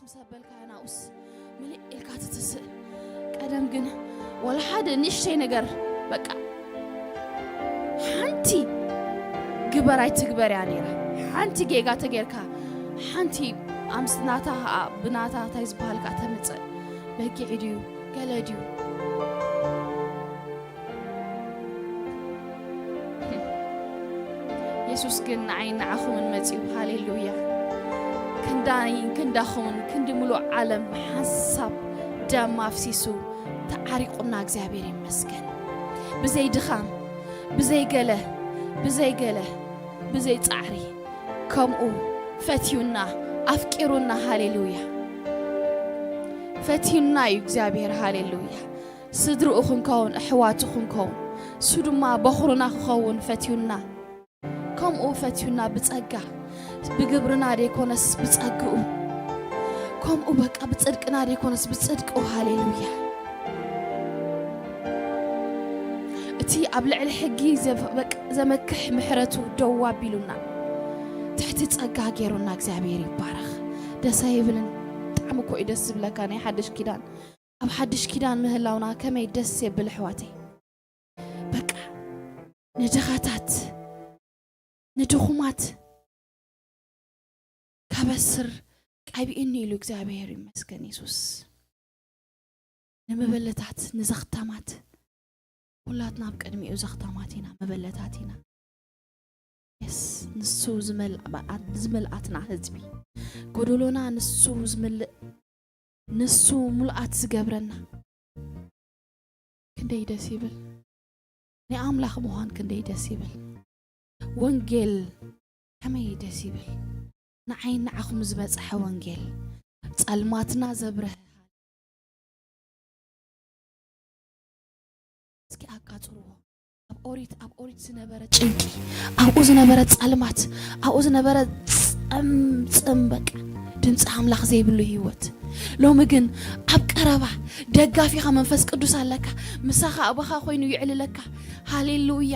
ምስ ኣበልካ ናኡስ ምልእ ኢልካ ትትስእ። ቀደም ግን ወላ ሓደ ንእሽተይ ነገር በቃ ሓንቲ ግበር ኣይትግበር እያ ነይራ። ሓንቲ ጌጋ ተጌርካ ሓንቲ ኣምስ ናታ ብናታ እንታይ ዝበሃል ከኣ ተምጽእ በጊዕ ድዩ ገለ ድዩ? የሱስ ግን ንዓይን ንዓኹምን መጺኡ። ሃሌሉያ! ክንዳይን ክንዳኹምን ክንዲ ምሉእ ዓለም ሓንሳብ ደም ኣፍሲሱ ተዓሪቑና እግዚኣብሔር ይመስገን። ብዘይ ድኻም፣ ብዘይ ገለ፣ ብዘይ ገለ፣ ብዘይ ጻዕሪ ከምኡ ፈትዩና፣ ኣፍቂሩና። ሃሌሉያ! ፈትዩና እዩ እግዚኣብሔር። ሃሌሉያ! ስድርኡ ክንከውን፣ ኣሕዋቱ ክንከውን፣ እሱ ድማ በኹርና ክኸውን ፈትዩና። ከምኡ ፈትዩና ብጸጋ፣ ብግብርና ደይኮነስ ብጸግኡ። ከምኡ በቃ ብጽድቅና ደይኮነስ ብጽድቁ። ሃሌሉያ! እቲ ኣብ ልዕሊ ሕጊ ዘፍ-፣ በቃ ዘመክሕ ምሕረቱ ደው ኣቢሉና፣ ትሕቲ ጸጋ ገይሩና። እግዚኣብሔር ይባረኽ። ደስ ኣይብልን? ብጣዕሚ እኮ እዩ ደስ ዝብለካ ናይ ሓድሽ ኪዳን። ኣብ ሓድሽ ኪዳን ምህላውና ከመይ ደስ የብል ኣሕዋተይ። በቃ ንድኻታት፣ ንድኹማት ከበስር ቀቢኡኒ ኢሉ እግዚኣብሔር ይመስገን የሱስ። ንመበለታት፣ ንዘኽታማት፣ ኩላትና ኣብ ቅድሚኡ ዘኽታማት ኢና፣ መበለታት ኢና። የስ፣ ንሱ ዝመልኣ-፣ ዝመልኣትና ህዝቢ፣ ጎደሎና ንሱ ዝምልእ፣ ንሱ ሙሉኣት ዝገብረና። ክንደይ ደስ ይብል! ናይ ኣምላኽ ምዃን ክንደይ ደስ ይብል! ወንጌል ከመይ ደስ ይብል! ንዓይን ንዓኹም ዝበጽሐ ወንጌል፣ ጸልማትና ዘብረሀ። እስኪ ኣቃጽርዎ። ኣብ ኦሪት፣ ኣብ ኦሪት ዝነበረ ጭንቂ፣ ኣብኡ ዝነበረ ጸልማት፣ ኣብኡ ዝነበረ ጸም-፣ ጸም በቃ ድምፂ ኣምላኽ ዘይብሉ ህይወት። ሎሚ ግን ኣብ ቀረባ ደጋፊኻ መንፈስ ቅዱስ ኣለካ። ምሳኻ ኣባኻ ኮይኑ ይዕልለካ። ሃሌሉያ።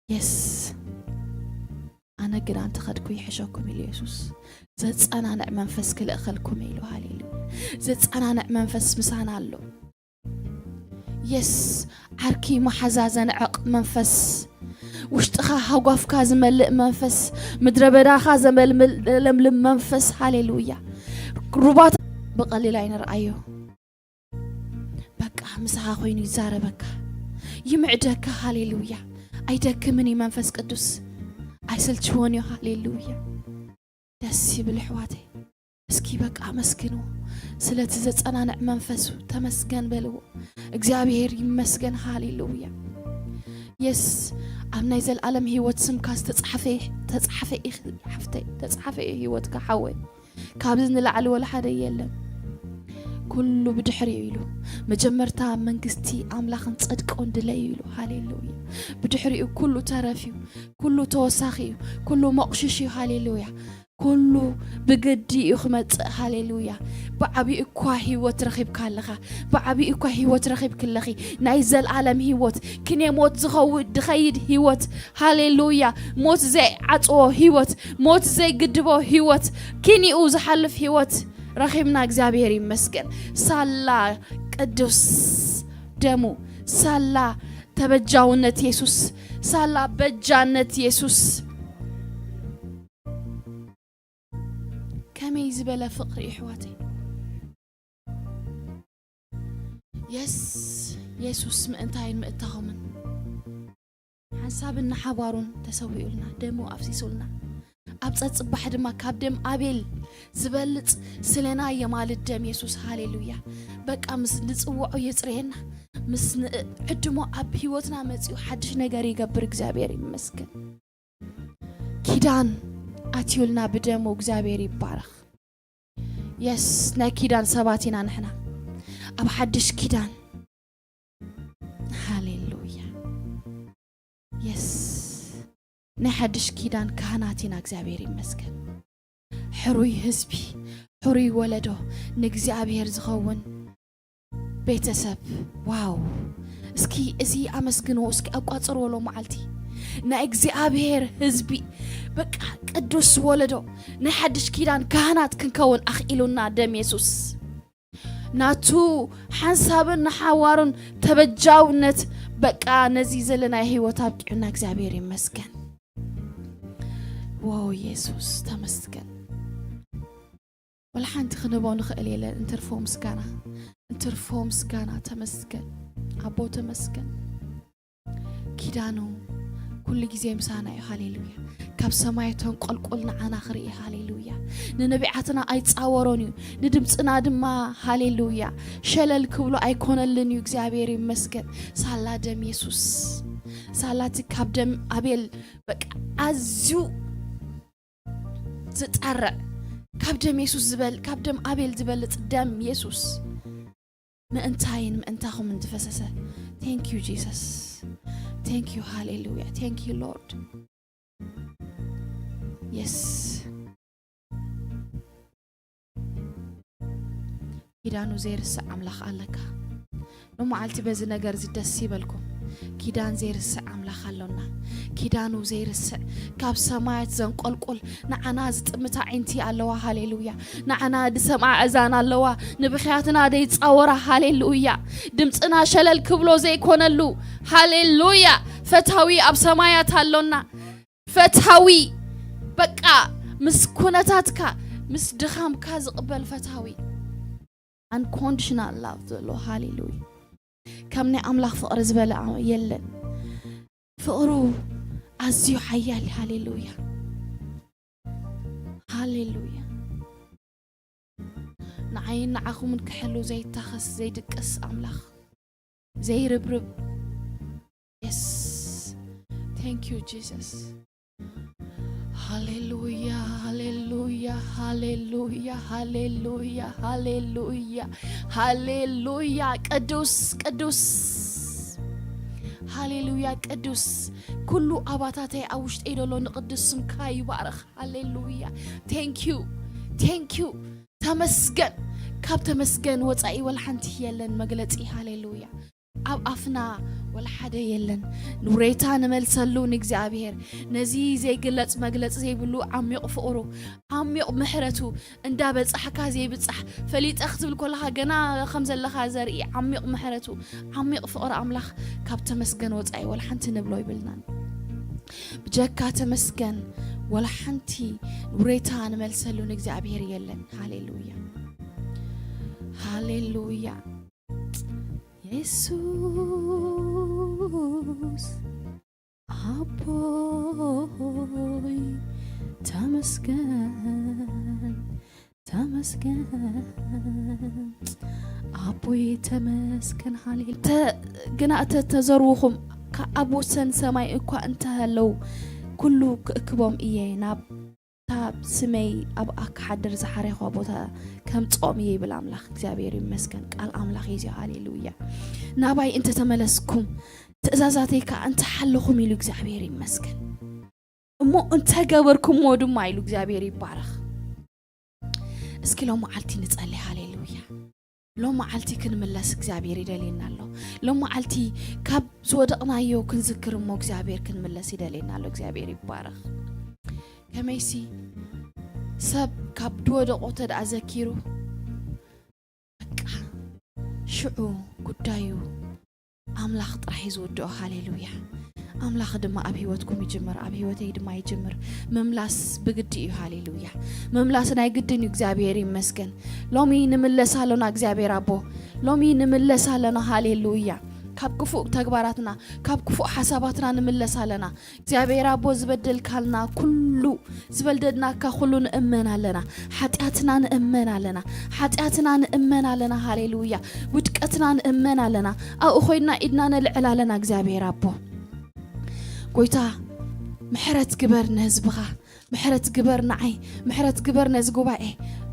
የስ። ኣነ ግን ኣንተ ኸድኩ ይሕሸኩም ኢሉ የሱስ። ዘጸናንዕ መንፈስ ክልእኸልኩም ኢሉ። ሃሌሉያ። ዘጸናንዕ መንፈስ ምሳና ኣሎ። የስ። ዓርኪ መሓዛ ዘንዕቕ መንፈስ፣ ውሽጥኻ ሃጓፍካ ዝመልእ መንፈስ፣ ምድረ በዳኻ ዘመልምል ለምልም መንፈስ። ሃሌሉያ። ሩባት ብቐሊል ኣይንርኣዮ። በቃ ምሳኻ ኮይኑ ይዛረበካ፣ ይምዕደካ። ሃሌሉያ። ኣይደክምን እዩ መንፈስ ቅዱስ፣ ኣይሰልችዎን እዩ። ሃሌሉያ። ደስ ይብል ኣሕዋተይ። እስኪ በቃ ኣመስግንዎ። ስለቲ ዘጸናንዕ መንፈሱ ተመስገን በልዎ። እግዚኣብሔር ይመስገን። ሃሌሉያ። የስ። ኣብ ናይ ዘልኣለም ህይወት ስምካ ዝተጻሕፈ፣ ተጻሕፈ ኢኺ ሓፍተይ፣ ተጻሕፈ እዩ ህይወትካ ሓወይ። ካብዚ ንላዕሊ ወላ ሓደ የለን። ኩሉ ብድሕሪኡ ኢሉ፣ መጀመርታ መንግስቲ ኣምላኽን ጽድቁን ድለዩ ኢሉ። ሃሌሉያ። ብድሕሪኡ ኩሉ ተረፍ እዩ፣ ኩሉ ተወሳኺ እዩ፣ ኩሉ መቑሽሽ እዩ። ሃሌሉያ። ኩሉ ብግዲ እዩ ክመጽእ። ሃሌሉያ። ብዓቢኡ እኳ ህይወት ረኺብካ ኣለኻ፣ ብዓቢኡ እኳ ህይወት ረኺብኪ ኣለኺ። ናይ ዘልኣለም ህይወት፣ ክኔ ሞት ዝኸው-፣ ዝኸይድ ህይወት። ሃሌሉያ። ሞት ዘይዓጽዎ ህይወት፣ ሞት ዘይግድቦ ህይወት፣ ኪኒኡ ዝሓልፍ ህይወት ረኺብና። እግዚኣብሔር ይመስገን። ሳላ ቅዱስ ደሙ፣ ሳላ ተበጃውነት የሱስ፣ ሳላ በጃነት የሱስ። ከመይ ዝበለ ፍቕሪ እዩ ኣሕዋተይ። የስ፣ የሱስ ምእንታይን ምእንታኹምን ሓንሳብን ንሓባሩን ተሰዊኡልና፣ ደሙ ኣፍሲሱልና። ኣብ ጸጽባሕ ድማ ካብ ደም ኣቤል ዝበልጽ ስለና የማልድ ደም የሱስ። ሃሌሉያ። በቃ ምስ ንጽውዖ የጽርየና፣ ምስ ንዕድሞ ኣብ ህይወትና መጺኡ ሓድሽ ነገር ይገብር። እግዚኣብሔር ይመስገን። ኪዳን ኣትዩልና ብደሙ። እግዚኣብሔር ይባረኽ። የስ፣ ናይ ኪዳን ሰባት ኢና ንሕና። ኣብ ሓድሽ ኪዳን። ሃሌሉያ። የስ፣ ናይ ሓድሽ ኪዳን ካህናት ኢና። እግዚኣብሔር ይመስገን። ሕሩይ ህዝቢ፣ ሕሩይ ወለዶ፣ ንእግዚኣብሔር ዝኸውን ቤተሰብ። ዋው! እስኪ እዚ ኣመስግንዎ፣ እስኪ ኣቋጽርዎ ሎ መዓልቲ። ናይ እግዚኣብሔር ህዝቢ፣ በቃ ቅዱስ ወለዶ፣ ናይ ሓድሽ ኪዳን ካህናት ክንከውን ኣኽኢሉና ደም የሱስ። ናቱ ሓንሳብን ንሓዋሩን ተበጃውነት፣ በቃ ነዚ ዘለናዮ ህይወት ኣብቂዑና። እግዚኣብሔር ይመስገን። ዋው የሱስ ተመስገን። ወላ ሓንቲ ክንህቦ ንኽእል የለን። እንትርፎ ምስጋና፣ እንትርፎ ምስጋና። ተመስገን ኣቦ፣ ተመስገን። ኪዳኑ ኩሉ ግዜ ምሳና እዩ። ሃሌሉያ። ካብ ሰማይ ተንቆልቁል ንዓና ክርኢ። ሃሌሉያ። ንነቢዓትና ኣይጻወሮን እዩ፣ ንድምፅና ድማ፣ ሃሌሉያ፣ ሸለል ክብሎ ኣይኮነልን እዩ። እግዚኣብሔር ይመስገን። ሳላ ደም የሱስ፣ ሳላ እቲ ካብ ደም ኣቤል በቃ ኣዝዩ ዝጠርዕ፣ ካብ ደም የሱስ ዝበል፣ ካብ ደም ኣቤል ዝበልጽ ደም የሱስ ምእንታይን ምእንታኹምን ዝፈሰሰ። Thank you Jesus, thank you, ሃሌሉያ፣ thank you Lord። የስ። ኪዳኑ ዘይርስዕ ኣምላኽ ኣለካ። ሎመዓልቲ በዚ ነገር እዚ ደስ ይበልኩም። ኪዳን ዘይርስዕ ኣምላኽ ኣሎና። ኪዳኑ ዘይርስዕ፣ ካብ ሰማያት ዘንቆልቁል፣ ንዓና ዝጥምታ ዒንቲ ኣለዋ። ሃሌሉያ። ንዓና ዝሰምዓ እዛን ኣለዋ። ንብኽያትና ዘይጻወራ። ሃሌሉያ። ድምፅና ሸለል ክብሎ ዘይኮነሉ። ሃሌሉያ። ፈታዊ ኣብ ሰማያት ኣሎና። ፈታዊ፣ በቃ ምስ ኩነታትካ፣ ምስ ድኻምካ ዝቕበል ፈታዊ። Unconditional love ዘሎ። ሃሌሉያ። ከም ናይ ኣምላኽ ፍቕሪ ዝበለ የለን። ፍቕሩ ኣዝዩ ሓያል። ሃሌሉያ፣ ሃሌሉያ። ንዓይን ንዓኹምን ክሕሉ ዘይታኸስ ዘይድቅስ ኣምላኽ፣ ዘይርብርብ። የስ። Thank you Jesus። ሃሌሉያ፣ ሃሌሉያ፣ ሃሌሉያ፣ ሃሌሉያ፣ ሃሌሉያ፣ ሃሌሉያ። ቅዱስ፣ ቅዱስ፣ ሃሌሉያ፣ ቅዱስ። ኩሉ ኣባታተይ ኣብ ውሽጠይ ዘሎ ንቅዱስ ስምካ ይባረኽ። ሃሌሉያ። Thank you፣ thank you። ተመስገን። ካብ ተመስገን ወጻኢ ወላ ሓንቲ የለን መግለጺ። ሃሌሉያ። ኣብ ኣፍና ወላ ሓደ የለን። ንውሬታ ንመልሰሉ ንእግዚኣብሔር፣ ነዚ ዘይግለጽ መግለጺ ዘይብሉ ዓሚቕ ፍቕሩ፣ ዓሚቕ ምሕረቱ፣ እንዳ በጻሕካ ዘይብጻሕ፣ ፈሊጠ ክትብል ከለኻ ገና ከም ዘለኻ ዘርኢ ዓሚቕ ምሕረቱ፣ ዓሚቕ ፍቕሪ ኣምላኽ ካብ ተመስገን ወጻኢ ወላ ሓንቲ ንብሎ ይብልናን። ብጀካ ተመስገን ወላ ሓንቲ ውሬታ ንመልሰሉ ንእግዚኣብሔር የለን። ሃሌሉያ፣ ሃሌሉያ። የሱስ ኣቦይ ተመስገን፣ ተመስገን ኣቦይ ተመስገን። ሃሌሉ-፣ ተ-፣ ግና እተ ተዘርውኹም ከ-፣ ኣብ ወሰን ሰማይ እኳ እንተሃለዉ፣ ኩሉ ክእክቦም እየ፣ ናብ፣ ካብ ስመይ ኣብኣ ክሓድር ዝሓረይኳ ቦታ ከምጽኦም እየ ይብል ኣምላኽ። እግዚኣብሔር ይመስገን። ቃል ኣምላኽ እዩ እዚ። ሃሌሉያ። ናባይ እንተተመለስኩም፣ ትእዛዛተይ ከኣ እንተሓለኹም ኢሉ እግዚኣብሔር ይመስገን። እሞ እንተገበርኩምዎ ድማ ኢሉ እግዚኣብሔር ይባረኽ። እስኪ ሎመዓልቲ ንጸሊ። ሃሌሉያ። ሎመዓልቲ ክንምለስ እግዚኣብሔር ይደልየና ኣሎ። ሎመዓልቲ ካብ ዝወደቕናዮ ክንዝክር እሞ እግዚኣብሔር ክንምለስ ይደልየና ኣሎ። እግዚኣብሔር ይባረኽ። ከመይሲ ሰብ ካብ ዝወደቆ ተደኣ ዘኪሩ፣ በቃ ሽዑ ጉዳዩ ኣምላኽ ጥራሕ እዩ ዝውድኦ። ሃሌሉያ። ኣምላኽ ድማ ኣብ ህይወትኩም ይጅምር፣ ኣብ ህይወተይ ድማ ይጅምር። ምምላስ ብግዲ እዩ። ሃሌሉያ። ምምላስ ናይ ግድን እዩ። እግዚኣብሔር ይመስገን። ሎሚ ንምለስ ኣሎና፣ እግዚኣብሔር ኣቦ። ሎሚ ንምለስ ኣሎና። ሃሌሉያ። ካብ ክፉእ ተግባራትና፣ ካብ ክፉእ ሓሳባትና ንምለስ ኣለና። እግዚኣብሔር ኣቦ፣ ዝበደልካልና ኩሉ፣ ዝበደልናካ ኩሉ ንእመን ኣለና። ሓጢኣትና ንእመን ኣለና። ሓጢኣትና ንእመን ኣለና። ሃሌሉያ። ውድቀትና ንእመን ኣለና። ኣብኡ ኮይንና ኢድና ነልዕል ኣለና። እግዚኣብሔር ኣቦ፣ ጎይታ፣ ምሕረት ግበር ንህዝብኻ። ምሕረት ግበር ንዓይ። ምሕረት ግበር ነዚ ጉባኤ።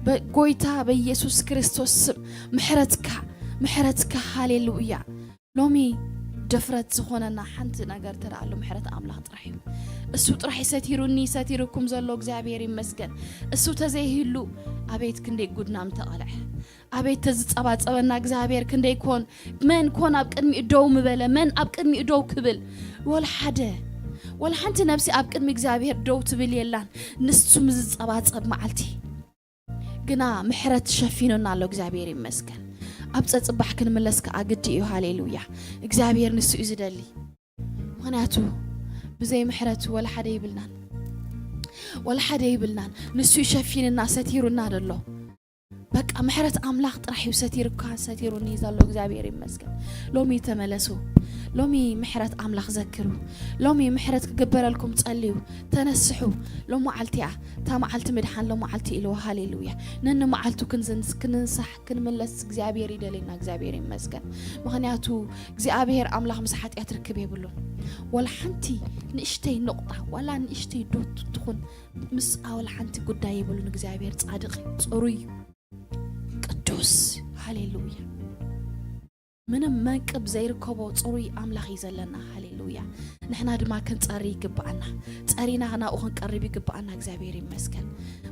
በጎይታ በኢየሱስ ክርስቶስ ስም ምሕረትካ፣ ምሕረትካ። ሃሌሉያ። ሎሚ ድፍረት ዝኾነና ሓንቲ ነገር ተደኣ ኣሎ፣ ምሕረት ኣምላኽ ጥራሕ እዩ። እሱ ጥራሕ እዩ ሰቲሩኒ፣ ሰቲሩኩም ዘሎ። እግዚኣብሔር ይመስገን። እሱ ተዘይህሉ ኣቤት ክንደይ ጉድና ምተቐልዐ፣ ኣቤት ተዝጸባጸበና እግዚኣብሔር ክንደይ ኮን፣ መን ኮን ኣብ ቅድሚኡ ደው ምበለ፣ መን ኣብ ቅድሚኡ ደው ክብል? ወላ ሓደ። ወላ ሓንቲ ነብሲ ኣብ ቅድሚ እግዚኣብሔር ደው ትብል የላን። ንሱ ምስ ዝጸባጸብ መዓልቲ ግና ምሕረት ሸፊኑና ኣሎ። እግዚኣብሔር ይመስገን። ኣብ ጸጽባሕ ክንምለስ ከኣ ግዲ እዩ። ሃሌሉያ። እግዚኣብሔር ንሱ እዩ ዝደሊ። ምኽንያቱ ብዘይ ምሕረት ወላ ሓደ ይብልናን፣ ወላ ሓደ ይብልናን። ንሱ ይሸፊንና፣ ሰቲሩና ደሎ። በቃ ምሕረት ኣምላኽ ጥራሕ እዩ ሰቲሩካ፣ ሰቲሩኒ ዘሎ። እግዚኣብሔር ይመስገን። ሎሚ ተመለሱ። ሎሚ ምሕረት ኣምላኽ ዘክሩ። ሎሚ ምሕረት ክግበረልኩም ጸልዩ። ተነስሑ። ሎመዓልቲ እያ። እታ መዓልቲ ምድሓን ሎመዓልቲ ኢልዎ። ሃሌሉያ። ነንመዓልቱ ክንዝንስ-፣ ክንንሳሕ፣ ክንምለስ እግዚኣብሔር ይደልየና። እግዚኣብሔር ይመስገን። ምኽንያቱ እግዚኣብሔር ኣምላኽ ምስ ሓጢኣት ርክብ የብሉን። ወላ ሓንቲ ንእሽተይ ነቑጣ፣ ዋላ ንእሽተይ ዶት ትኹን ምስ ኣወል ሓንቲ ጉዳይ የብሉን። እግዚኣብሔር ጻድቕ እዩ፣ ጽሩይ እዩ፣ ቅዱስ። ሃሌሉያ። ምንም መንቅብ ዘይርከቦ ጽሩይ ኣምላኽ እዩ ዘለና። ሃሌሉያ። ንሕና ድማ ክንጸሪ ይግብኣና። ጸሪና ናብኡ ክንቀርብ ይግብኣና። እግዚኣብሔር ይመስገን።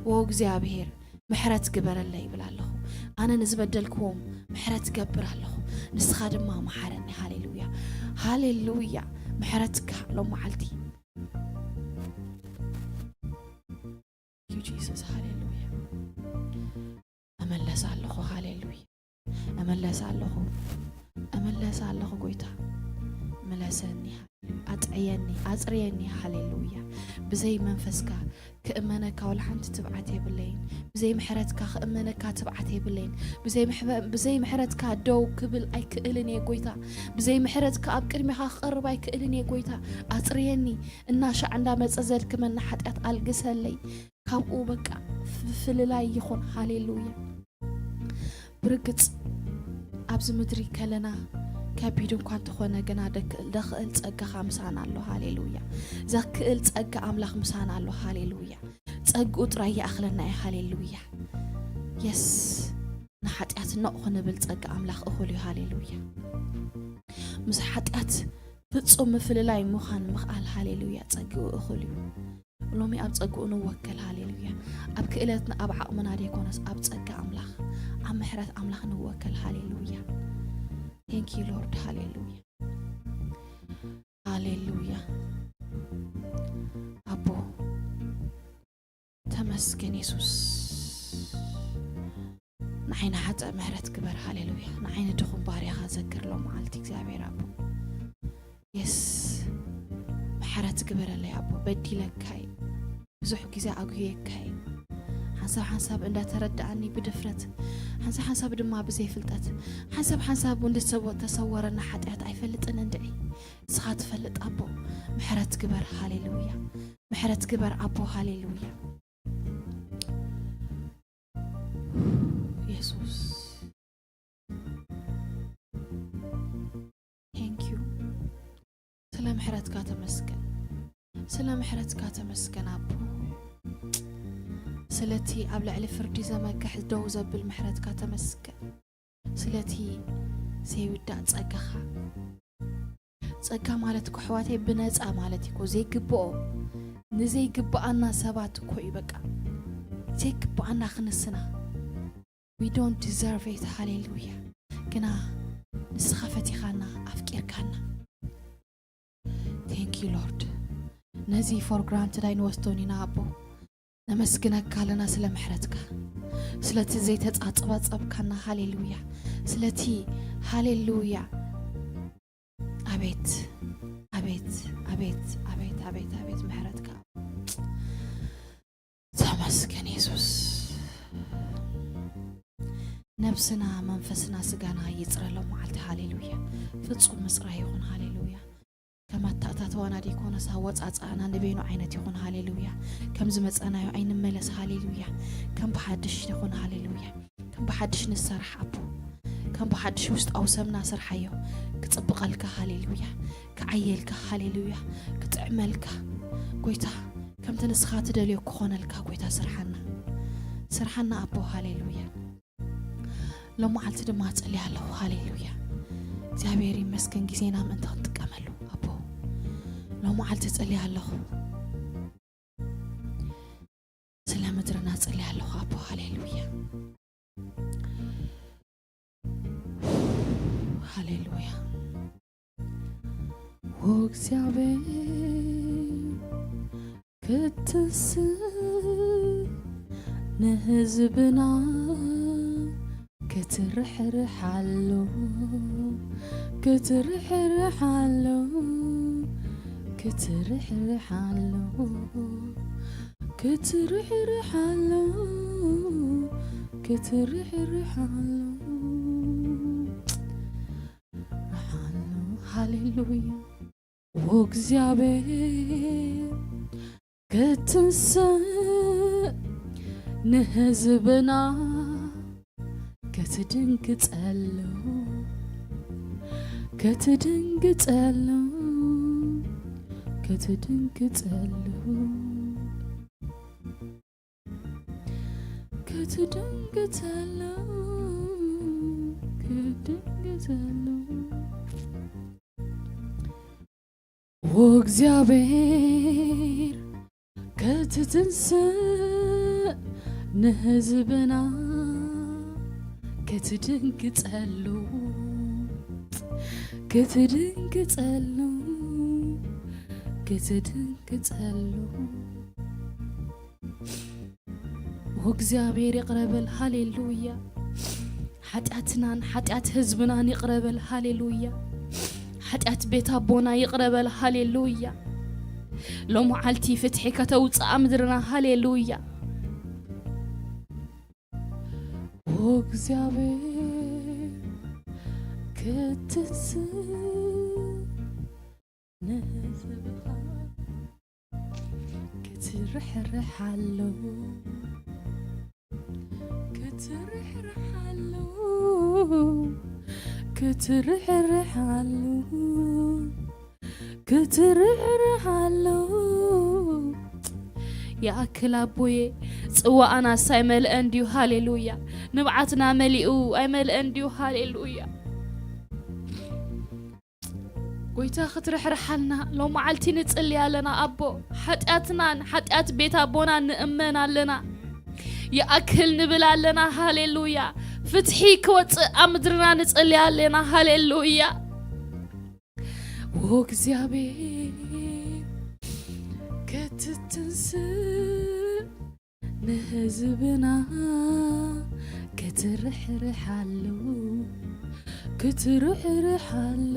ወ እግዚኣብሔር ምሕረት ግበረለይ ይብል ኣለኹ። ኣነ ንዝበደልክዎም ምሕረት ገብር ኣለኹ። ንስኻ ድማ መሓረኒ። ሃሌሉያ። ሃሌሉያ። ምሕረትካ ሎም መዓልቲ። ዩ ጂሰስ። ሃሌሉያ። እመለስ ኣለኹ። ሃሌሉያ። እመለስ ኣለኹ። እመለስ ኣለኹ ጎይታ። ምለሰኒ። ኣጥዕየኒ። ኣጽርየኒ። ሃሌሉያ። ብዘይ መንፈስካ ክእመነካ ወላ ሓንቲ ትብዓት የብለይን። ብዘይ ምሕረትካ ክእመነካ ትብዓት የብለይን። ብዘይ ምሕበ-፣ ብዘይ ምሕረትካ ደው ክብል ኣይክእልን እየ ጎይታ። ብዘይ ምሕረትካ ኣብ ቅድሜኻ ክቐርብ ኣይክእልን እየ ጎይታ። ኣጽርየኒ። እናሻዕ እንዳመጸ ዘድክመኒ ሓጢኣት ኣልግሰለይ። ካብኡ በቃ ፍልላይ ይኹን። ሃሌሉያ። ብርግጽ ኣብዚ ምድሪ ከለና ከቢድ እንኳ እንተኾነ፣ ግና ደክ-፣ ደኽእል ጸጋኻ ምሳና ኣሎ። ሃሌሉያ። ዘክእል ጸጋ ኣምላኽ ምሳና ኣሎ። ሃሌሉያ። ጸግኡ ጥራይ ይኣኽለና እዩ። ሃሌሉያ። የስ፣ ንሓጢኣት ኖቕ ክንብል ጸጋ ኣምላኽ እኹል እዩ። ሃሌሉያ። ምስ ሓጢኣት ፍጹም ምፍልላይ ምዃን ምኽኣል። ሃሌሉያ። ጸግኡ እኹል እዩ። ሎሚ ኣብ ጸግኡ ንወከል። ሃሌሉያ። ኣብ ክእለትና ኣብ ዓቕምና ደይኮነስ ኣብ ጸጋ ኣምላኽ፣ ኣብ ምሕረት ኣምላኽ ንወከል። ሃሌሉያ። Thank you Lord። ሃሌሉያ። ሃሌሉያ። ኣቦ ተመስገን የሱስ። ንዓይ ንሓጥእ ምሕረት ግበር። ሃሌሉያ። ንዓይ ንድኹም ባርያኻ ዘክር ሎም መዓልቲ እግዚኣብሔር ኣቦ። የስ፣ ምሕረት ግበረለይ ኣቦ። በዲለካይ፣ ብዙሕ ግዜ ኣጉየካይ። ሓንሳብ ሓንሳብ እንዳተረዳኣኒ ብድፍረት፣ ሓንሳብ ሓንሳብ ድማ ብዘይፍልጠት፣ ሓንሳብ ሓንሳብ እውን ዝተሰወ-፣ ተሰወረና ሓጢኣት ኣይፈልጥን እንድዒ። ንስኻ ትፈልጥ ኣቦ። ምሕረት ግበር። ሃሌሉያ። ምሕረት ግበር ኣቦ። ሃሌሉያ። የሱስ። Thank you። ስለ ምሕረትካ ተመስገን። ስለ ምሕረትካ ተመስገን ኣቦ። ስለቲ ኣብ ልዕሊ ፍርዲ ዘመክሕ ደው ዘብል ምሕረትካ ተመስገን። ስለቲ ዘይውዳእ ጸጋኻ። ጸጋ ማለት እኮ ኣሕዋተይ ብነጻ ማለት እኮ ዘይግብኦ፣ ንዘይግብኣና ሰባት እኮ እዩ በቃ። ዘይግብኣና ክንስና። We don't deserve it። ሃሌሉያ። ግና ንስኻ ፈቲኻና፣ ኣፍቂርካና። Thank you Lord። ነዚ for granted ኣይንወስዶን ኢና ኣቦ። ነመስግነካ ኣለና ስለ ምሕረትካ፣ ስለቲ ዘይተጻጸባጸብካና። ሃሌሉያ። ስለቲ፣ ሃሌሉያ። ኣቤት፣ ኣቤት፣ ኣቤት፣ ኣቤት፣ ኣቤት፣ ኣቤት ምሕረትካ። ተመስገን የሱስ። ነብስና፣ መንፈስና፣ ስጋና ይጽረ ሎም መዓልቲ። ሃሌሉያ። ፍጹም ምጽራይ ይኹን። ሃሌሉያ። ከም ኣተኣታተዋና ደይኮነስ ኣወጻጽኣና ንበይኑ ዓይነት ይኹን። ሃሌሉያ። ከም ዝመጻናዮ ኣይንመለስ። ሃሌሉያ። ከም ብሓድሽ ይኹን። ሃሌሉያ። ከም ብሓድሽ ንሰራሕ ኣቦ። ከም ብሓድሽ ውሽጣዊ ሰብና ስርሓዮ። ክጽብቐልካ። ሃሌሉያ። ክዓየልካ። ሃሌሉያ። ክጥዕመልካ። ጎይታ፣ ከምቲ ንስኻ ትደልዮ ክኾነልካ ጎይታ ስርሓና። ስርሓና ኣቦ። ሃሌሉያ። ሎመዓልቲ ድማ እጽሊ ኣለኹ። ሃሌሉያ። እግዚኣብሔር ይመስገን ግዜና ምእንቲ ክንጥቀመሉ ኣቦ። ሎመዓልቲ እጽሊ ኣለኹ። ስለ ምድርና እጽሊ ኣለኹ ኣቦ። ሃሌሉያ። ሃሌሉያ። ኦ እግዚኣብሔር ክትንስእ ንህዝብና ክትርሕርሓሉ፣ ክትርሕርሓሉ፣ ክትርሕርሓሉ፣ ክትርሕርሓሉ፣ ክትርሕርሓሉ። ሃሌሉያ። ወእግዚኣብሔር ክትንስእ ንህዝብና ክትድንግጸሉ፣ ክትድንግጸሉ፣ ክትድንግጸሉ፣ ክትድንግጸሉ፣ ክትድንግጸሉ። ወእግዚኣብሔር ክትትንስእ ንህዝብና ክትድንግጸሉ፣ ክትድንግጸሉ፣ ክትድንግጸሉ። ወእግዚኣብሔር ይቕረ በል። ሃሌሉያ። ሓጢኣትናን ሓጢኣት ህዝብናን ይቕረ በል። ሃሌሉያ። ሓጢኣት ቤት ኣቦና ይቕረ በል። ሃሌሉያ። ሎመዓልቲ ፍትሒ ከተውፅኣ ምድርና። ሃሌሉያ። ወእግዚኣብሔር ክትንስእ ንህዝብኻ ክትርሕርሓሉ፣ ክትርሕርሓሉ፣ ክትርሕርሓሉ፣ ክትርሕርሓሉ። ይኣክል ኣቦዬ፣ ጽዋኣናስ ኣይመልአን ድዩ? ሃሌሉያ። ንብዓትና መሊኡ ኣይመልአን ድዩ? ሃሌሉያ። ጎይታ ክትርሕርሓልና ሎመዓልቲ ንጽሊ ኣለና ኣቦ። ሓጢኣትናን ሓጢኣት ቤት ኣቦና ንእመን ኣለና። ይኣክል ንብል ኣለና። ሃሌሉያ። ፍትሒ ክወጽእ ኣብ ምድርና ንጽሊ ኣለና። ሃሌሉያ። ወእግዚኣብሔር ክትትንስእ ንህዝብና ክትርሕርሓሉ፣ ክትርሕርሓሉ፣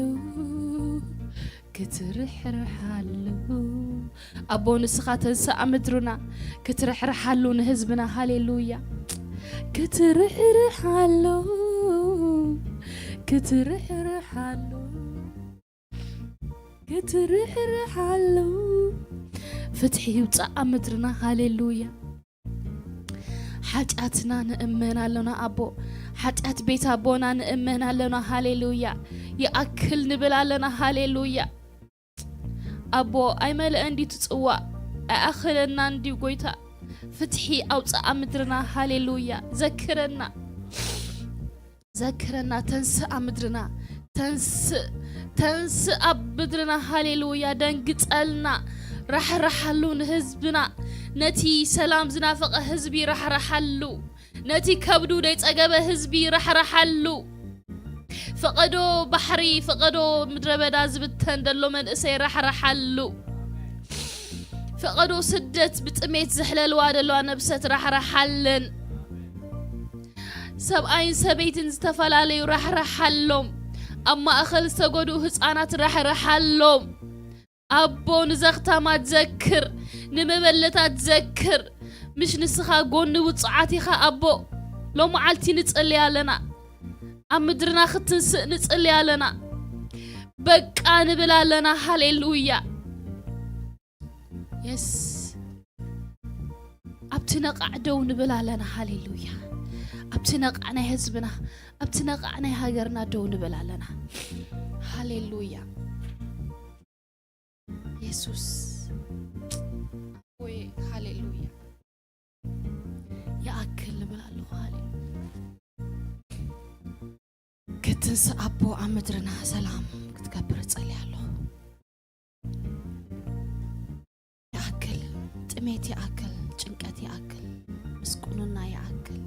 ክትርሕርሓሉ። ኣቦ ንስኻ ተንስእ ኣብ ምድርና ክትርሕርሓሉ ንህዝብና። ሃሌሉያ። ክትርሕርሓሉ፣ ክትርሕርሓሉ፣ ክትርሕርሓሉ። ፍትሒ ይውጻእ ኣብ ምድርና። ሃሌሉያ። ሓጢኣትና ንእመን ኣሎና ኣቦ። ሓጢኣት ቤት ኣቦና ንእመን ኣሎና። ሃሌሉያ። ይኣክል ንብል ኣለና። ሃሌሉያ። ኣቦ ኣይመልአን ድዩ እቲ ጽዋእ? ኣይኣኸለናን ድዩ ጎይታ? ፍትሒ ኣውጽእ ኣብ ምድርና። ሃሌሉያ። ዘክረና። ዘክረና። ተንስእ ኣብ ምድርና። ተንስእ። ተንስእ ኣብ ምድርና። ሃሌሉያ። ደንግጸልና። ራሕራሓሉ ንህዝብና። ነቲ ሰላም ዝናፈቐ ህዝቢ ራሕራሓሉ። ነቲ ከብዱ ዘይጸገበ ህዝቢ ራሕራሓሉ። ፈቐዶ ባሕሪ፣ ፈቐዶ ምድረ በዳ ዝብተን ዘሎ መንእሰይ ራሕራሓሉ። ፈቐዶ ስደት ብጥሜት ዘሕለልዋ ዘለዋ ነብሰት ራሕራሓለን። ሰብኣይን ሰበይትን ዝተፈላለዩ ራሕራሓሎም። ኣብ ማእኸል ዝተጎድኡ ህፃናት ራሕራሓሎም። ኣቦ ንዘኽታማት ዘክር፣ ንመበለታት ዘክር። ምሽ ንስኻ ጎኒ ውጹዓት ኢኻ ኣቦ። ሎመዓልቲ ንጽሊ ኣለና። ኣብ ምድርና ክትንስእ ንጽሊ ኣለና። በቃ ንብል ኣለና። ሃሌሉያ። የስ። ኣብቲ ነቓዕ ደው ንብል ኣለና። ሃሌሉያ። ኣብቲ ነቓዕ ናይ ህዝብና፣ ኣብቲ ነቓዕ ናይ ሃገርና ደው ንብል ኣለና። ሃሌሉያ። የሱስ ወይ። ሃሌሉያ። ይኣክል ንብል ኣለኹ። ሃሌሉያ። ክትንስእ ኣቦ ኣብ ምድርና ሰላም ክትገብር እጸሊ ኣለኹ። ይኣክል፣ ጥሜት ይኣክል፣ ጭንቀት ይኣክል፣ ምስቁንና ይኣክል፣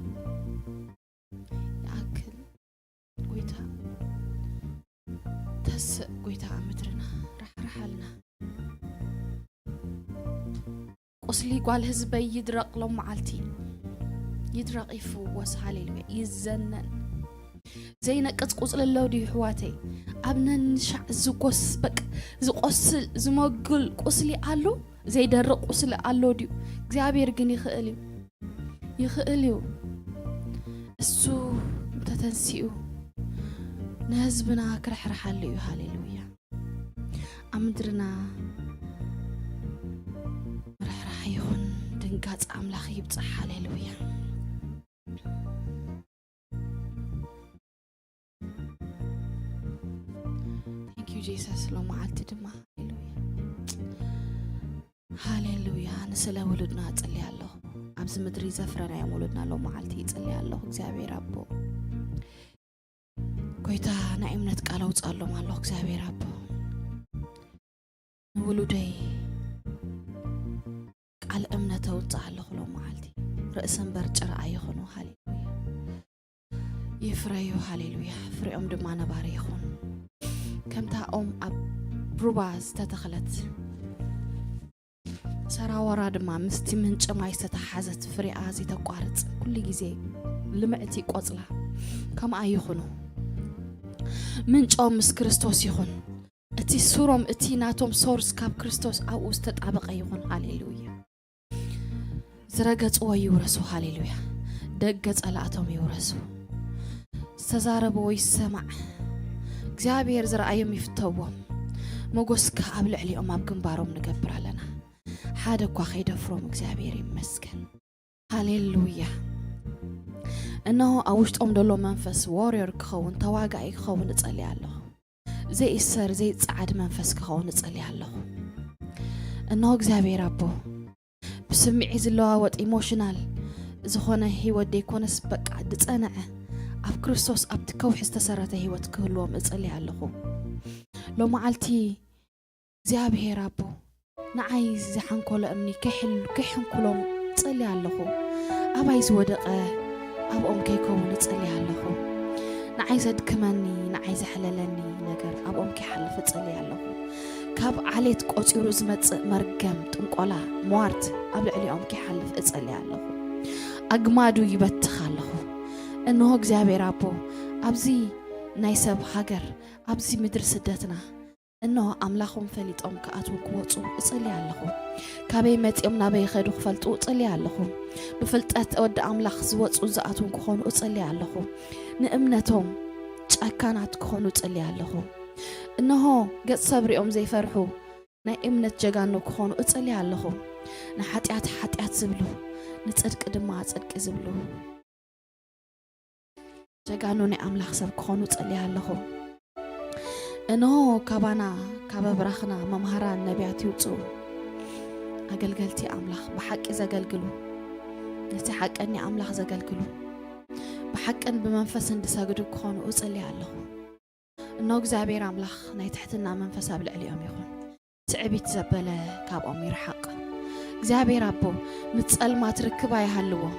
ይኣክል። ጎይታ ተስእ፣ ጎይታ ኣብ ምድርና ራሕራሓልና። ቁስሊ ጓል ህዝበይ ይድረቕ ሎም መዓልቲ። ይድረቕ፣ ይፍወስ። ሃሌሉያ። ይዘነን። ዘይነቅጽ ቁጽሊ ኣሎ ድዩ ኣሕዋተይ? ኣብ ነንሻዕ ዝጎስ-፣ በቃ ዝቆስል፣ ዝመጉል ቁስሊ ኣሎ? ዘይደርቕ ቁስሊ ኣሎ ድዩ? እግዚኣብሔር ግን ይኽእል እዩ። ይኽእል እዩ። እሱ እንተተንሲኡ ንህዝብና ክርሕርሓሉ እዩ። ሃሌሉያ። ኣብ ምድርና ርሕራሕ ይኹን፣ ድንጋጽ ኣምላኽ ይብጻሕ። ሃሌሉያ። Thank you Jesus። ሎም መዓልቲ ድማ ሃሌሉያ፣ ሃሌሉያ። ንስለ ውሉድና እጽሊ ኣለኹ። ኣብዚ ምድሪ ዘፍረናዮም ውሉድና ሎም መዓልቲ ይጽሊ ኣለኹ። እግዚኣብሔር ኣቦ፣ ጎይታ፣ ናይ እምነት ቃል ኣውጽኣሎም ኣለኹ። እግዚኣብሔር ኣቦ፣ ንውሉደይ ቃል እምነት ኣውጽእ ኣለኹ። ሎም መዓልቲ ርእሲ እምበር ጭራ ኣይኹኑ። ሃሌሉያ። ይፍረዩ። ሃሌሉያ። ፍሬኦም ድማ ነባሪ ይኹን። ከምታ ኦም ኣብ ሩባ ዝተተኽለት ሰራወራ ድማ ምስቲ ምንጪ ማይ ዝተተሓዘት ፍሬኣ ዘይተቋርጽ፣ ኩሉ ግዜ ልምዕቲ ቆጽላ፣ ከምኣ ይኹኑ። ምንጮም ምስ ክርስቶስ ይኹን። እቲ ሱሮም፣ እቲ ናቶም ሶርስ ካብ ክርስቶስ ኣብኡ ዝተጣበቐ ይኹን። ሃሌሉያ። ዝረገጽዎ ይውረሱ። ሃሌሉያ። ደገ ጸላእቶም ይውረሱ። ዝተዛረብዎ ይሰማዕ። እግዚኣብሔር ዝረኣዮም ይፍተዎም። ሞገስካ ኣብ ልዕሊኦም ኣብ ግንባሮም ንገብር ኣለና። ሓደ እኳ ከይደፍሮም። እግዚኣብሔር ይመስገን። ሃሌሉያ። እነሆ ኣብ ውሽጦም ዘሎ መንፈስ ዋሪዮር ክኸውን፣ ተዋጋኢ ክኸውን እጸሊ ኣለኹ። ዘይእሰር ዘይጸዓድ መንፈስ ክኸውን እጸሊ ኣለኹ። እነሆ እግዚኣብሔር ኣቦ፣ ብስምዒት ዝለዋወጥ ኢሞሽናል ዝኾነ ህይወት ዘይኮነስ፣ በቃ ዝጸንዐ ኣብ ክርስቶስ ኣብቲ ከውሒ ዝተሰረተ ህይወት ክህልዎም እጸሊ ኣለኹ። ሎመዓልቲ እግዚኣብሔር ኣቦ፣ ንዓይ ዝሓንኮሎ እምኒ ከይሕል-፣ ከይሕንኩሎም እጸሊ ኣለኹ። ኣባይ ዝወደቐ ኣብኦም ከይከውን እጸሊ ኣለኹ። ንዓይ ዘድክመኒ፣ ንዓይ ዘሕለለኒ ነገር ኣብኦም ከይሓልፍ እጸሊ ኣለኹ። ካብ ዓሌት ቆጺሩ ዝመጽእ መርገም፣ ጥንቆላ፣ ሟርት ኣብ ልዕሊኦም ከይሓልፍ እጸሊ ኣለኹ። ኣግማዱ ይበትኽ ኣለኹ። እንሆ እግዚኣብሔር ኣቦ፣ ኣብዚ ናይ ሰብ ሃገር፣ ኣብዚ ምድሪ ስደትና፣ እንሆ ኣምላኾም ፈሊጦም ክኣትዉ ክወጹ እጸሊ ኣለኹ። ካበይ መጺኦም ናበይ ይኸዱ ክፈልጡ እጸሊ ኣለኹ። ብፍልጠት ወዲ ኣምላኽ ዝወጹ ዝኣትዉ ክኾኑ እጸሊ ኣለኹ። ንእምነቶም ጨካናት ክኾኑ እጸሊ ኣለኹ። እንሆ ገጽ ሰብ ሪኦም ዘይፈርሑ ናይ እምነት ጀጋኑ ክኾኑ እጸሊ ኣለኹ። ንሓጢኣት ሓጢኣት ዝብሉ፣ ንጽድቂ ድማ ጽድቂ ዝብሉ ጀጋኑ ናይ ኣምላኽ ሰብ ክኾኑ እጸሊ ኣለኹ። እንሆ ካባና፣ ካብ ኣብራኽና መምሃራን ነቢያት ይውጽኡ። ኣገልገልቲ ኣምላኽ ብሓቂ ዘገልግሉ፣ ነቲ ሓቀኛ ኣምላኽ ዘገልግሉ፣ ብሓቅን ብመንፈስን ዝሰግዱ ክኾኑ እጸሊ ኣለኹ። እንሆ እግዚኣብሔር ኣምላኽ ናይ ትሕትና መንፈስ ኣብ ልዕሊኦም ይኹን። ትዕቢት ዘበለ ካብኦም ይርሓቕ። እግዚኣብሔር ኣቦ፣ ምስ ጸልማት ርክብ ኣይሃልዎም።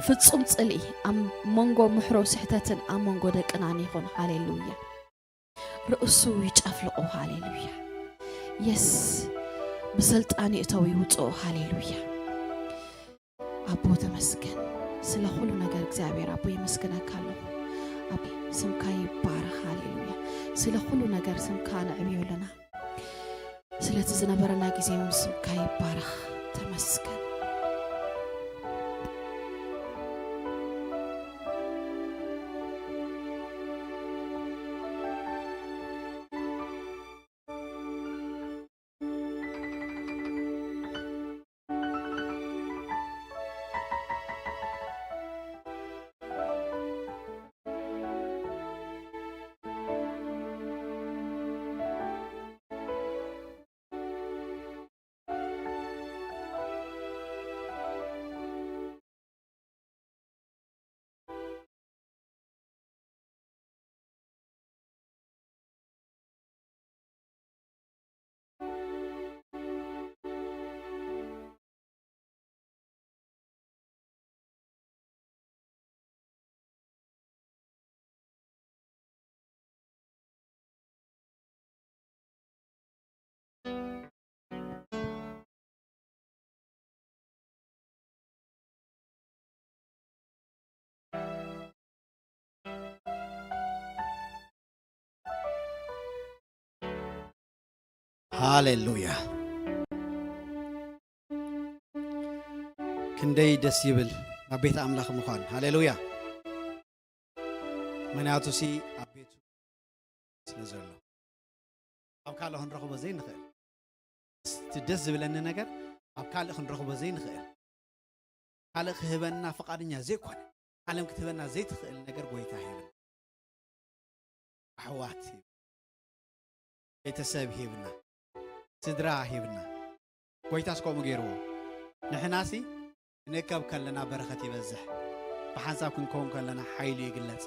ፍጹም ጽልኢ ኣብ መንጎ ምሕሮ ስሕተትን ኣብ መንጎ ደቅናን ይኹን። ሃሌሉያ። ርእሱ ይጨፍልቑ። ሃሌሉያ። የስ፣ ብስልጣን ይእተው ይውፅኡ። ሃሌሉያ። ኣቦ ተመስገን ስለ ኩሉ ነገር። እግዚኣብሔር ኣቦ የመስግነካ ኣለኹ። ኣብ ስምካ ይባረኽ። ሃሌሉያ። ስለ ኩሉ ነገር ስምካ ነዕብዮ ኣለና። ስለቲ ዝነበረና ግዜ እውን ስምካ ይባረኽ። ተመስገን። ሃሌሉያ። ክንደይ ደስ ይብል ናብ ቤት ኣምላኽ ምዃን። ሃሌሉያ። ምኽንያቱ ሲ ኣብ ቤቱ ስለ ዘሎ። ኣብ ካልእ ክንረኽቦ ዘይንኽእል። እቲ ደስ ዝብለኒ ነገር ኣብ ካልእ ክንረኽቦ ዘይንኽእል። ካልእ ክህበና ፍቓድኛ ዘይኮነ፣ ዓለም ክትህበና ዘይትኽእል ነገር ጎይታ ሂብና። ኣሕዋት ሂብና። ቤተሰብ ሂብና። ስድራ ሂብና። ጎይታስ ከምኡ ገይርዎ። ንሕናሲ ክንእከብ ከለና በረኸት ይበዝሕ። ብሓንሳብ ክንከውን ከለና ሓይሉ ይግለጽ።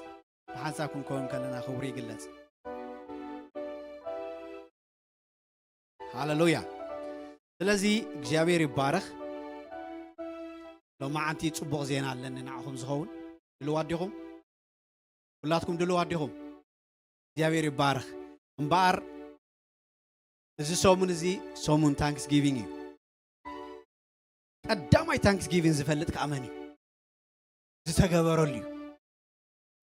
ብሓንሳብ ክንከውን ከለና ክብሩ ይግለጽ። ሃሌሉያ። ስለዚ እግዚኣብሔር ይባረኽ። ሎማዓንቲ ጽቡቕ ዜና ኣለኒ ንዓኹም ዝኸውን። ድልዋት ዲኹም? ኩላትኩም ድልዋት ዲኹም? እግዚኣብሔር ይባረኽ። እምበኣር እዚ ሰሙን እዚ ሰሙን ታንክስ ጊቪንግ እዩ። ቀዳማይ ታንክስ ጊቪንግ ዝፈልጥ ከኣ መን እዩ? ዝተገበረሉ እዩ።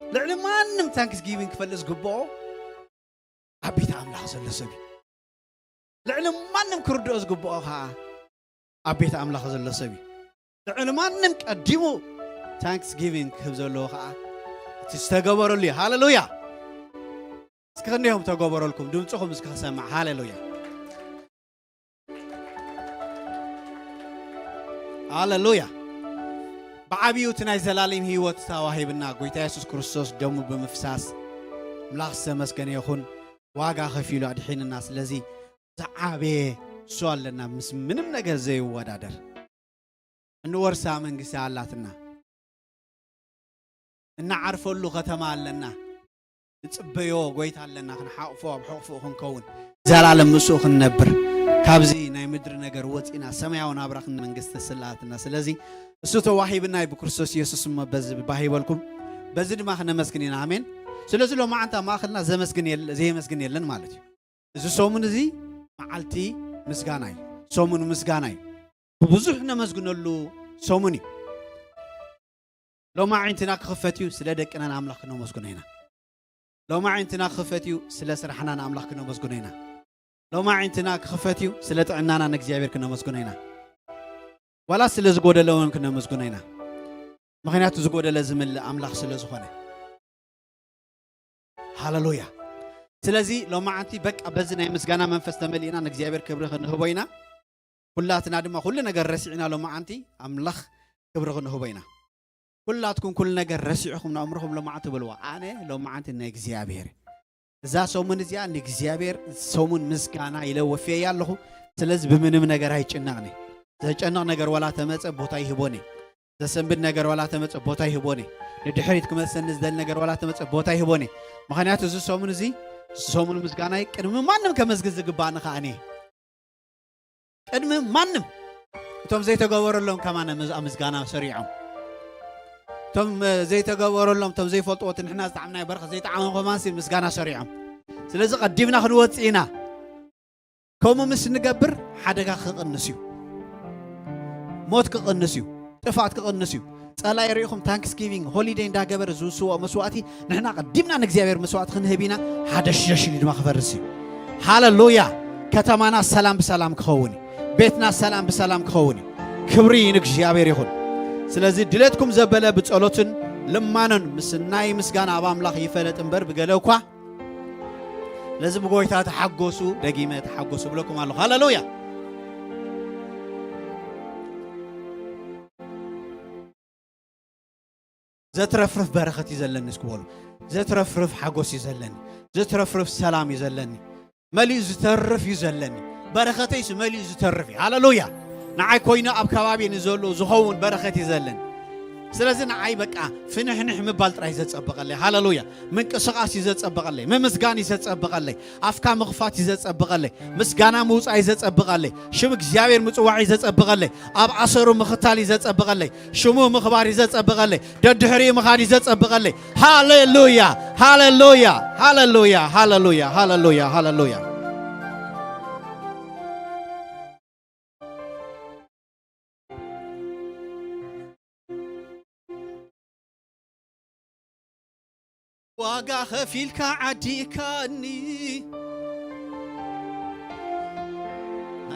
ልዕሊ ማንም ታንክስ ጊቪንግ ክፈልጥ ዝግብኦ ኣብ ቤት ኣምላኽ ዘሎ ሰብ እዩ። ልዕሊ ማንም ክርድኦ ዝግብኦ ኸዓ ኣብ ቤት ኣምላኽ ዘሎ ሰብ እዩ። ልዕሊ ማንም ቀዲሙ ታንክስ ጊቪንግ ክህብ ዘለዎ ኸዓ እቲ ዝተገበረሉ እዩ። ሃሌሉያ። እስኪ ክንደዮም ተገበረልኩም ድምፅኹም እስኪ ክሰማዕ። ሃሌሉያ። ሃሌሉያ። ብዓብዩ እቲ ናይ ዘላለም ህይወት ተዋሂብና ጎይታ የሱስ ክርስቶስ ደሙ ብምፍሳስ ኣምላኽ ዝተመስገነ ይኹን። ዋጋ ከፊሉ ኣድሒንና። ስለዚ ዝዓበየ እሱ ኣለና ምስ ምንም ነገር ዘይወዳደር። እንወርሳ መንግስቲ ኣላትና። እንዓርፈሉ ከተማ ኣለና። ንጽበዮ ጎይታ ኣለና። ክንሓቕፎ ኣብ ሕቕፎ ክንከውን። ዘላለም ምስኡ ክንነብር። ካብዚ ናይ ምድሪ ነገር ወጺና ሰማያዊ ናብራ ክን መንግስቲ ስላትና። ስለዚ እሱ ተዋሂብና እዩ ብክርስቶስ ኢየሱስ እሞ በዚ ባህ ይበልኩም። በዚ ድማ ክነመስግን ኢና። ኣሜን። ስለዚ ሎማዓንቲ ኣብ ማእኸልና ዘመስግን የለ-፣ ዘየመስግን የለን ማለት እዩ። እዚ ሰሙን እዚ መዓልቲ ምስጋና እዩ። ሰሙን ምስጋና እዩ። ብብዙሕ ነመስግነሉ ሰሙን እዩ። ሎማዓንትና ክኽፈት እዩ፣ ስለ ደቅና ንኣምላኽ ክነመስግኖ ኢና። ሎማዓንትና ክኽፈት እዩ፣ ስለ ስራሕና ንኣምላኽ ክነመስግኖ ኢና። ሎማዓንትና ክኽፈት እዩ፣ ስለ ጥዕናና ንእግዚኣብሔር ክነመስግኖ ኢና። ዋላ ስለ ዝጎደለ እውን ክነመስግኖ ኢና። ምኽንያቱ ዝጎደለ ዝምልእ ኣምላኽ ስለ ዝኾነ። ሃሌሉያ። ስለዚ ሎማዓንቲ በቃ በዚ ናይ ምስጋና መንፈስ ተመሊእና ንእግዚኣብሔር ክብሪ ክንህቦ ኢና። ኩላትና ድማ ኩሉ ነገር ረሲዕና ሎማዓንቲ ኣምላኽ ክብሪ ክንህቦ ኢና። ኩላትኩም ኩሉ ነገር ረሲዕኹም ንኣእምሮኹም ሎማዓንቲ በልዋ። ኣነ ሎማዓንቲ ናይ እግዚኣብሔር። እዛ ሰሙን እዚኣ ንእግዚኣብሔር ሰሙን ምስጋና ኢለ ወፍየያ ኣለኹ። ስለዚ ብምንም ነገር ኣይጭነቕን እየ። ዘጨንቕ ነገር ዋላ ተመጸ ቦታ ይህቦን እየ። ዘሰንብድ ነገር ዋላ ተመጸ ቦታ ይህቦን እየ። ንድሕሪት ክመልሰኒ ዝደሊ ነገር ዋላ ተመጸ ቦታ ይህቦን እየ። ምኽንያቱ እዚ ሰሙን እዚ ሰሙን ምስጋና እዩ። ቅድሚ ማንም ከመስግን ዝግባእኒ ከኣ እኔ። ቅድሚ ማንም እቶም ዘይተገበረሎም ከማን ምዝ-፣ ምስጋና ሰሪዖም። እቶም፣ እ፣ ዘይተገበረሎም፣ እቶም ዘይፈልጥዎ፣ እቲ ንሕና ዝጠዓምናዮ በረኸት ዘይጠዓሞም ከማንሲ ምስጋና ሰሪዖም። ስለዚ ቀዲምና ክንወጽእ ኢና። ከምኡ ምስ ንገብር ሓደጋ ክቕንስ እዩ። ሞት ክቕንስ እዩ። ጥፍኣት ክቕንስ እዩ። ጸላኢ ርኢኹም ታንክስጊቪንግ ሆሊደይ እንዳገበረ ዝውስዎ መስዋእቲ ንሕና ቀዲምና ንእግዚኣብሔር መስዋእቲ ክንህብ ኢና። ሓደሽደሽ ኢሉ ድማ ክፈርስ እዩ። ሃለሉያ። ከተማና ሰላም ብሰላም ክኸውን እዩ። ቤትና ሰላም ብሰላም ክኸውን እዩ። ክብሪ ንእግዚኣብሔር ይኹን። ስለዚ ድሌትኩም ዘበለ ብጸሎትን ልማኖን ምስ ናይ ምስጋና ኣብ ኣምላኽ ይፈለጥ እምበር ብገለ እኳ። ስለዚ ብጎይታ ተሓጎሱ፣ ደጊመ ተሓጎሱ እብለኩም ኣለኹ። ሃለሉያ። ዘትረፍርፍ በረኸት እዩ ዘለኒ እስኪ በሉ። ዘትረፍርፍ ሓጎስ እዩ ዘለኒ። ዘትረፍርፍ ሰላም እዩ ዘለኒ። መሊኡ ዝተርፍ እዩ ዘለኒ። በረኸተይስ መሊኡ ዝተርፍ እዩ። ሃለሉያ። ንዓይ ኮይኑ ኣብ ከባቢ ንዘሎ ዝኸውን በረኸት እዩ ዘለኒ። ስለዚ ንዓይ በቃ ፍንሕንሕ ምባል ጥራይ ዘጸበቐለይ። ሃለሉያ። ምንቅስቓስ እዩ ዘጸበቐለይ። ምምስጋን እዩ ዘጸበቐለይ። ኣፍካ ምኽፋት እዩ ዘጸብቐለይ። ምስጋና ምውጻእ እዩ ዘጸብቐለይ። ሽም እግዚኣብሔር ምጽዋዕ እዩ ዘጸብቐለይ። ኣብ ኣሰሩ ምኽታል እዩ ዘጸብቐለይ። ሽሙ ምኽባር እዩ ዘጸብቐለይ። ደድሕሪኡ ምኻድ እዩ ዘጸብቐለይ። ሃሌሉያ፣ ሃሌሉያ፣ ሃሌሉያ፣ ሃሌሉያ፣ ሃሌሉያ፣ ሃሌሉያ። ዋጋ ኸፊልካ ዓዲእካኒ።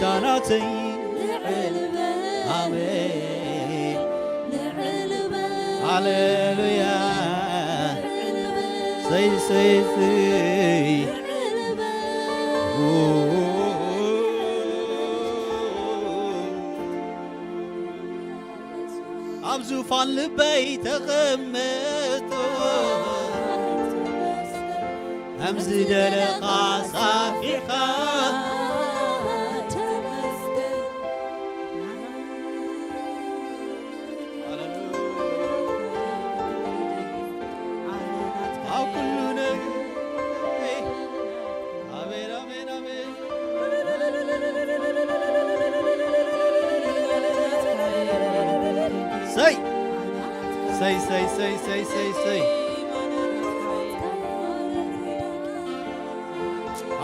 ታናተይ ልዕል በል፣ ኣሜን። ልዕል በል፣ ሃሌሉያ። ልዕል በል፣ ሰይ፣ ሰይ፣ ሰይ። ልዕል በል። ኣብ ዙፋን ልበይ ተቐመጥ፣ ከም ዝደለኻ ሳፊሕካ። ኣብ ኩሉ ነገር። ኣሜን፣ ኣሜን፣ ኣሜን። ሰይ፣ ሰይ፣ ሰይ።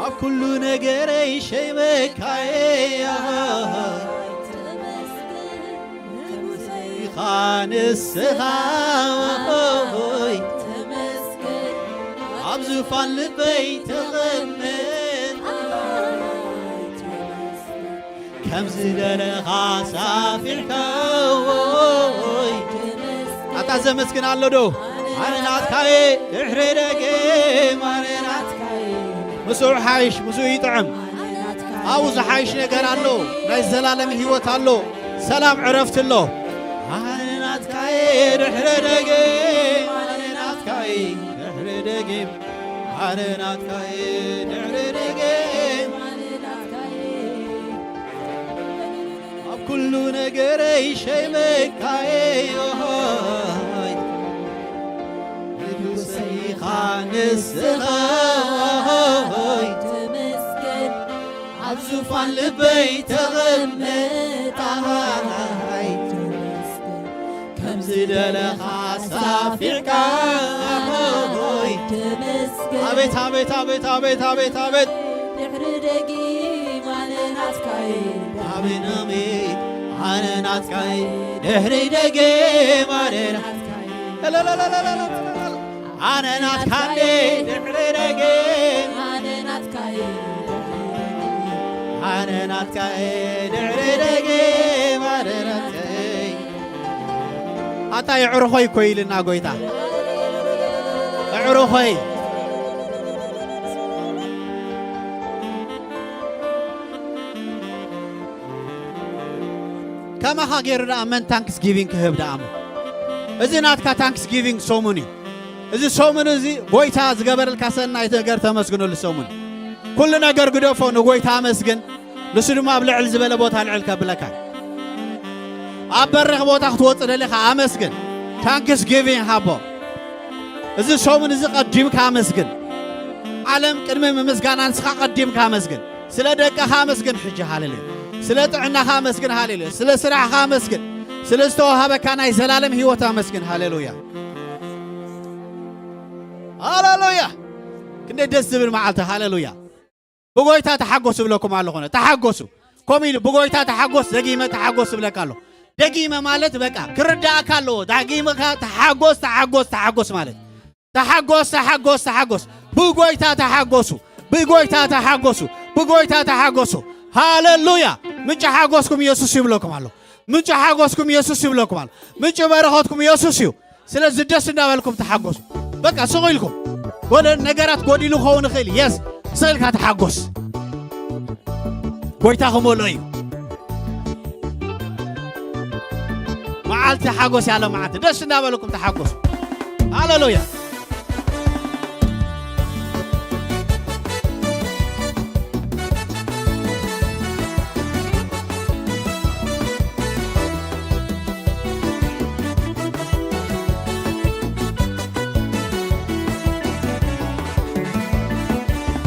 ኣብ ኩሉ ነገረይ ሸይመካየ ኢኻ ንስኻ ሆይ። ኣብ ዙፋን ልበይ ተቐመጥ፣ ከም ዝደለኻ ሳፊሕካ ሆይ። ኣታ ዘመስግን ኣሎ ዶ? ኣነ ናትካየ ድሕሪ ደገም ኣነ ናትካየ። ምስኡ ሓይሽ፣ ምስኡ ይጥዕም። ኣብኡ ዝሓይሽ ነገር ኣሎ። ናይ ዘላለም ህይወት ኣሎ። ሰላም ዕረፍቲ ኣሎ። ኣነ ናትካየ ድሕሪ ደገም ኣነ ናትካየ ድሕሪ ደገም ኣነ ናትካየ ድሕሪ ደገም ኣብ ኩሉ ነገረይ ሸይመካየ ሆይ። ንጉሰይ ኢኻ ንስኻ ሆይ። ተመስገን። ኣብ ዙፋን ልበይ ተቐመጥ ኣሃይ። ተመስገን። ከም ዝደለኻ ሳፊዕካ ሆይ። ተመስገን። ኣቤት፣ ኣቤት፣ ኣቤት፣ ኣቤት፣ ኣቤት፣ ኣቤት። ድሕሪ ደጊም ኣነ ናትካይ። ኣሜን፣ ኣሜን። ኣነ ናትካይ። ድሕሪ ደጊም ኣነ ናትካይ። ለለለለለለለ። ኣነ ናትካይ ድሕሪ ደጊም። ኣነ ናትካይ። ኣነ ናትካይ ድሕሪ ደጊም ኣነ ናትካይ። ኣታ የዕርኾይ እኮ ኢልና ጎይታ። የዕርኾይ። ከማኻ ገይሩ ደኣ መን ታንክስ ጊቪንግ ክህብ ደኣ እሞ? እዚ ናትካ ታንክስ ጊቪንግ ሰሙን እዩ። እዚ ሰሙን እዚ ጎይታ ዝገበረልካ ሰናይ ነገር ተመስግነሉ ሰሙን። ኩሉ ነገር ግደፎ፣ ንጎይታ ኣመስግን። ንሱ ድማ ኣብ ልዕል ዝበለ ቦታ ልዕል ከብለካ። ኣብ በሪኽ ቦታ ክትወጽእ ደሊኻ ኣመስግን። ታንክስ ጊቪንግ ሃቦ። እዚ ሰሙን እዚ ቀዲምካ ኣመስግን። ዓለም ቅድሚ ምምስጋና ንስኻ ቀዲምካ ኣመስግን። ስለ ደቅኻ ኣመስግን ሕጂ፣ ሃሌሉያ። ስለ ጥዕናኻ ኣመስግን፣ ሃሌሉያ። ስለ ስራሕኻ ኣመስግን። ስለ ዝተዋሃበካ ናይ ዘላለም ህይወት ኣመስግን፣ ሃሌሉያ። ሃሌሉያ። ክንደይ ደስ ዝብል መዓልቲ፣ ሃሌሉያ። ብጎይታ ተሓጎሱ እብለኩም ኣለኹ፣ ተሓጎሱ። ከምኡ ኢሉ ብጎይታ ተሓጎስ፣ ደጊመ ተሓጎስ እብለካ ኣለኹ። ደጊመ ማለት በቃ ክርዳእካ ኣለዎ። ደጊምካ ተሓጎስ፣ ተሓጎስ፣ ተሓጎስ ማለት። ተሓጎስ፣ ተሓጎስ፣ ተሓጎስ። ብጎይታ ተሓጎሱ፣ ብጎይታ ተሓጎሱ፣ ብጎይታ ተሓጎሱ። ሃሌሉያ። ምንጪ ሓጎስኩም ኢየሱስ ይብለኩም ኣሎ። ምንጪ ሓጎስኩም ኢየሱስ ይብለኩም ኣሎ። ምንጪ በረኸትኩም ኢየሱስ እዩ። ስለዚ ደስ እንዳበልኩም ተሓጎሱ። በቃ ስቕ ኢልኩም። ወደ ነገራት ጎዲሉ ክኸውን ይኽእል። የስ፣ ስቕ ኢልካ ተሓጎስ። ጎይታ ክመልኦ እዩ። መዓልቲ ሓጎስ ያለ መዓልቲ። ደስ እንዳበልኩም ተሓጎሱ። ሃሌሉያ።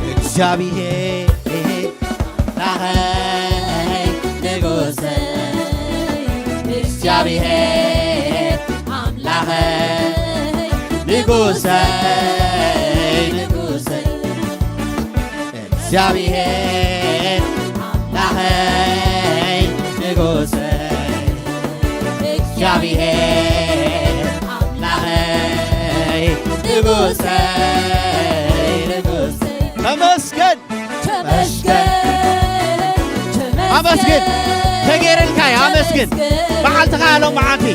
እግዚኣብሔር ኣምላኸይ ንጉሰይ፣ እግዚኣብሔር ኣምላኸይ ንጉሰይ፣ ንጉሰይ፣ እግዚኣብሔር ኣምላኸይ ንጉሰይ፣ እግዚኣብሔር ኣምላኸይ ንጉሰይ፣ ንጉሰይ። ተመስገን። ተመስገን፣ ተመስገን። ኣብ ኣመስግን። ተገይረልካ እዩ፣ ኣመስግን። መዓልትኻ ኣሎ መዓልቲ።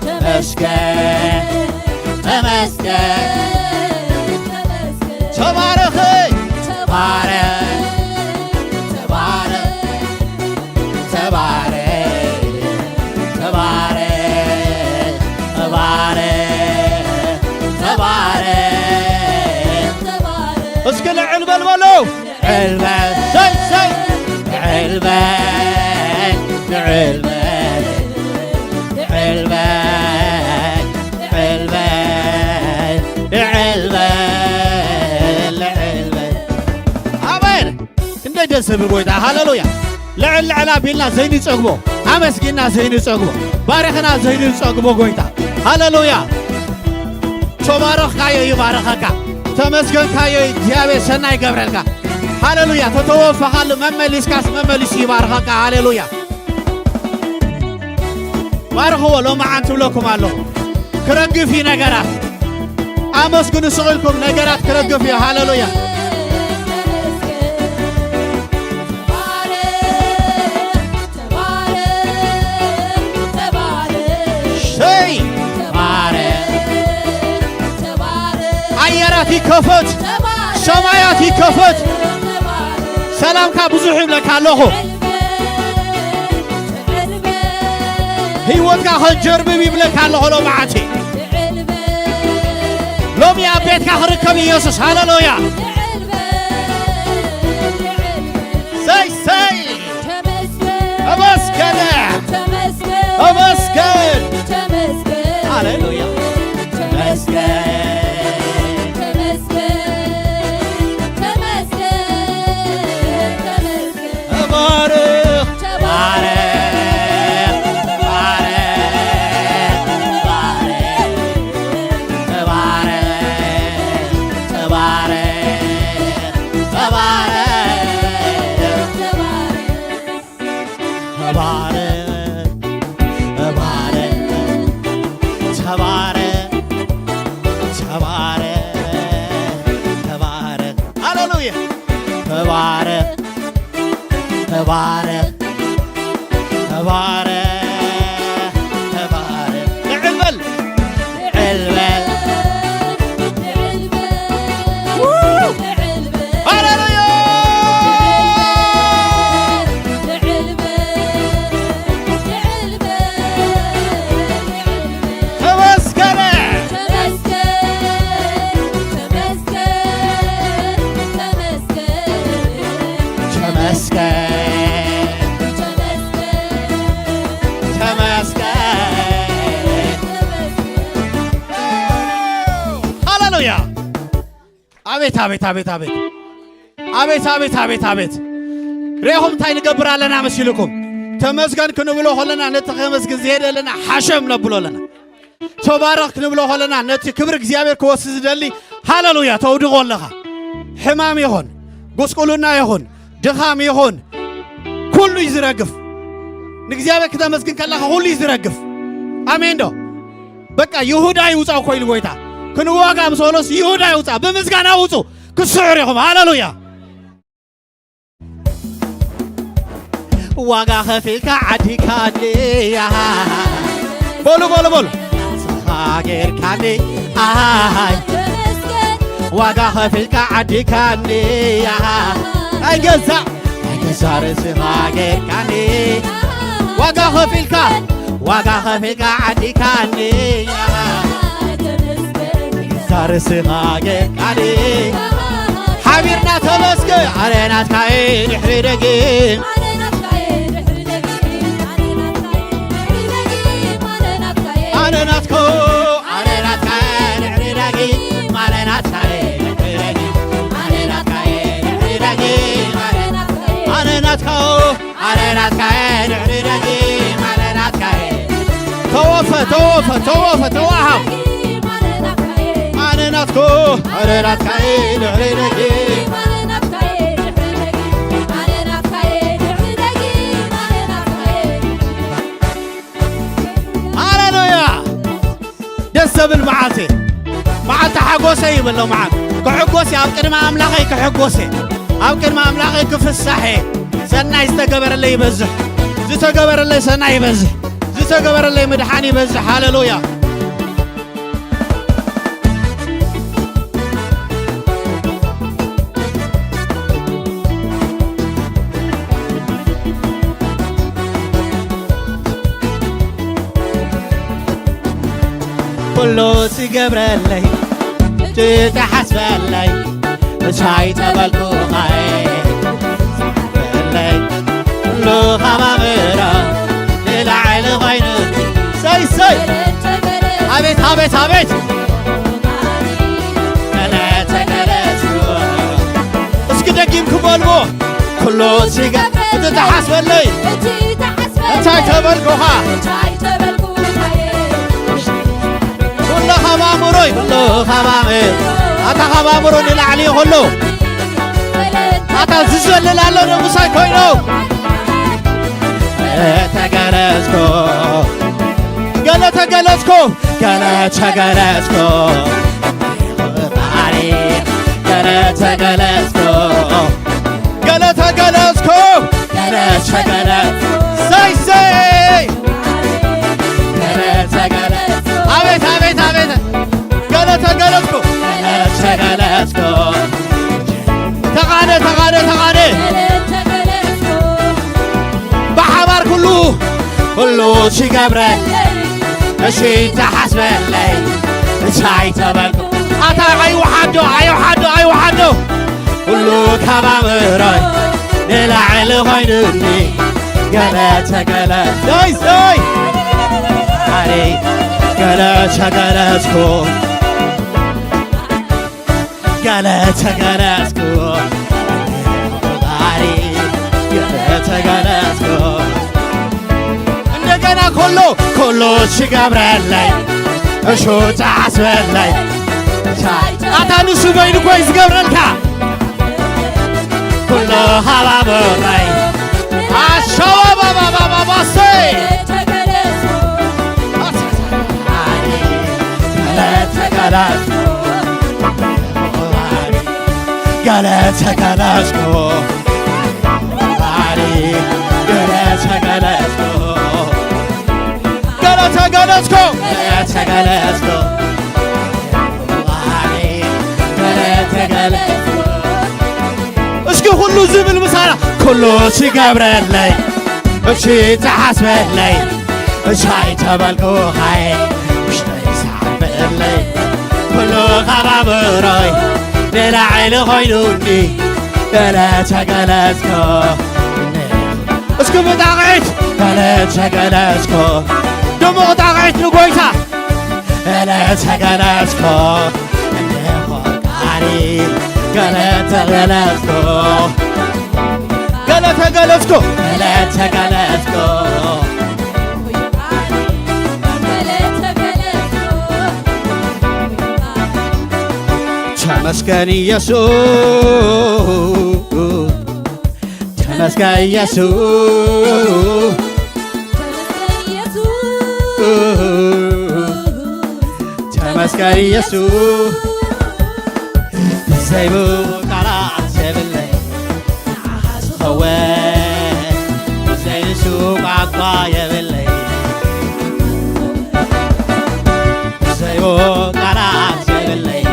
ተመስገን፣ ተመስገን። ተባረኽ። ተባረኽ፣ ተባረኽ፣ ተባረኽ፣ ተባረኽ፣ ተባረኽ፣ ተባረኽ። እስኪ ልዕል በል በሉ። ልዕል በል፣ ሰይ፣ ሰይ። ልዕል በል፣ ልዕል በል፣ ልዕል በል፣ ልዕል በል፣ ልዕል በል፣ ልዕል በል። ኣሜን። ክንደይ ደስ ዝብል ጎይታ። ሃሌሉያ። ልዕል ልዕል ኣቢልና ዘይንጸግቦ፣ ኣመስጊና ዘይንጸግቦ፣ ባሪኽና ዘይንጸግቦ ጎይታ። ሃሌሉያ። ተባረኽካዮ ይባረኸካ፣ ተመስገንካዮ እግዚኣብሔር ሰናይ ይገብረልካ። ሃሌሉያ። ተተወፈኻሉ መመሊስካስ መመሊሱ ይባርኸካ። ሃሌሉያ። ባርኽዎ ሎመዓንቲ እብለኩም ኣለኹ። ክረግፍ እዩ ነገራት። ኣመስግኑ ስቕ ኢልኩም፣ ነገራት ክረግፍ እዩ። ሃሌሉያ። ሸይ ተባረኽ፣ ኣየራት ይከፈት፣ ሰማያት ይከፈት። ሰላምካ ብዙሕ ይብለካ ኣለኹ። ህይወትካ ከጀርብብ ይብለካ ኣለኹ ሎመዓንቲ። ሎሚ ኣብ ቤትካ ክርከብ ኢየሱስ። ሃሌሉያ። ሰይ ሰይ። ተመስገን፣ ተመስገን፣ ተመስገን። ተመስገን። ሃሌሉያ። ተመስገን፣ ተመስገን፣ ተመስገን፣ ተመስገን። ተባረኽ፣ ተባረኽ፣ ተባረኽ፣ ተባረኽ፣ ተባረኽ፣ ተባረኽ፣ ተባረኽ። ተባረኽ፣ ተባረኽ፣ ተባረኽ፣ ተባረኽ፣ ተባረኽ። ሃሌሉያ። ተባረኽ፣ ተባረኽ፣ ተባረኽ፣ ተባረኽ። ልዕል በል። ልዕል በል። ሃሌሉያ! ተመስገነ! ተመስገን፣ ተመስገን። ሃሌሉያ! ኣቤት፣ ኣቤት፣ ኣቤት፣ ኣቤት። ኣቤት፣ ኣቤት፣ ኣቤት፣ ኣቤት። ርኢኹም እንታይ ንገብር ኣለና መሲልኩም? ተመስገን ክንብሎ ከለና፣ ነቲ ከመስግን ዝሄደ ኣለና ሓሸም ነብሎ ኣለና። ተባረኽ ክንብሎ ከለና፣ ነቲ ክብሪ እግዚኣብሔር ክወስድ ዝደሊ፣ ሃሌሉያ፣ ተውድቖ ኣለኻ። ሕማም ይኹን፣ ጉስቁልና ይኹን፣ ድኻም ይኹን፣ ኩሉ እዩ ዝረግፍ። ንእግዚኣብሔር ክተመስግን ከለኻ፣ ኩሉ እዩ ዝረግፍ። ኣሜን ዶ? በቃ ይሁዳ ይውፃ እኮ ኢሉ ጎይታ። ክንዋጋ ምስ በሎስ ይሁዳ ይውፃ፣ ብምስጋና ውፁ፣ ክስዕር ኢኹም። ሃሌሉያ። ዋጋ ከፊልካ ዓዲካኒ፣ ኣሃ። በሉ፣ በሉ፣ በሉ። ስኻ ጌርካኒ፣ ኣሃ። ዋጋ ከፊልካ ዓዲካኒ፣ ኣሃ። ኣይገዛእ፣ ኣይገዛእ ርእስኻ ጌርካኒ። ዋጋ ከፊልካ፣ ዋጋ ከፊልካ ዓዲካኒ፣ ኣሃ። ዛርስኻ ጌርካኒ። ሓቢርና ተመስገን። ኣነ ናትካ እየ ድሕሪ ደጊም። ኣነ ናትኮ፣ ኣነ ናትካ እየ ድሕሪ ደጊም። ኣነ ናትካ እየ ድሕሪ ደጊም። ኣነ ናትካ እየ ድሕሪ ደጊም። ኣነ ናትካ፣ ኣነ ናትካ እየ ድሕሪ ደጊም። ኣነ ናትካ እየ። ተወፈ፣ ተወፈ፣ ተወፈ፣ ተዋሃብ። ኣነ ናትኮ፣ ኣነ ናትካ እየ ድሕሪ ደጊም። ሃሌሉያ። ደስ ዘብል መዓልቲ፣ መዓልቲ ሓጎሰ ይበሎ መዓልቲ። ክሕጎስ እየ፣ ኣብ ቅድሚ ኣምላኸይ ክሕጎስ እየ። ኣብ ቅድሚ ኣምላኸይ ክፍሳሕ እየ። ሰናይ ዝተገበረለይ ይበዝሕ፣ ዝተገበረለይ ሰናይ ይበዝሕ፣ ዝተገበረለይ ምድሓን ይበዝሕ። ሃሌሉያ። ኩሉ ትገብረለይ፣ ትሓስበለይ፣ እንታይ ተበልኩኻይ? በለይ፣ ኩሉ ካብ ኣእምሮ ንላዕሊ ኮይኑ። ሰይ፣ ሰይ! ኣቤት፣ ኣቤት፣ ኣቤት! እስኪ ደጊምኩም በልዎ። ኩሉ ሲጋ እቲ ተሓስበለይ፣ እንታይ ተበልኩኻ? ኩሉ ካብ ኣእምሮይ፣ ኩሉ ካብ ኣእምሮ-፣ ኣታ ካብ ኣእምሮ ንላዕሊ እዩ ኩሉ። ኣታ ዝዘልል ኣሎ ንጉሳይ ኮይኑ። ተገለጽኩ፣ ገለ ተገለጽኩ፣ ገለ ተገለጽኩ። ፈጣሪ ገለ ተገለጽኩ፣ ገለ ተገለጽኩ፣ ገለ ተገለጽኩ። ሰይ፣ ሰይ! ገለ ተገለጽኩ። ኣቤት፣ ኣቤት፣ ኣቤት! ገለ ተገለጽኩ፣ ገለ ተገለጽኩ። ተቓደ፣ ተቓደ፣ ተቓደ! ብሓባር ኩሉ፣ ኩሉ ሲገብረ፣ እሺ ተሓስበለይ፣ እንታይ ተበልኩ? ኣታ ኣይወሓዶ፣ ኣይወሓዶ፣ ኣይወሓዶ። ኩሉ ካብ ኣእምሮይ ንላዕሊ ኮይኑኒ፣ ገለ ተገለ-፣ ዶይ፣ ዶይ። ኣሬ፣ ገለ ተገለጽኩ። ገለ ተገለጽኩ፣ ፈጣሪ ገለ ተገለጽኩ። እንደገና ኩሉ፣ ኩሉ ትገብረለይ፣ እሹ ትሓስበለይ። ኣታ ንሱ በይኑ እኮ እዩ ዝገብረልካ። ኩሉ ሃባበረይ። ኣሻባባባባባባሰይ። ገለ ተገለጽኩ፣ ገለ ተገለጽኩ፣ ገለ ተገለጽኩ፣ ገለ ተገለጽኩ፣ ገለ ተገለጽኩ። እስኪ ኩሉ ዝብል ምሳና፣ ኩሉ ሲገብረለይ፣ እሺ ትሓስበለይ፣ እንታይ ተበልኩኻይ? ውሽጠይ ሳዕበለይ፣ ኩሉ ካብ ኣእምሮይ ንላዕሊ ኮይኑኒ፣ ገለ ተገለጽኩ። እስኪ ብጣቕዒት፣ ገለ ተገለጽኩ። ድሙቕ ጣቕዒት ንጎይታ። ገለ ተገለጽኩ፣ እንደ ፈቃሪ ገለ ተገለጽኩ፣ ገለ ተገለጽኩ፣ ገለ ተገለጽኩ። ተመስገን ኢየሱስ፣ ተመስገን ኢየሱስ። ተመስገን ኢየሱስ። ዘይብሉ ቃላት የብለይ ንዓኻ ዝኸውን፣ ብዘይ ንሱ ቋንቋ የብለይ። ዘይብሉ ቃላት የብለይ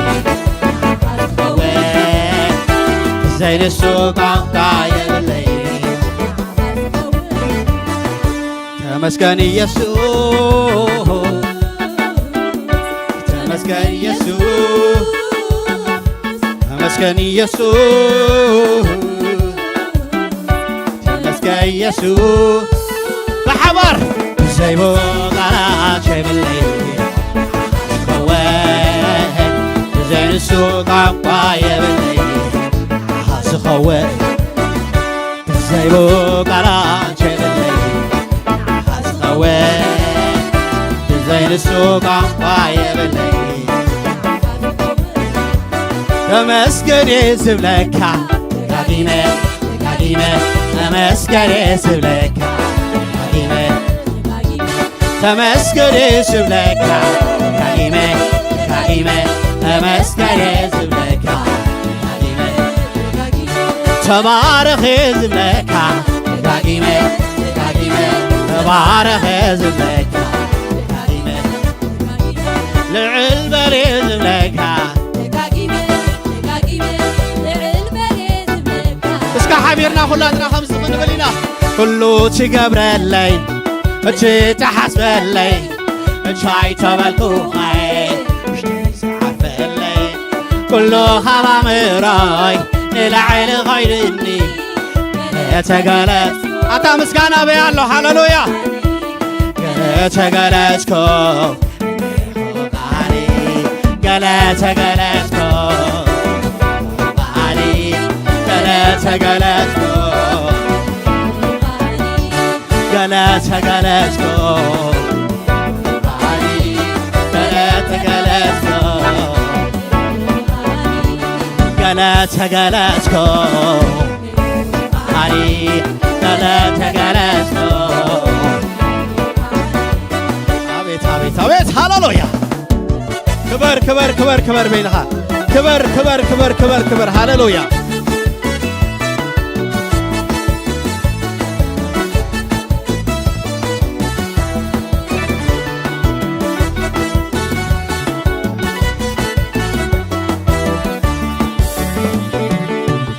ንዓኻ ዝኸውን፣ ብዘይ ንሱ ቋንቋ የብለይ። ተመስገን ኢየሱስ፣ ተመስገን ኢየሱስ፣ ተመስገን ኢየሱስ፣ ተመስገን ኢየሱስ። ብሓባር ብዘይብሉ ቃላት የብለይ ዝኸውን፣ ብዘይ ንሱ ቋንቋ የብለይ ዝኸውን። ብዘይብሉ ቃላት የብለይ ንዓኻ ዝኸውን፣ ብዘይ ንሱ ቋንቋ የብለይ። ተመስገን እየ ዝብለካ ደጋጊመ፣ ደጋጊመ፣ ተመስገን እየ ዝብለካ ደጋጊመ፣ ተመስገን እየ ዝብለካ ደጋጊመ፣ ደጋጊመ፣ ተመስገን እየ ዝብለካ ደጋጊመ፣ ደጋጊመ። ተባረኽ ዝብለካ ደጋጊመ ደጋጊመ ተባረኽ ዝብለካ ደጋጊመ ልዕል በል ዝብለካ ደጋጊመ ደጋጊመ ልዕል በል ዝብለካ እስካ ሓቢርና ኩላትና ከምዚ ክንብል ኢና። ኩሉ ትገብረለይ እቲ ትሓስበለይ እንታይ ተበልኩኸ ዝዓርፈለይ ኩሉ ካብ ኣእምሮይ ንላዕሊ ኸይድኒ ተገለጽ ኣታ ምስጋና በይ ኣሎ ሃሌሉያ ተገለጽኩ ቃሊ ገለ ተገለጽኩ ቃሊ ገለ ተገለጽኩ ገለ ተገለጽኩ ቃሊ ገለ ተገለጽኩ ገለ ተገለጽኩ ቃሊ ገለ ተገለጽኩ። ኣቤት ኣቤት ኣቤት ሃሌሉያ። ክበር ክበር ክበር ክበር በይንኻ ክበር ክበር ክበር ክበር ክበር ሃሌሉያ።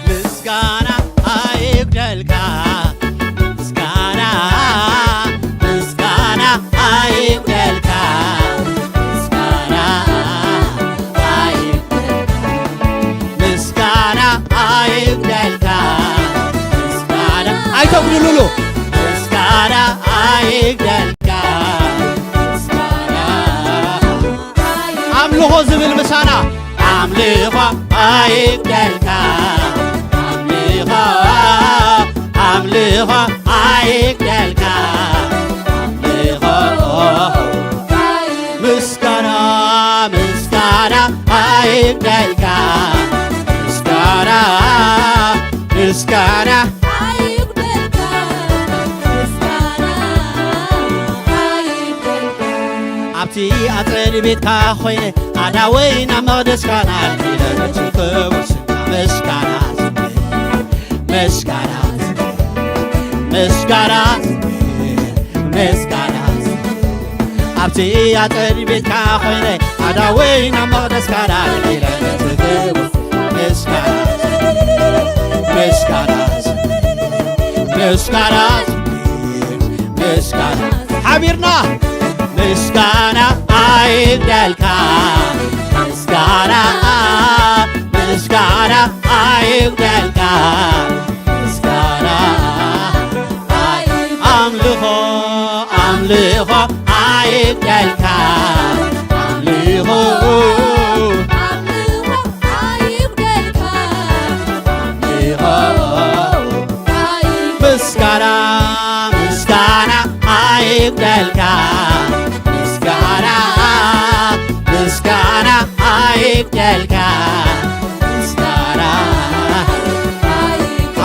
ምስጋና ኣይጉደልካ ምስጋና ምስጋና ኣይጉደልካ ምስጋና ኣይጉደልካ ምስጋና ኣይጉደልካ ምስጋና ኣይተጉድልሉ ምስጋና ኣይጉደልካ ምስጋና ኣምልኾ ዝብል ምሳና ኣምልኾ ኣይጉደልካ ኣምልኾ ኣምልኾ ኣይጉደልካ ኣምልኾ ምስጋና ምስጋና ኣይጉደልካ ምስጋና ምስጋና ኣብቲ ኣጸድ ቤትካ ኮይነ ኣዳወይ ናብ መቕደስካ ናልኪለ ነቲ ክቡር ስምካ ምስጋና ምስጋና ምስጋና ምስጋና ኣብቲ ኣጸድ ቤትካ ኮይነ ኣዳወይ ናብ መቕደስካ ናልኪለ ነቲ ክቡር ምስጋና ምስጋና ምስጋና ምስጋና ሓቢርና ምስጋና ኣይጉደልካ ምስጋና ምስጋና ኣይጉደልካ ምስጋና ኣምልኾ ኣምልኾ ኣይጉደልካ ኣምልኾ ምስጋና ምስጋና ኣይጉደልካ ምስጋና ምስጋና ኣይጉደልካ ምስጋና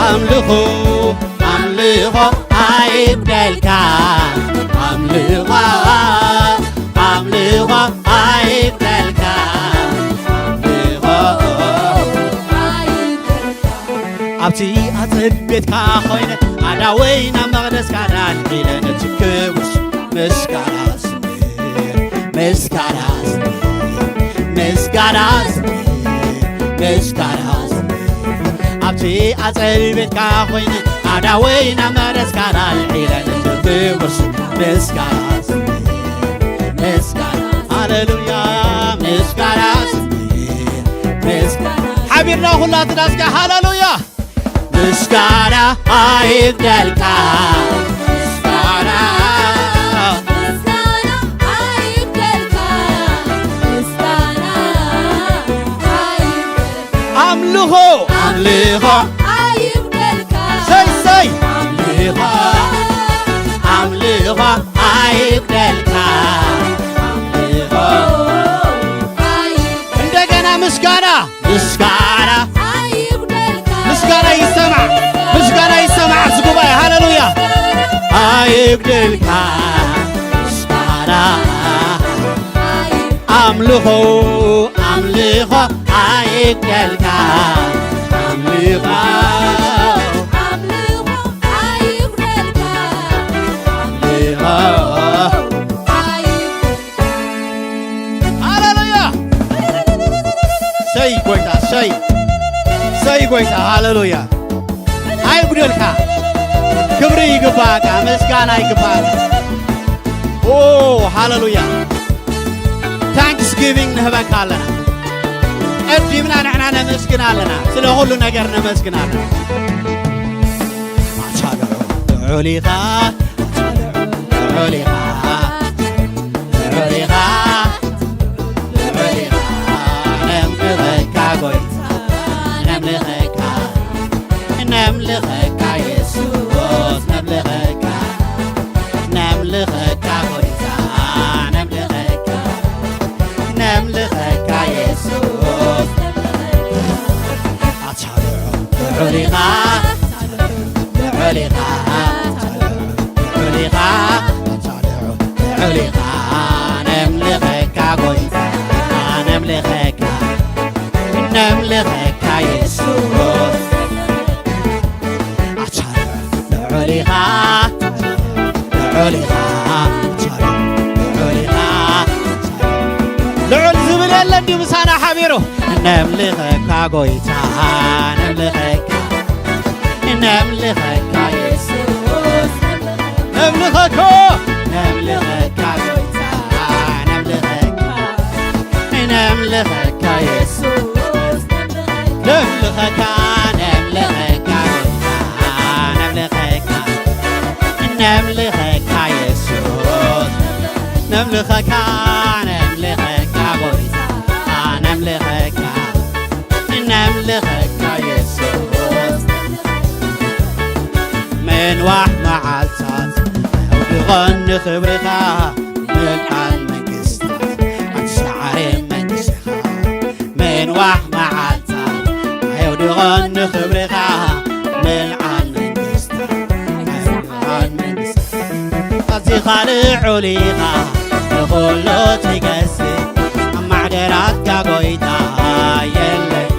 ኣምልኾ ኣምልኾ ኣይጉደልካ ኣምልኾ ኣምልኾ ኣይጉደልካ ኣምልኾ ኣብቲ ኣጽድ ቤትካ ኮይነ ኣዳወይ ናብ መቕደስካ ዳልዒለ ነቲ ክቡር ምስጋና ምስጋና ምስጋና ምስጋና ኣብቲ ኣጸቢ ቤትካ ኮይነ ኣዳወይ ናብ መረስካ ዳልዒለ ንትብርስ ምስጋና ምስጋና ሃሌሉያ ምስጋና ምስጋና ሓቢርና ኩላትና እስከ ሃሌሉያ ምስጋና ኣይግደልካ ምስጋና ምስጋና ኣይግደልካ ምስጋና ኣይግደልካ ኣምልኾ ኣምልኾ ኣይግደልካ ሰይ ሰይ ኣምልኾ ኣምልኾ ኣይግደልካ ኣምልኾ ኣይግደልካ እንደገና ምስጋና ምስጋና ኣይጉደልካ ምስጋና ይሰማዕ ምስጋና ይሰማዕ ኣብዚ ጉባኤ ሃሌሉያ ኣይጉደልካ ምስጋና ኣምልኾ ኣምልኾ ኣይጉደልካ ኣምልኾ ጎይታ፣ ሃሌሉያ። ኣይጉደልካ። ክብሪ ይግባእካ፣ ምስጋና ይግባእካ። ኦ፣ ሃሌሉያ። ታንክስጊቪንግ ንህበካ ኣለና። ቀዲምና ንሕና ነመስግን ኣለና። ስለ ኩሉ ነገር ነመስግን ኣለና። ኣታ ልዑል ኢኻ፣ ኣታ ልዑል ኢኻ፣ ልዑል ኢኻ፣ ልዑል ኢኻ። ነምልኸካ ጎይታ፣ ነምልኸካ፣ ነምልኸካ የሱስ፣ ነምልኸካ፣ ነምልኸካ ጎይታ፣ ነምልኸካ፣ ነምልኸካ የሱስ። ኣታ ልዑል ኢኻ፣ ልዑል ኢኻ፣ ልዑል ኢኻ፣ ልዑል ኢኻ። ነምልኸካ ጎይታ፣ ነምልኸካ፣ ነምልኸካ የሱስ። ኣታ ልዑል ኢኻ፣ ልዑል ኢኻ፣ ልዑል ኢኻ። ልዑል ዝብል የለን ድዩ ምሳና ሓቢሩ? ነምልኸካ ጎይታ፣ ነምልኸካ፣ ነምልኸካ የሱስ። ነምልኸካ፣ ነምልኸካ ጎይታ፣ ነምልኸካ፣ ነምልኸካ የሱስ። ነምልኸካ፣ ነምልኸካ ጎይታ፣ ነምልኸካ፣ ነምልኸካ የሱስ። ነምልኸካ፣ ነምልኸካ ጎይታ፣ ነምልኸካ፣ ነምልኸካ የሱስ። ምንዋሕ መዓልታት ኣየውድቐን ንኽብርኻ፣ ምልዓል መንግስታት ኣንሳዓረ መንግስትኻ። ምንዋሕ መዓልታት ኣየውድቐን ንኽብርኻ፣ ምልዓል መንግስታት ኣንሳዓረ መንግስትኻ። ኣዚኻ ልዑል ኢኻ፣ ንኹሉ ትገዝእ፣ ኣብ ማሕደራትካ ጎይታ የለን።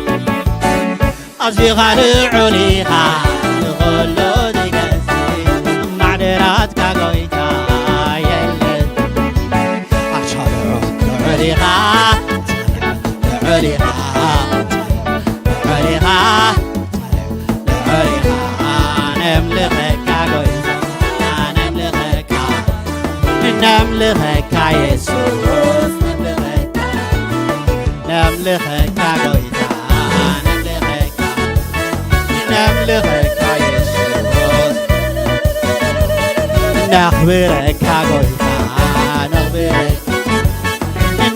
ኣዚኻ ልዑል ኢኻ፣ ንኹሉ ትገዝእ፣ ኣብ ማሕደራትካ ጎይታ የለን። ኣታ ልዑል ኢኻ፣ ልዑል ኢኻ፣ ልዑል ኢኻ። ልዑል ኢኻ፣ ነምልኸካ ጎይታ፣ ነምልኸካ፣ ነምልኸካ የሱስ፣ ነምልኸካ፣ ነምልኸካ ጎይታ፣ ነምልኸካ፣ ነምልኸካ የሱስ። ነኽብረካ ጎይታ፣ ነኽብረካ፣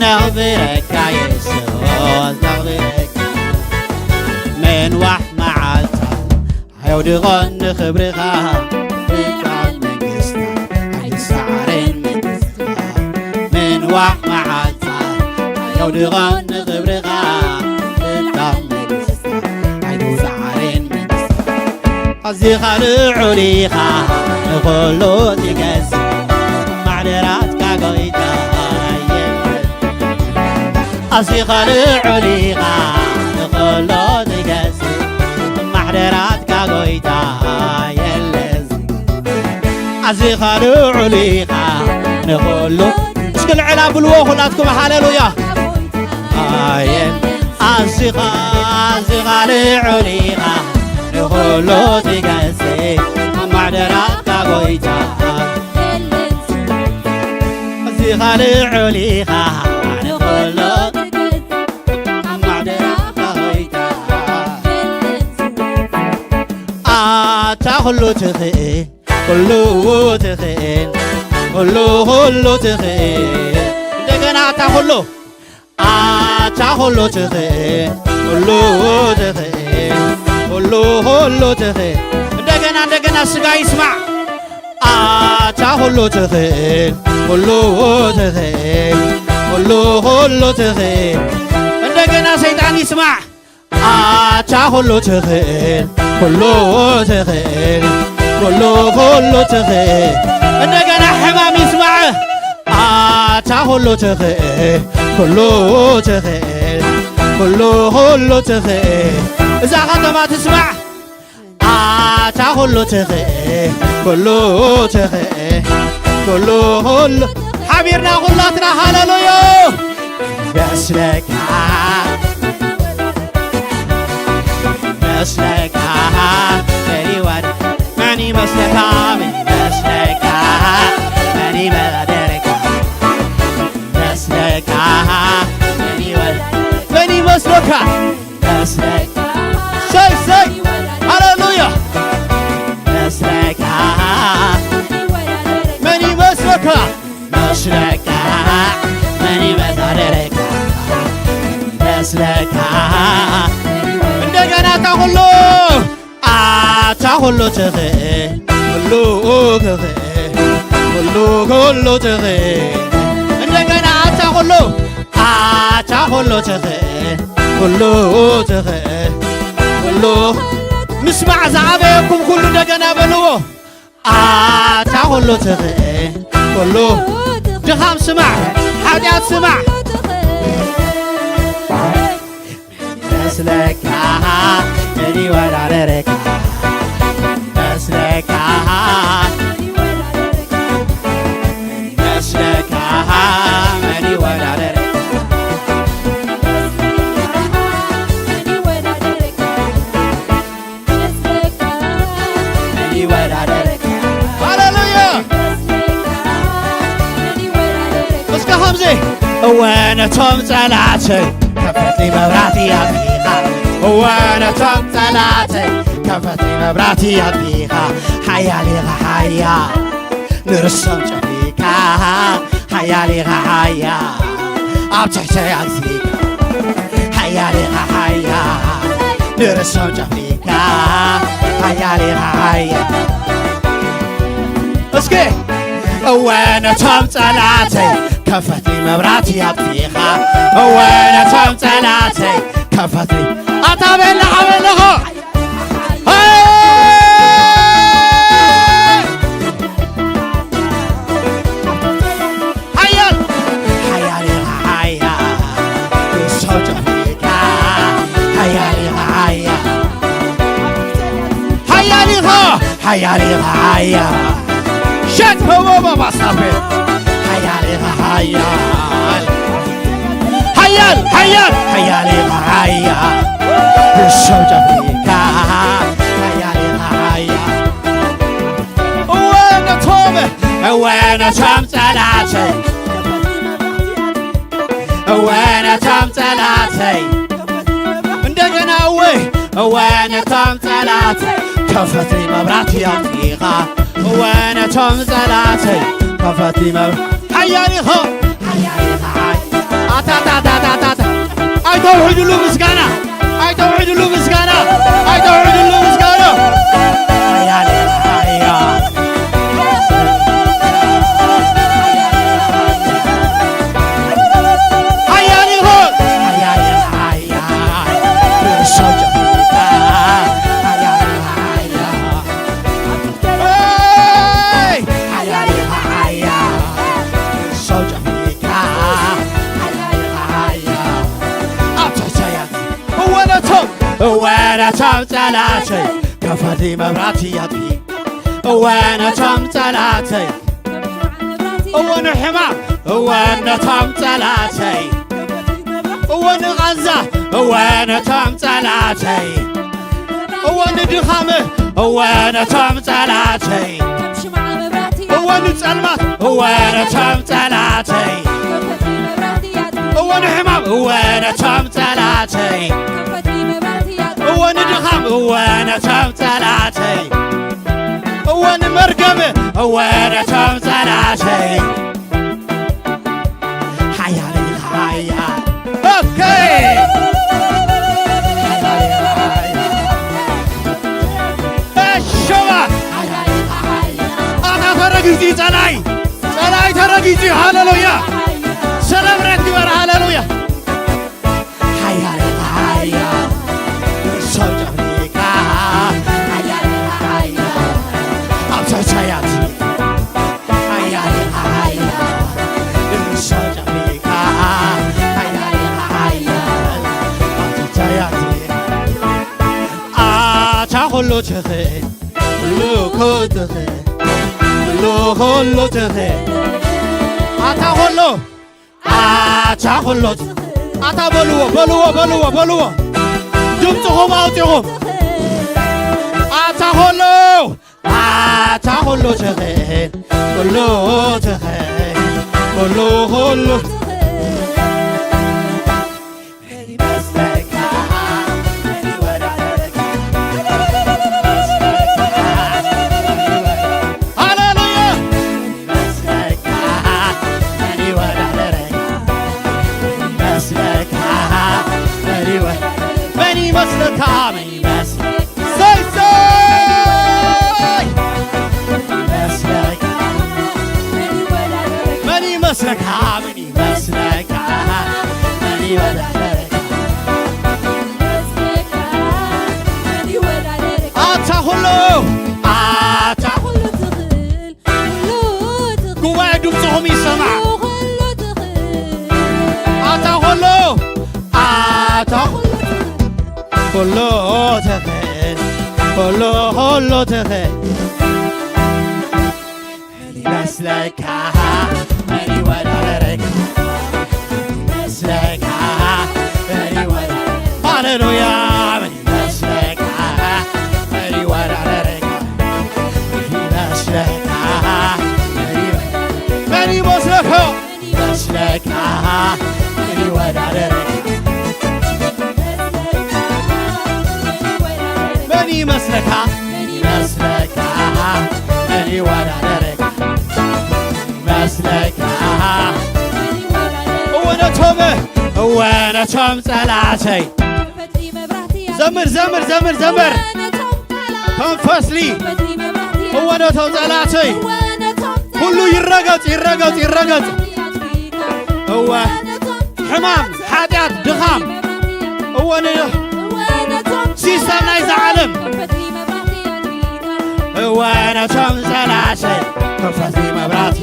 ነኽብረካ የሱስ፣ ነኽብረካ። ምንዋሕ መዓልታት ኣየውድቐን ንኽብርኻ፣ ፍጻም መንግስታ ኣይትሰዓርን መንግስታ። ምንዋሕ መዓልታት ኣየውድቐን ንኽብርኻ፣ ፍጻም መንግስታ ኣይትሰዓርን መንግስታ። ኣዚኻ ልዑል ኢኻ፣ ንኹሉ ትገዝእ፣ ማሕደራትካ ጎይታ የለን። ኣዚኻ ልዑል ኢኻ፣ ንኹሉ ትገዝእ፣ ማሕደራትካ ጎይታ የለን። ኣዚኻ ልዑል ኢኻ፣ ንኹሉ እስኪ ልዕል ኣብልዎ ኩላትኩም፣ ሃሌሉያ። ኣየን ኣዚኻ፣ ኣዚኻ ልዑል ኢኻ፣ ንኹሉ ትገዝእ፣ ኣብ ማሕደራትካ ጎይታ። ኣዚኻ ልዑል ኢኻ፣ ንኹሉ ኣብ ማሕደራትካ ጎይታ። ኣታ ኩሉ ትኽእል፣ ኩሉ ትኽእል፣ ኩሉ፣ ኩሉ ትኽእል። እንደገና ኣታ ኩሉ፣ ኣታ ኩሉ ትኽእል፣ ኩሉ ትኽእል፣ ኩሉ፣ ኩሉ ትኽእል። እንደገና፣ እንደገና ስጋ ይስማዕ። ኣታ ኩሉ ትኽእል፣ ኩሉ ትኽእል፣ ኩሉ፣ ኩሉ ትኽእል። እንደገና ሰይጣን ይስማዕ። ኣታ ኩሉ ትኽእል፣ ኩሉ ትኽእል፣ ኩሉ፣ ኩሉ ትኽእል። እንደገና ሕማም ይስማዕ። ኣታ ኩሉ ትኽእል፣ ኩሉ ትኽእል፣ ኩሉ፣ ኩሉ ትኽእል። እዛ ከተማ ትስማዕ። ኣታ ኩሉ ትኽእል፣ ኩሉ ትኽእል፣ ኩሉ፣ ኩሉ። ሓቢርና ኩላትና ሃሌሉያ። ይመስለካ፣ መስለካ መን ይወድ መን ይመስለካ መን ይመስለካ መን ይወዳደረካ መስለካ መን ይወድ መን ይመስለካ መስለካ ሰይ ሰይ ሃሌሉያ መስለካ መን ይመስለካ መስለካ መን ይወዳደረካ መስለካ እንደገና ኣታ ኩሉ ኣታ ኩሉ ትኽእል ኩሉ ትኽእል ኩሉ ኩሉ ትኽእል እንደገና ኣታ ኩሉ ኣታ ኩሉ ትኽእል ኩሉ ትኽእል ኩሉ ምስማዕ ዝኣበየኩም ኩሉ እንደገና በልዎ ኣታ ኩሉ ትኽእል ኩሉ ድኻም ስማዕ ሓጢኣት ስማዕ መስለካ መን ይወዳደረካ መስለካ መስለካ መን ይወዳደረካ ሃሌሉያ እስከ ከምዚ እወ ነቶም ጸላእተይ ከፈቲ መብራህቲ ኣጥፊኻ እወ ነቶም ጸላእተይ ከፈቲ መብራህቲ ኣጥፊኻ ሓያል ኢኻ ሓያል ንርሶም ጨፊካ ሓያል ኢኻ ሓያል ኣብ ትሕተይ ኣግዚካ ሓያል ኢኻ ሓያል ንርሶም ጨፊካ ሓያል ኢኻ ሓያል እስኪ እወ ነቶም ጸላተይ ከፈቲ መብራቲ ኣጥፊኻ እወ ነቶም ጸላተይ ከፈቲ ኣታ በላ ሓበለኾ ሓያል ሓያል ኢኻ ሓያል ክሳብ ጨፊካ ሓያል ኢኻ ሓያል ሓያል ኢኻ ሓያል ኢኻ ሓያል ሸት ሆቦቦ ባስታፔ ሓያል ኢኻ ሓያል ሓያል ሓያል ሓያል ኢኻ ሓያል ክሳብ ጨፊካ ሓያል ኢኻ ሓያል እወ ነቶም እወ ነቶም ጸላተይ እወ ነቶም ጸላተይ እንደገና እወ እወ ነቶም ጸላተይ ከፈትሪ መብራት ኣጥፊኻ እወ ነቶም ጸላተይ ከፈትሪ መብራት ሓያል ኢኻ ኣታታታታታታ ኣይተውሕድሉ ምስጋና ኣይተውሕድሉ ምስጋና ኣይተውሕድሉ ምስጋና ሓያል ሓያል ሓያል ይኹን ሓያል ሓያል ርእሶም ጨፊንካ ሓያል ሓያል ሓያል ሓያል ርእሶም ጨፊንካ ሓያል ሓያል ኣብ ትሕተያ እወ ነቶም እወ ነቶም ጸላተይ ከፈቲ መብራቲ ኣጥፊ እወ ነቶም ጸላተይ እወ ንሕማም እወ ነቶም ጸላተይ እወ ንቓንዛ እወ ነቶም ጸላተይ እወ ንድኻም እወ ነቶም ጸላተይ እወ ንጸልማት እወ ነቶም ጸላተይ እወ ንሕማም እወ ነቶም ጸላተይ እወ ንድኻም እወ ነቶም ጸላተይ እወ ንመርገም እወ ነቶም ጸላተይ ሓያል ሓያል ኦኬ ሓያል ሓያል እሸዋ ኣታ ተረጊጺ ጸላይ ጸላይ ተረጊጺ ሃሌሉያ ሰለብሬት ግበር ሃሌሉያ ሓያል ሓያል ሰብ ጨፍሪካ ሓያል ሓያል ኣብ ሰሰያት ሓያል ሓያል ሰብ ጨፍሪካ ሓያል ሓያል ኣብ ሰሰያት ኣታ ኩሉ ትኽእል ኩሉ ክትኽእል ኩሉ ኩሉ ትኽእል ኣታ ኩሉ ኣታ ኩሎት ኣታ በልዎ በልዎ በልዎ በልዎ ድምፅኹም ኣውፂኹም ኣታ ኩሉ ኣታ ኩሉ ትኽእል፣ ኩሉ ትኽእል፣ ኩሉ ኩሉ ሃሌሉያ። መን ይመስለካ? መን ይመስለካ? መን ይመስለካ? መን ይመስለካ? መን ይመስለካ? ሰይ፣ ሰይ! መን ይመስለካ? መን ይመስለካ? መን ይወዳደረካ? ኣታ ኩሉ፣ ኣታ ጉባኤ ድምፅኹም ይሰማዕ። ኣታ ኩሉ፣ ኣታ ኩሉ ትኽእል፣ ኩሉ፣ ኩሉ ትኽእል። መን ይመስለካ? መን ይወዳደረካ? መን ይመስለካ? መን ይወዳደረካ? ሃሌሉያ! መን ይመስለካ? መን ይወዳደረካ? መን ይመስለካ? መን ይወ-፣ መን ይመስለካ? መን ይመስለካ? መን ይወዳደረካ? መን ይመስለካ? መን ይመስለካ? መን ይወዳደረካ? ይመስለካ? እወ ነቶም፣ እወ ነቶም ጸላተይ። ዘምር፣ ዘምር፣ ዘምር፣ ዘምር። ከም ፈትሊ። እወ ነቶም ጸላተይ። ኩሉ ይረገጽ፣ ይረገጽ፣ ይረገጽ። እወ ሕማም፣ ሓጢኣት፣ ድኻም። እወ ን-፣ ሲስተም ናይዛ ዓለም። እወ ነቶም ጸላእተይ ከም ፈትሊ መብራት።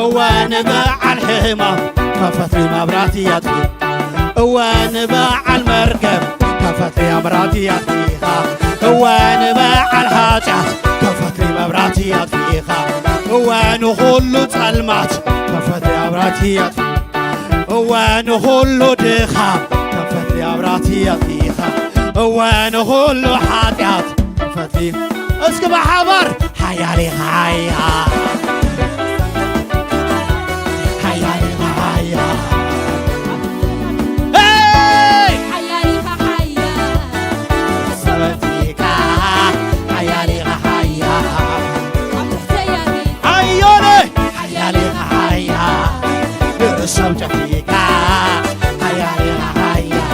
እወ ንበዓል ሕማም ከም ፈትሊ መብራት ያጥፊ። እወ ንበዓል መርገም ከም ፈትሊ መብራት ያጥፊኻ። እወ ንበዓል ሓጢኣት ከም ፈትሊ መብራት ያጥፊኻ። እወ ንኹሉ ጸልማት ከም ፈትሊ መብራት ያጥፊ። እወ ንኹሉ ድኻም ከም ፈትሊ መብራት ያጥፊኻ። እወ ንኹሉ ሓጢኣት ከም ፈትሊ። እስኪ ብሓባር ሓያል ኢኻ ሓያል። ሓያል ኢኻ ሓያል። ኤይ! ሓያል ኢኻ ሓያል። ሰበቲካ ሓያል ኢኻ ሓያል። ኣብ ትሕተይ ኣትዩ። ኣዮነ! ሓያል ኢኻ ሓያል። ንእሶም ጨፊካ ሓያል ኢኻ ሓያል።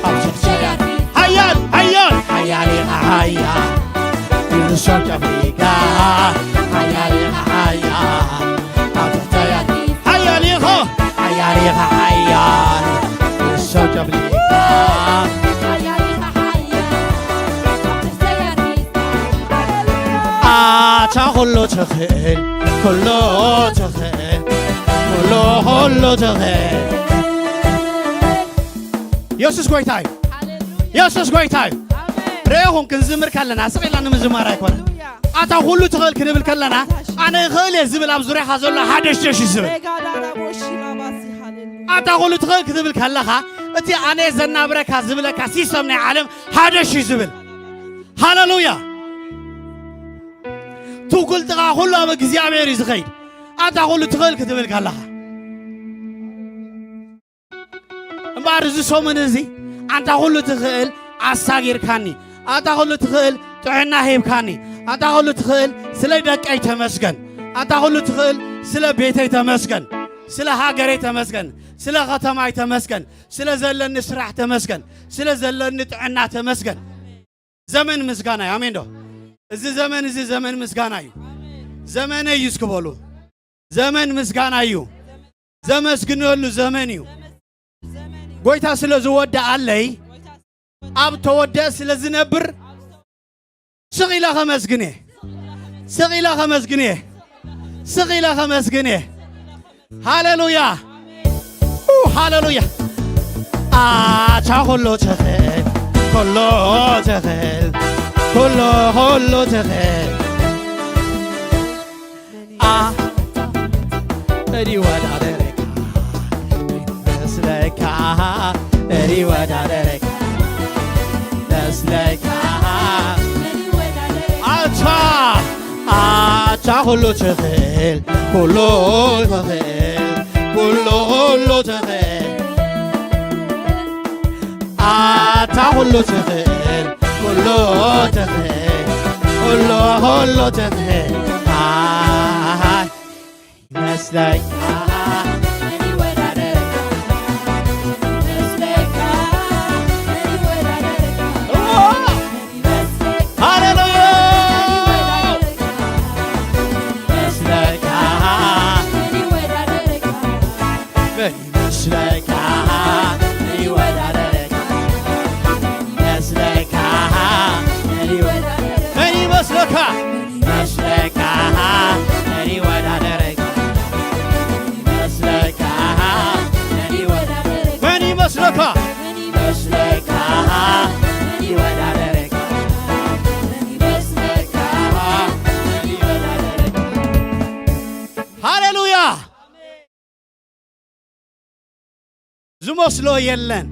ኣብ ትሕተይ ኣትዩ። ሓያል፣ ሓያል። ሓያል ኢኻ ሓያል። ንእሶም ጨፊካ ሓያል ኢኻ ሓያል። ኣብ ትሕተይ ኣትዩ። ሓያል ኢኻ። ሓያል ኢኻ ሓያል። ንእሶም ጨፊካ። ኣታ ኩሉ ትኽእል፣ ኩሉ ትኽእል፣ ኩሉ፣ ኩሉ ትኽእል። የሱስ ጎይታ እዩ። የሱስ ጎይታ እዩ። ርኤኹም ክንዝምር ከለና ስቕ ኢልና ንምዝማር ኣይኮነን። ኣታ ኩሉ ትኽእል ክንብል ከለና ኣነ እኽእል እየ ዝብል ኣብ ዙርያኻ ዘሎ ሓደ ሸሽ እዩ ዝብል። ኣታ ኩሉ ትኽእል ክትብል ከለኻ እቲ ኣነ ዘናብረካ ዝብለካ ሲስተም ናይ ዓለም ሓደ ሺ ዝብል። ሃሌሉያ። ትውክልትኻ ኩሉ ኣብ እግዚኣብሔር እዩ ዝኸይድ። ኣታ ኩሉ ትኽእል ክትብል ከለኻ እምበኣር እዚ ሰሙን እዚ ኣንታ ኩሉ ትኽእል ኣሳጊርካኒ፣ ኣንታ ኩሉ ትኽእል ጥዕና ሂብካኒ፣ ኣንታ ኩሉ ትኽእል ስለ ደቀይ ተመስገን፣ ኣንታ ኩሉ ትኽእል ስለ ቤተይ ተመስገን፣ ስለ ሃገረይ ተመስገን፣ ስለ ከተማይ ተመስገን፣ ስለ ዘለኒ ስራሕ ተመስገን፣ ስለ ዘለኒ ጥዕና ተመስገን። ዘመን ምስጋና እዩ። ኣሜን ዶ? እዚ ዘመን እዚ ዘመን ምስጋና እዩ። ዘመነይ እዩ እስኪ በሉ። ዘመን ምስጋና እዩ። ዘመስግነሉ ዘመን እዩ። ጎይታ ስለ ዝወደኣለይ ኣብ ተወደአ ስለ ዝነብር ስቕ ኢለ ኸመስግን እየ። ስቕ ኢለ ኸመስግን እየ። ስቕ ኢለ ኸመስግን እየ። ሃሌሉያ። ኡ፣ ሃሌሉያ። ኣታ ኩሉ ትኽእል፣ ኩሉ ትኽእል፣ ኩሉ፣ ኩሉ ትኽእል። ኣ፣ እዲ ወዳደረካ መስለካ፣ እዲ ወዳደረካ መስለካ። ኩሉ ትኽእል፣ ኩሉ ትኽእል፣ ኩሉ ኩሉ ትኽእል። ኣታ ኩሉ ትኽእል፣ ኩሉ ትኽእል፣ ኩሉ ኩሉ ትኽእል። ኣይ መስለካ ሃሌሉያ። መስለካ መን ይመስለካ? መን ይወዳደረካ? መስለካ መን ይወዳደረካ? መን ይመስለካ? መስለካ መን ይወዳደረካ? መስለካ መን ይወዳደረካ? መን ይመስለካ? መን ይወዳደረካ? ሃሌሉያ። ዝመስሎ የለን፣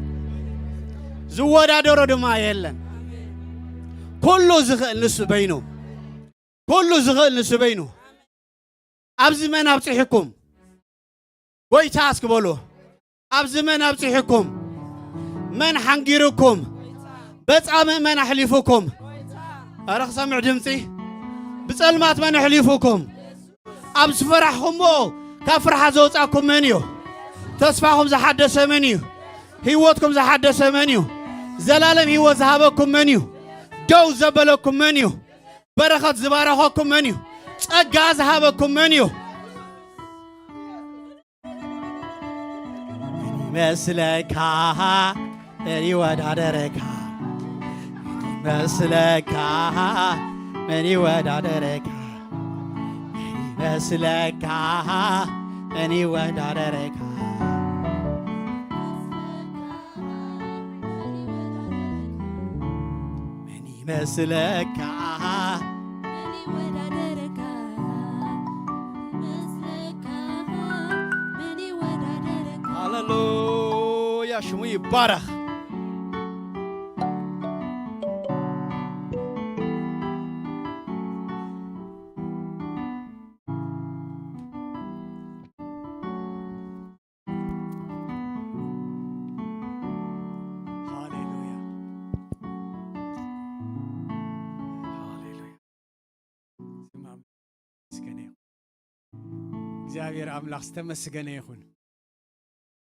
ዝወዳደሮ ድማ የለን። ኩሉ ዝኽእል ንሱ በይኑ፣ ኩሉ ዝኽእል ንሱ በይኑ። ኣብዚ መን ኣብፂሕኩም? ጎይታ እስኪ በሉ። ኣብዚ መን ኣብፂሕኩም? መን ሓንጊርኩም? በፃምእ መን ኣሕሊፉኩም? ኣረ ክሰምዕ ድምፂ። ብፀልማት መን ኣሕሊፉኩም? ኣብ ዝፈራሕኹምዎ ካብ ፍርሓት ዘውፃኩም መን እዩ? ተስፋኹም ዝሓደሰ መን እዩ? ህይወትኩም ዝሓደሰ መን እዩ? ዘላለም ህይወት ዝሃበኩም መን እዩ? ደው ዘበለኩም መን እዩ? በረኸት ዝባረኸኩም መን እዩ? ጸጋ ዝሃበኩም መን እዩ? ይመስለካ መን ይወዳደረካ? ይመስለካ መን ይወዳደረካ? ይመስለካ መን ይወዳደረካ? መን ይመስለካ? መን ይወዳደረካ? ይመስለካ መን ይወዳደረካ? ሃሌሉያ፣ ሽሙ ይባረኽ። ሃሌሉያ። ሃሌሉያ። ስም ኣምላኽ ዝተመስገነ ይኹን። እግዚኣብሔር ኣምላኽ ዝተመስገነ ይኹን።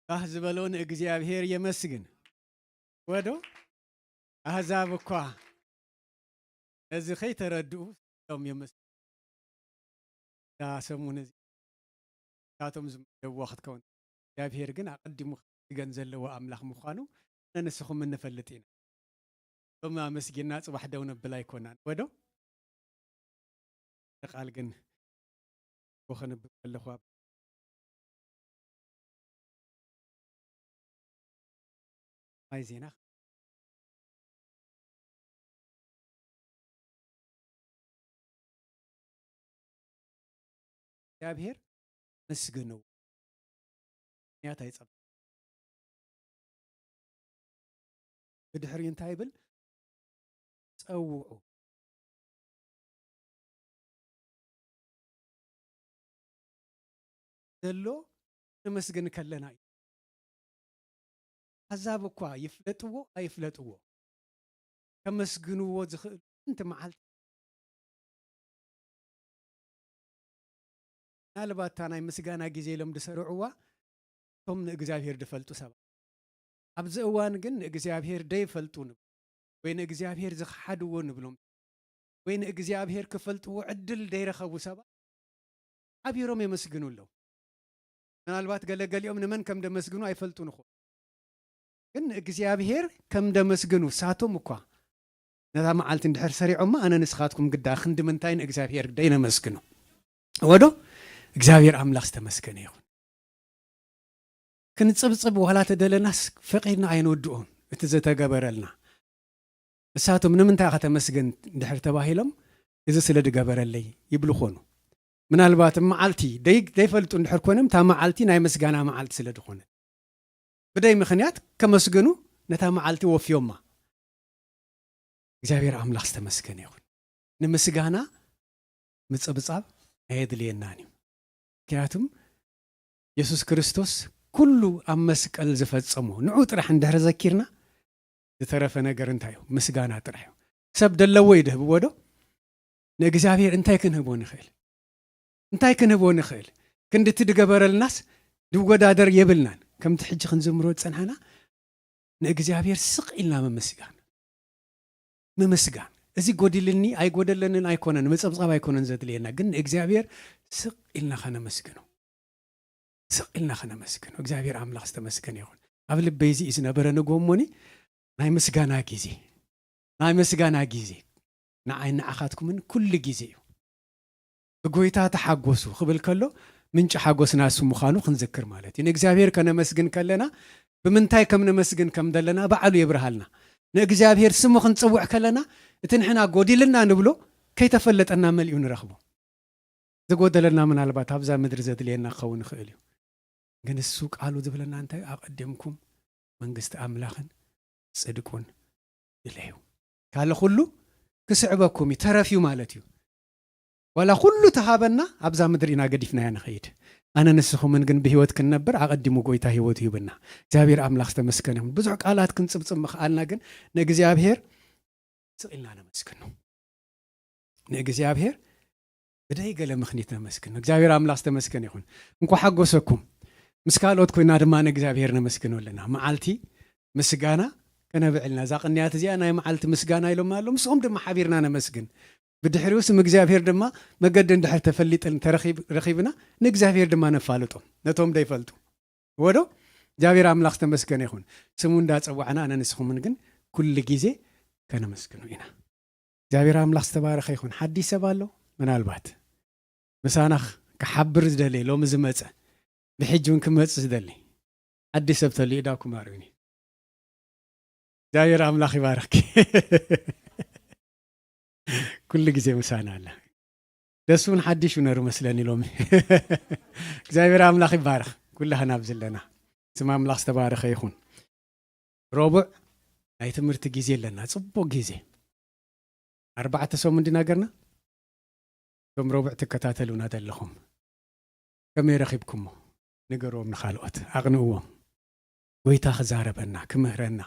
ባህ ዝበሎ ንእግዚኣብሔር የመስግን። ወዶ ኣህዛብ እኳ ነዚ ከይተረድኡ እዮም የመስግኑ። እዛ ሰሙን እዚ እሳቶም ዝመደብዋ ክትከውን፣ እግዚኣብሔር ግን ኣቐዲሙ ክመስገን ዘለዎ ኣምላኽ ምዃኑ ኣነ ንስኹም እንፈልጥ ኢና። እቶም ኣመስጊንና ጽባሕ ደው ነብል ኣይኮናን። ወዶ ቃል ግን ክነብብ ከለኹ ኣብ ማይ ዜና እግዚኣብሔር መስግኑ። ምኽንያት ኣይጸብ-፣ ብድሕሪኡ እንታይ ይብል? ጸውዑ። ዘሎ ነመስግን ከለና እዩ። ኣሕዛብ እኳ ይፍለጥዎ ኣይፍለጥዎ፣ ከመስግንዎ ዝኽእሉ ሓንቲ መዓልቲ። ምናልባት እታ ናይ ምስጋና ግዜ ኢሎም ዝሰርዕዋ እቶም ንእግዚኣብሔር ዝፈልጡ ሰባት። ኣብዚ እዋን ግን ንእግዚኣብሔር ደይፈልጡ ንብሎ ወይ ንእግዚኣብሔር ዝኸሓድዎ ንብሎም ወይ ንእግዚኣብሔር ክፈልጥዎ ዕድል ደይረኸቡ ሰባት ሓቢሮም የመስግኑ ኣለዉ። ምናልባት ገለ ገሊኦም ንመን ከም ደመስግኑ ኣይፈልጡን ይኾኑ። ግን ንእግዚኣብሔር ከም ደመስግኑ ሳቶም እኳ ነታ መዓልቲ እንድሕር ሰሪዖማ፣ ኣነ ንስኻትኩም ግዳ ክንዲ ምንታይ ንእግዚኣብሔር ደይነመስግኖ? ወዶ እግዚኣብሔር ኣምላኽ ዝተመስገነ ይኹን። ክንጽብጽብ ዋላ ተደለናስ ፈቒድና ኣይንወድኦን እቲ ዝተገበረልና። እሳቶም ንምንታይ ኢኻ ተመስገን እንድሕር ተባሂሎም፣ እዚ ስለ ዝገበረለይ ይብሉ ኾኑ። ምናልባት መዓልቲ ደይ-፣ ደይፈልጡ እንድሕር ኮይኖም፣ እታ መዓልቲ ናይ ምስጋና መዓልቲ ስለ ዝኾነ፣ ብደይ ምኽንያት ከመስግኑ ነታ መዓልቲ ወፍዮማ። እግዚኣብሔር ኣምላኽ ዝተመስገነ ይኹን። ንምስጋና ምጽብጻብ ኣየድልየናን እዩ። ምክንያቱም የሱስ ክርስቶስ ኩሉ ኣብ መስቀል ዝፈጸሞ ንዑ ጥራሕ እንድሕር ዘኪርና፣ ዝተረፈ ነገር እንታይ እዩ? ምስጋና ጥራሕ እዩ። ሰብ ደለዎ እዩ ድህብዎ ዶ? ንእግዚኣብሔር እንታይ ክንህቦ ንኽእል? እንታይ ክንህቦ ንኽእል? ክንድቲ ድገበረልናስ ድወዳደር የብልናን። ከምቲ ሕጂ ክንዝምሮ ዝጸንሓና ንእግዚኣብሔር ስቕ ኢልና ምምስጋን። ምምስጋን። እዚ ጎዲልኒ ኣይጎደለንን ኣይኮነን፣ ምጽብጻብ ኣይኮነን ዘድልየና፣ ግን ንእግዚኣብሔር ስቕ ኢልና ከነመስግኖ። ስቕ ኢልና ከነመስግኖ። እግዚኣብሔር ኣምላኽ ዝተመስገነ ይኹን። ኣብ ልበይ እዚ እዩ ዝነበረ ንጎሞኒ ናይ ምስጋና ግዜ። ናይ ምስጋና ግዜ። ንዓይ ንዓኻትኩምን ኩሉ ግዜ እዩ። ብጎይታ ተሓጎሱ ክብል ከሎ ምንጪ ሓጎስና እሱ ምዃኑ ክንዝክር ማለት እዩ። ንእግዚኣብሔር ከነመስግን ከለና ብምንታይ ከም ነመስግን ከም ዘለና ባዕሉ የብርሃልና። ንእግዚኣብሔር ስሙ ክንጽውዕ ከለና እቲ ንሕና ጎዲልና ንብሎ ከይተፈለጠና መሊኡ ንረኽቦ። ዝጎደለና ምናልባት ኣብዛ ምድሪ ዘድልየና ክኸውን ይኽእል እዩ። ግን እሱ ቃሉ ዝብለና እንታይ? ኣቐዲምኩም መንግስቲ ኣምላኽን ጽድቁን ድለዩ። ካልእ ኩሉ ክስዕበኩም እዩ፣ ተረፍ እዩ ማለት እዩ። ዋላ ኩሉ ተሃበና ኣብዛ ምድሪ ኢና ገዲፍናያ ንኸይድ። ኣነ ንስኹምን ግን ብህይወት ክንነብር ኣቐዲሙ ጎይታ ህይወት ይህብና። እግዚኣብሔር ኣምላኽ ዝተመስገነ ይሁን። ብዙሕ ቃላት ክንጽብጽብ ምኽኣልና ግን ንእግዚኣብሔር ስቕ ኢልና ነመስግኖ። ንእግዚኣብሔር ብደይ ገለ ምኽኒት ነመስግኖ። እግዚኣብሔር ኣምላኽ ዝተመስገነ ይኹን። እንኳ ሓጎሰኩም። ምስ ካልኦት ኮይና ድማ ንእግዚኣብሔር ነመስግኖ ኣለና። መዓልቲ ምስጋና ከነብዕልና። እዛ ቅንያት እዚኣ ናይ መዓልቲ ምስጋና ኢሎም ኣለዉ። ምስኦም ድማ ሓቢርና ነመስግን። ብድሕሪኡ ስም እግዚኣብሔር ድማ መገዲ እንድሕር ተፈሊጥን ተረኺብ-፣ ረኺብና ንእግዚኣብሔር ድማ ነፋልጦ። ነቶም ደይፈልጡ። ወዶ እግዚኣብሔር ኣምላኽ ዝተመስገነ ይኹን። ስሙ እንዳጸዋዕና ኣነ ንስኹምን ግን ኩሉ ግዜ ከነመስግኖ ኢና። እግዚኣብሔር ኣምላኽ ዝተባረኸ ይኹን። ሓዲሽ ሰብ ኣሎ? ምናልባት ምሳና ክሓብር ዝደለየ ሎሚ ዝመጸ፣ ብሕጂ እውን ክመጽእ ዝደሊ ሓዲሽ ሰብ ተልዩ ኢዳኩም ኣርእዩኒ። እግዚኣብሔር ኣምላኽ ይባርኽኪ። ኩሉ ግዜ ምሳና ኣላ። ደስ እውን ሓዲሽ እዩ ነሩ መስለኒ ሎሚ። እግዚኣብሔር ኣምላኽ ይባረኽ። ኩላህና ኣብ ዘለና ስም ኣምላኽ ዝተባረኸ ይኹን። ረቡዕ ናይ ትምህርቲ ግዜ ኣለና፣ ጽቡቕ ግዜ። ኣርባዕተ ሰሙን ድናገርና እቶም ረቡዕ ትከታተሉና ዘለኹም ከመይ ረኺብኩሞ? ንገርዎም ንኻልኦት፣ ኣቕንእዎም። ጎይታ ክዛረበና፣ ክምህረና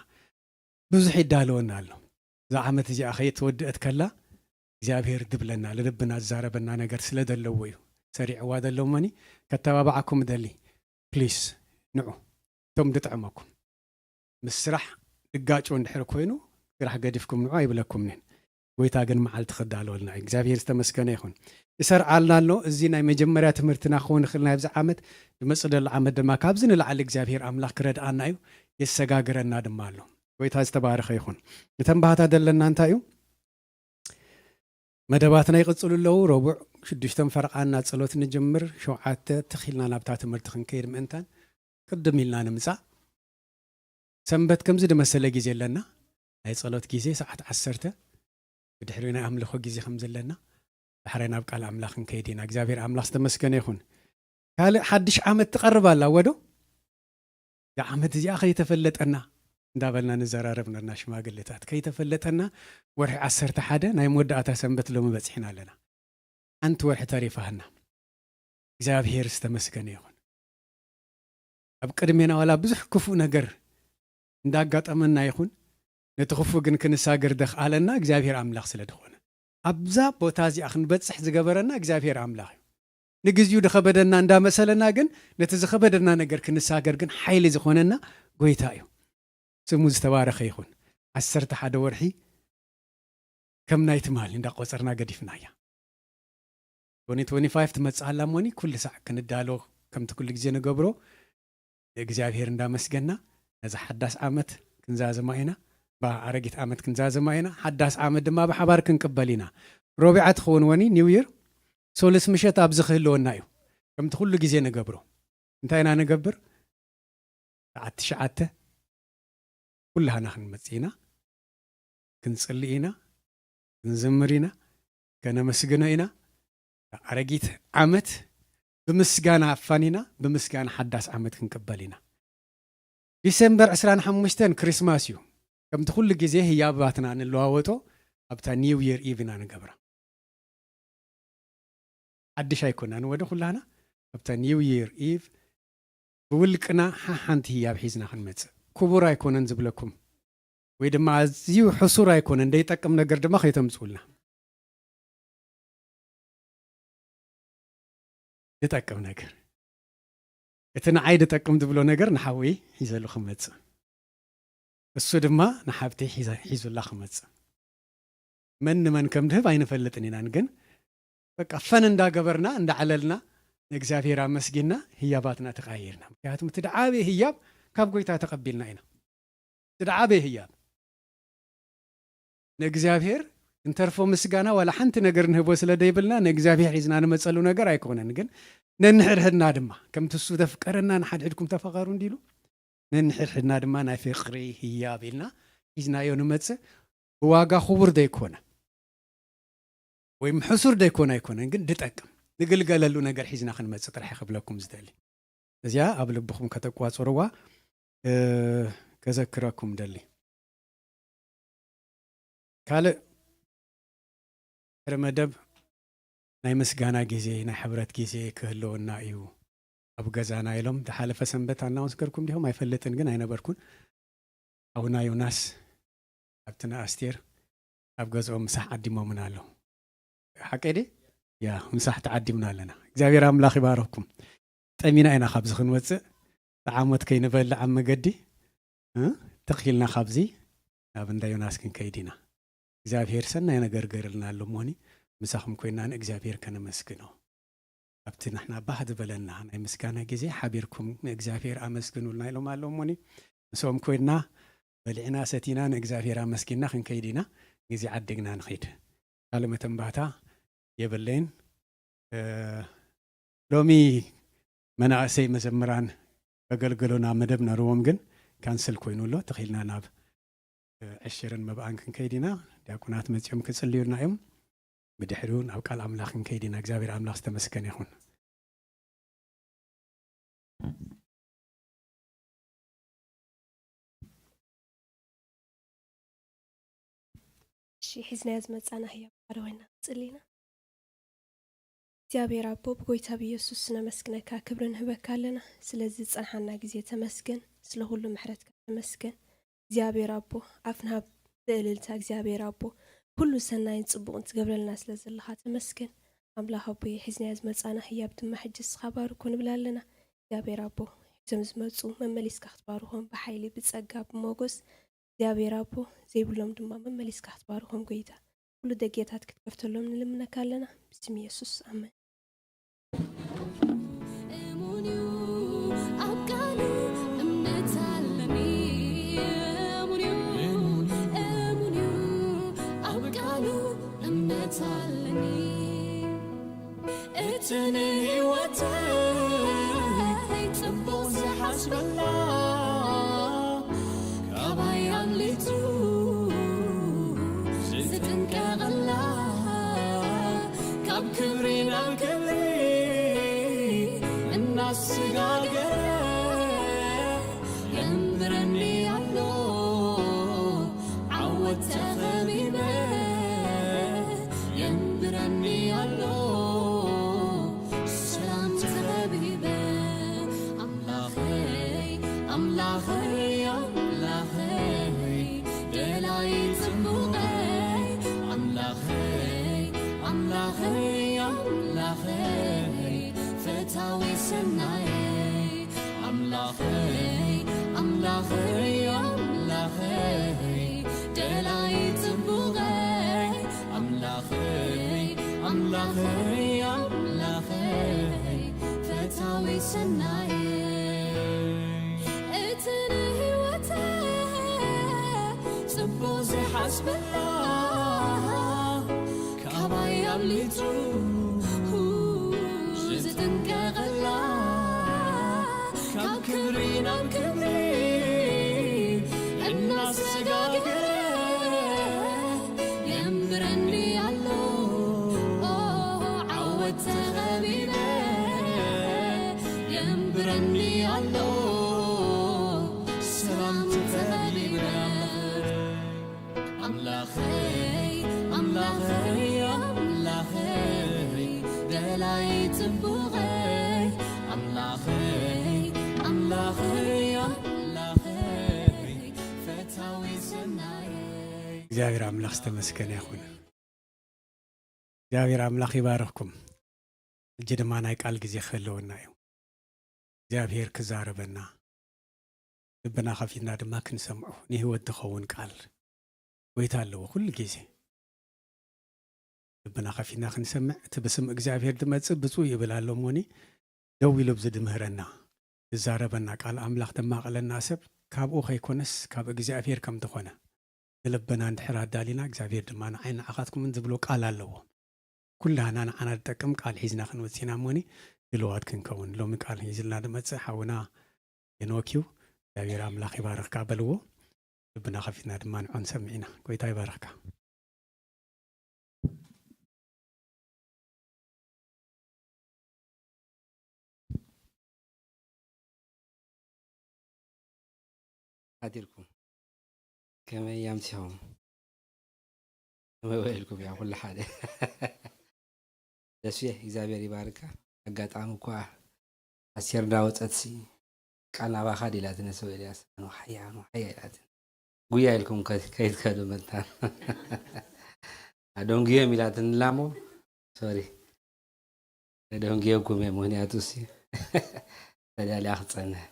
ብዙሕ ይዳለወና ኣሎ። እዛ ዓመት እዚኣ ከየተወድአት ከላ እግዚኣብሔር ድብለና፣ ልልብና ዝዛረበና ነገር ስለ ዘለዎ እዩ። ሰሪዕዋ ዘለዎኒ ከተባባዓኩም ደሊ። ፕሊስ ንዑ። እቶም ድጥዕመኩም። ምስ ስራሕ ድጋጮ እንድሕር ኮይኑ ስራሕ ገዲፍኩም ንዑ ኣይብለኩምንን። ጎይታ ግን መዓልቲ ክዳለወልና እዩ። እግዚኣብሔር ዝተመስገነ ይኹን። ይሰርዓልና ኣሎ። እዚ ናይ መጀመርያ ትምህርትና ክኸውን ይኽእል ናይብዚ ዓመት። ዝመጽእ ዘሎ ዓመት ድማ ካብዚ ንላዕሊ እግዚኣብሔር ኣምላኽ ክረድኣና እዩ። የሰጋግረና ድማ ኣሎ። ጎይታ ዝተባረኸ ይኹን። እተን ባህታ ዘለና እንታይ እዩ? መደባትና ይቕጽሉ ኣለዉ። ረቡዕ ሽዱሽተን ፈረቓና ጸሎት ንጅምር። ሸውዓተ ትኺልና ናብታ ትምህርቲ ክንከይድ ምእንታን ቅድም ኢልና ንምጻእ። ሰንበት ከምዚ ዝመሰለ ግዜ ኣለና። ናይ ጸሎት ግዜ ሰዓት ዓሰርተ፣ ብድሕሪ ናይ ኣምልኾ ግዜ ከም ዘለና፣ ዳሕራይ ናብ ቃል ኣምላኽ ክንከይድ ኢና። እግዚኣብሔር ኣምላኽ ዝተመስገነ ይኹን። ካልእ ሓድሽ ዓመት ትቐርብ ኣላ፣ ወዶ? እዛ ዓመት እዚኣ ከይተፈለጠና እንዳበልና ንዘራረብ ነርና ሽማግሌታት። ከይተፈለጠና ወርሒ ዓሰርተ ሓደ ናይ መወዳእታ ሰንበት ሎሚ በጺሕና ኣለና። ሓንቲ ወርሒ ተሪፋህና። እግዚኣብሔር ዝተመስገነ ይኹን። ኣብ ቅድሜና ዋላ ብዙሕ ክፉእ ነገር እንዳጋጠመና ይኹን፣ ነቲ ክፉእ ግን ክንሳገር ደኽኣለና እግዚኣብሔር ኣምላኽ ስለ ዝኾነ፣ ኣብዛ ቦታ እዚኣ ክንበጽሕ ዝገበረና እግዚኣብሔር ኣምላኽ እዩ። ንግዚኡ ዝኸበደና እንዳመሰለና ግን፣ ነቲ ዝኸበደና ነገር ክንሳገር ግን ሓይሊ ዝኾነና ጎይታ እዩ። ስሙ ዝተባረኸ ይኹን። ዓሰርተ ሓደ ወርሒ ከም ናይ ትማሊ እንዳቆጸርና ገዲፍናያ። ትወንቲ ትወንቲ ፋይቭ ትመጽእ ኣላ እሞኒ፣ ኩሉ ሳዕ ክንዳሎ ከምቲ ኩሉ ግዜ ንገብሮ፣ ንእግዚኣብሔር እንዳመስገና፣ ነዛ ሓዳስ ዓመት ክንዛዘማ ኢና፣ ብኣረጊት ዓመት ክንዛዘማ ኢና፣ ሓዳስ ዓመት ድማ ብሓባር ክንቅበል ኢና። ሮቢዓ ትኸውን ወኒ ኒው ይር፣ ሶሉስ ምሸት ኣብዚ ክህልወና እዩ። ከምቲ ኩሉ ግዜ ንገብሮ። እንታይ ኢና ንገብር? ሰዓት ትሽዓተ ኩላህና ክንመጽእ ኢና፣ ክንጽሊ ኢና፣ ክንዝምር ኢና፣ ከነመስግኖ ኢና። ኣረጊት ዓመት ብምስጋና ኣፋኒና፣ ብምስጋና ሓዳስ ዓመት ክንቅበል ኢና። ዲሰምበር ዕስራን ሓሙሽተን ክሪስማስ እዩ። ከምቲ ኩሉ ግዜ ህያባትና ንለዋወጦ፣ ኣብታ ኒው ይር ኢቭ ኢና ንገብራ። ሓድሽ ኣይኮናን። ወደ ኩላና ኣብታ ኒው ይር ኢቭ ብውልቅና ሓሓንቲ ህያብ ሒዝና ክንመጽእ ክቡር ኣይኮነን ዝብለኩም፣ ወይ ድማ ኣዝዩ ሕሱር ኣይኮነን፣ ዘይጠቅም ነገር ድማ ከይተምጽኡልና። ዝጠቅም ነገር፣ እቲ ንዓይ ዝጠቅም ዝብሎ ነገር ንሓወይ ሒዘሉ ክመጽእ፣ እሱ ድማ ንሓብተይ ሒዘ-፣ ሒዙላ ክመጽእ። መን ንመን ከም ድህብ ኣይንፈልጥን ኢናን፣ ግን በቃ ፈን እንዳገበርና እንዳዓለልና ንእግዚኣብሔር ኣመስጊንና ህያባትና ተቃይርና። ምክንያቱም እቲ ድዓበየ ህያብ ካብ ጎይታ ተቐቢልና ኢና። እቲ ድዓበየ ህያብ ንእግዚኣብሔር እንተርፎ ምስጋና ዋላ ሓንቲ ነገር ንህቦ ስለ ደይብልና ንእግዚኣብሔር ሒዝና ንመጸሉ ነገር ኣይኮነን። ግን ነንሕድሕድና ድማ ከምቲ እሱ ዘፍቀረና ንሓድሕድኩም ተፋቐሩ እንዲሉ ነንሕድሕድና ድማ ናይ ፍቕሪ ህያብ ኢልና ሒዝናዮ ንመጽእ። ብዋጋ ክቡር ዘይኮነ ወይም ሕሱር ዘይኮነ ኣይኮነን፣ ግን ድጠቅም ንግልገለሉ ነገር ሒዝና ክንመጽእ ጥራሕ ክብለኩም ዝደሊ። እዚኣ ኣብ ልብኹም ከተቋጽርዋ፣ እ፣ ከዘክረኩም ደሊ። ካልእ ድሕሪ መደብ ናይ ምስጋና ግዜ፣ ናይ ሕብረት ግዜ ክህልወና እዩ ኣብ ገዛና ኢሎም ዝሓለፈ ሰንበት ኣናውንስ ገርኩም ዲኹም ኣይፈልጥን፣ ግን ኣይነበርኩን። ኣቡና ዮናስ ኣብቲ ንኣስቴር ኣብ ገዝኦም ምሳሕ ዓዲሞምን ኣለዉ። ሓቀይ ድየ? ያ፣ ምሳሕ ተዓዲምና ኣለና። እግዚኣብሔር ኣምላኽ ይባረኽኩም። ጠሚና ኢና ካብዚ ክንወጽእ፣ ጠዓሞት ከይንበልዕ ኣብ መገዲ፣ እ፣ ትኽ ኢልና ካብዚ ናብ እንዳ ዮናስ ክንከይድ ኢና። እግዚኣብሔር ሰናይ ነገር ገይርልና ኣሎ እሞኒ፣ ምሳኹም ኮይና ንእግዚኣብሔር ከነመስግኖ። ኣብቲ ንሕና ባህ ዝበለና ናይ ምስጋና ግዜ ሓቢርኩም ንእግዚኣብሔር ኣመስግኑልና ኢሎም ኣለዉ እሞኒ፣ ምስኦም ኮይና በሊዕና ሰቲና ንእግዚኣብሔር ኣመስጊንና ክንከይድ ኢና። ግዜ ዓዲግና ንኸይድ። ካልእ መተንባህታ የብለይን። እ፣ ሎሚ መናእሰይ መዘምራን ከገልግሉና መደብ ነርዎም፣ ግን ካንስል ኮይኑ ኣሎ። ተኺልና ናብ፣ እ፣ ዕሽርን መብኣን ክንከይድ ኢና። ዲያቆናት መጺኦም ክጽልዩልና እዮም። ብድሕሪኡ ናብ ቃል ኣምላኽ ክንከይድ ኢና። እግዚኣብሔር ኣምላኽ ዝተመስገነ ይኹን። እሺ፣ ሒዝናዮ ዝመጻና ህያብ ሓደ ኮይና ንጽሊ ኢና። እግዚኣብሔር ኣቦ፣ ብጎይታ ብኢየሱስ ነመስግነካ፣ ክብሪ ንህበካ ኣለና። ስለዚ ዝጸንሓና ግዜ ተመስገን፣ ስለ ኩሉ ምሕረትካ ተመስገን። እግዚኣብሔር ኣቦ፣ ኣፍና ብእልልታ፣ እግዚኣብሔር ኣቦ፣ ኩሉ ሰናይን ጽቡቕን ትገብረልና ስለ ዘለኻ ተመስገን። ኣምላኽ ኣቦይ፣ ሒዝናዮ ዝመጻና ህያብ ድማ ሕጂ እስኻ ባርኮ ንብል ኣለና። እግዚኣብሔር ኣቦ፣ ሒዞም ዝመጹ መመሊስካ ክትባርኾም ብሓይሊ፣ ብጸጋ፣ ብሞጎስ፣ እግዚኣብሔር ኣቦ፣ ዘይብሎም ድማ መመሊስካ ክትባርኾም ጎይታ፣ ኩሉ ደጌታት ክትከፍተሎም ንልምነካ ኣለና። ብስም ኢየሱስ፣ ኣሜን። እሙን እዩ፣ ኣብ ቃሉ እምነት ኣለኒ። እሙን እዩ፣ እሙን እዩ፣ ኣብ ቃሉ እምነት ኣለኒ። እቲ ንህይወተይ ጽቡቕ ዝሓስበላ፣ ካባይ ኣምሊጡ ዝጥንቀቐላ፣ ካብ ክብሪ ናብ ክብሪ እናሰጋገረ የንብረኒ ኣሎ። ዓወት ተኸቢበ የንብረኒ ኣሎ፣ ሰላም ተኸቢበ። ኣምላኸይ፣ ኣምላኸይ፣ ኣምላኸይ፣ ደላይ ጽቡቐይ፣ ኣምላኸይ፣ ኣምላኸይ፣ ኣምላኸይ፣ ፈታዊ ሰናየይ፣ ኣምላኸይ፣ ኣምላኸይ፣ ኣምላኸይ፣ ደላይ ጽቡቐይ፣ ኣምላኸይ፣ ኣምላኸይ፣ ኣምላኸይ፣ ፈታዊ ሰናየይ፣ እቲ ንህይወተይ ጽቡቕ ዝሓስበላ፣ ካባይ ኣምሊጡ ዝጥንቀቐላ፣ ካብ ክብሪ ናብ ክብሪ እናሰጋገረ የንብረኒ ኣሎ። ኦ፣ ዓወት ተኸቢበ የንብረኒ ኣሎ፣ ሰላም ተኸቢበ። ኣምላኸይ፣ ኣምላኸይ፣ ኣምላኸይ፣ ደላ ኣይ ጽቡቐይ ኣምላኸይ ኣምላኸይ ኣምላኸይ ፈታዊ ሰናየይ። እግዚኣብሔር ኣምላኽ ዝተመስገነ ይኹን። እግዚኣብሔር ኣምላኽ ይባርኽኩም። ሕጂ ድማ ናይ ቃል ግዜ ክህልወና እዩ። እግዚኣብሔር ክዛረበና፣ ልብና ከፊትና ድማ ክንሰምዖ፣ ንህይወት ዝኸውን ቃል። ጎይታ ኣለዎ ኩሉ ግዜ። ልብና ከፊትና ክንሰምዕ፣ እቲ ብስም እግዚኣብሔር ዝመጽእ ብፁዕ ይብል ኣሎ እሞኒ፣ ደው ኢሉ ኣብዚ ድምህረና፣ ዝዛረበና፣ ቃል ኣምላኽ ደማቕለና ሰብ ካብኡ ከይኮነስ ካብ እግዚኣብሔር ከም ዝኾነ ንልብና እንድሕር ኣዳሊና፣ እግዚኣብሔር ድማ ንዓይ ንዓኻትኩምን ዝብሎ ቃል ኣለዎ። ኩላህና ንዓና ዝጠቅም ቃል ሒዝና ክንወጽእ ኢና እሞኒ፣ ድልዋት ክንከውን። ሎሚ ቃል ሒዝልና ዝመጽእ ሓውና ሄኖክ እዩ። እግዚኣብሔር ኣምላኽ ይባርኽካ በልዎ። ልብና ከፊትና ድማ ንዖ ንሰምዕ ኢና። ጎይታ ይባርኽካ። ሓዲርኩም ከመይ ኣምሲኹም? ከመይ ውዒልኩም? ያ ኩሉ ሓደ። ደስየ እግዚኣብሔር ይባርካ። ኣጋጣሚ እኳ ኣስቴር እንዳወፀትሲ ቃል ናባኻ ድኢላትኒ፣ ሰው ኤልያስ፣ ኣኑ ሓያ፣ ኣኑ ሓያ ኢላትኒ። ጉያ ኢልኩም ከ-፣ ከይትከዱ መታን። ኣደንጉዮም ኢላትኒ ላሞ፣ ሶሪ። ኣደንጉዮኩም እየ፣ ምኽንያቱ ሲ ተዳልያ ክጸንሕ።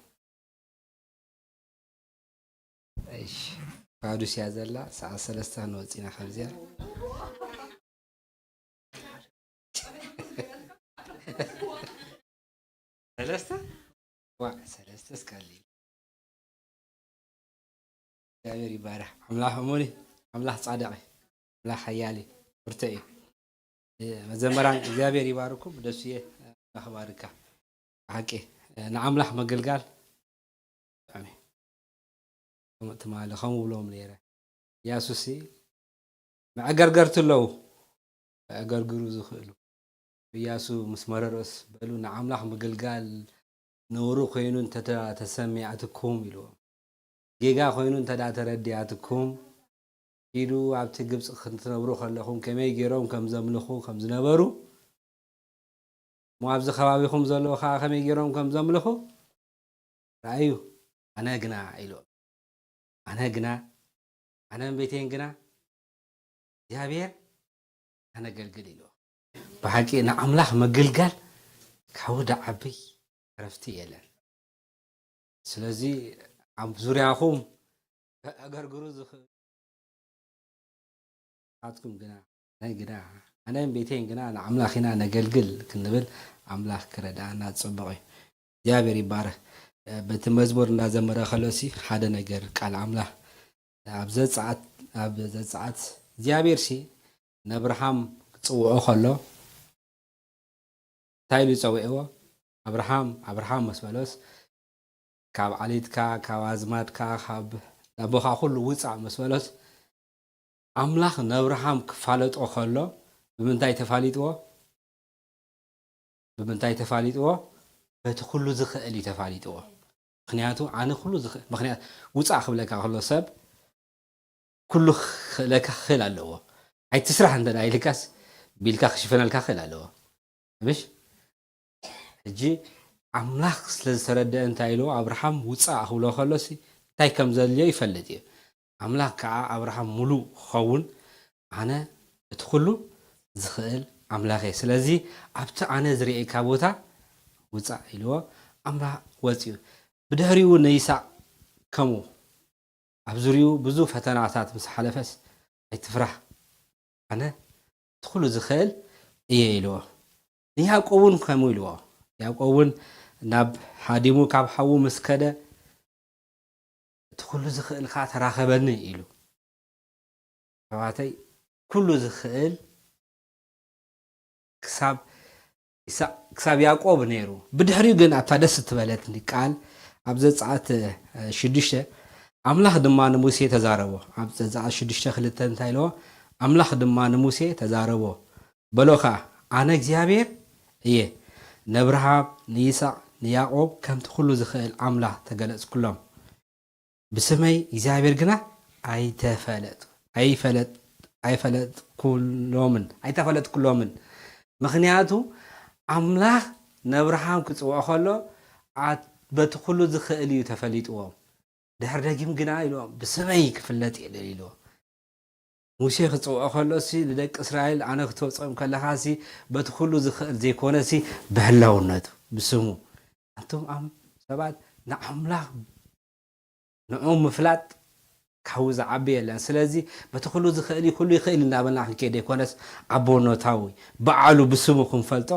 እሺ፣ ፋዱስ እያ ዘላ፣ ሰዓት ሰለስተ ክንወጽእ ኢና ካብዚኣ። ሰለስተ? ዋእ፣ ሰለስተ እስካሊ። እግዚኣብሔር ይባረኽ። ኣምላኽ እሙን እዩ። ኣምላኽ ጻድቕ እዩ። ኣምላኽ ሓያል እዩ። ብርቱዕ እዩ። እ፣ መዘምራን እግዚኣብሔር ይባርኩም። ደሱየ፣ ኣምላኽ ይባርካ። ብሓቂ፣ እ፣ ንኣምላኽ ምግልጋል ብጣዕሚ ከምኡ ትማሊ ከምኡ ብሎም ነይረ። ኢያሱሲ መዐገርገርቲ ኣለዉ፣ ከዐገርግሩ ዝኽእሉ። ኢያሱ ምስ መረሮስ በሉ፣ "ንኣምላኽ ምግልጋል ነውሪ ኮይኑ እንተ ተሰሚዓትኩም" ኢልዎም። "ጌጋ ኮይኑ እንተ ደኣ ተረዲኣትኩም፣ ኪዱ ኣብቲ ግብጺ ክትነብሩ ከለኹም ከመይ ገይሮም ከም ዘምልኹ ከም ዝነበሩ፣ እሞ ኣብዚ ከባቢኹም ዘለዉ ከኣ ከመይ ገይሮም ከም ዘምልኹ ረኣዩ። ኣነ ግና" ኢልዎም። "ኣነ ግና፣ ኣነን ቤተይን ግና እግዚኣብሔር ኣነገልግል" ኢልዎ። ብሓቂ ንኣምላኽ ምግልጋል ካብኡ ዝዓቢ ዕረፍቲ የለን። ስለዚ ኣብ ዙርያኹም ከዐገርግሩ ዝኽእሉ፣ ንስኻትኩም ግና፣ ኣነ ግና፣ ኣነን ቤተይን ግና ንኣምላኽ ኢና ነገልግል ክንብል ኣምላኽ ክረድኣና ጽቡቕ እዩ። እግዚኣብሔር ይባረክ። በቲ መዝሙር እንዳዘመረ ከሎሲ ሓደ ነገር ቃል ኣምላኽ ኣብ ዘጸኣት፣ ኣብ ዘጸኣት እግዚኣብሔር ሲ ንኣብርሃም ክጽውዖ ከሎ እንታይ ኢሉ ጸዊዕዎ? "ኣብርሃም፣ ኣብርሃም" ምስ በሎስ፣ "ካብ ዓሌትካ፣ ካብ ኣዝማድካ፣ ካብ ኣቦኻ ኩሉ ውጻእ" ምስ በሎስ፣ ኣምላኽ ንኣብርሃም ክፋለጦ ከሎ ብምንታይ ተፋሊጥዎ? ብምንታይ ተፋሊጥዎ? በቲ ኩሉ ዝኽእል እዩ ተፋሊጥዎ። ምኽንያቱ ኣነ ኩሉ ዝኽእል፣ ምኽንያት ውጻእ ክብለካ ከሎ ሰብ ኩሉ ክኽእለካ ክኽእል ኣለዎ። ኣይትስራሕ እንተ ደኣ ኢልካስ ቢልካ ክሽፈነልካ ክኽእል ኣለዎ። ምሽ? ሕጂ ኣምላኽ ስለ ዝተረደአ እንታይ ኢልዎ? ኣብርሃም ውጻእ ክብሎ ከሎሲ እንታይ ከም ዘድልዮ ይፈልጥ እዩ። ኣምላኽ ከዓ ኣብርሃም ሙሉእ ክኸውን፣ ኣነ እቲ ኩሉ ዝኽእል ኣምላኽ እየ። ስለዚ ኣብቲ ኣነ ዝርእየካ ቦታ ውጻእ ኢልዎ፣ ኣምላኽ ወጺኡ። ብድሕሪኡ ንይስሐቅ ከምኡ ኣብ ዙርያኡ ብዙ ፈተናታት ምስ ሓለፈስ፣ "ኣይትፍራህ፣ ኣነ እቲ ኩሉ ዝኽእል እየ" ኢልዎ። ንያዕቆብ እውን ከምኡ ኢልዎ። ያዕቆብ እውን ናብ ሃዲሙ ካብ ሓዉ ምስ ከደ፣ "እቲ ኩሉ ዝኽእል ከኣ ተራኸበኒ" ኢሉ። ኣሕዋተይ፣ ኩሉ ዝኽእል ክሳብ ይስሐቅ፣ ክሳብ ያዕቆብ ነይሩ። ብድሕሪኡ ግን ኣብታ ደስ እትበለትኒ ቃል ኣብ ዘጸኣት፣ እ፣ ሽዱሽተ፣ ኣምላኽ ድማ ንሙሴ ተዛረቦ። ኣብ ዘጸኣት ሽዱሽተ ክልተ እንታይ ኢልዎ? ኣምላኽ ድማ ንሙሴ ተዛረቦ፣ በሎ ኸኣ፣ "ኣነ እግዚኣብሔር እየ፣ ነብርሃም፣ ንይስሐቅ፣ ንያዕቆብ ከምቲ ኩሉ ዝኽእል ኣምላኽ ተገለጽኩሎም። ብስመይ እግዚኣብሔር ግና ኣይተፈለጥ-፣ ኣይፈለጥ-፣ ኣይፈለጥኩሎምን፣ ኣይተፈለጥኩሎምን። ምኽንያቱ ኣምላኽ ንኣብርሃም ክጽውዖ ከሎ፣ ኣ-፣ በቲ ኩሉ ዝኽእል እዩ ተፈሊጥዎም። ድሕሪ ደጊም ግና ኢልዎም፣ "ብስመይ ክፍለጥ የለን" ኢልዎም። ሙሴ ክጽውዖ ከሎ ሲ፣ ንደቂ እስራኤል፣ "ኣነ ክተውጽኦም ከለኻ ሲ፣ በቲ ኩሉ ዝኽእል ዘይኮነ ሲ፣ ብህላውነቱ፣ ብስሙ." ኣንቱም ኣም-፣ ሰባት ንኣምላኽ ንዕኡ ምፍላጥ ካብኡ ዝዓቢ የለን። ስለዚ በቲ ኩሉ ዝኽእል እዩ፣ ኩሉ ይኽእል እናበልና ክንከይድ ዘይኮነስ፣ ኣቦነታዊ በዓሉ ብስሙ ክንፈልጦ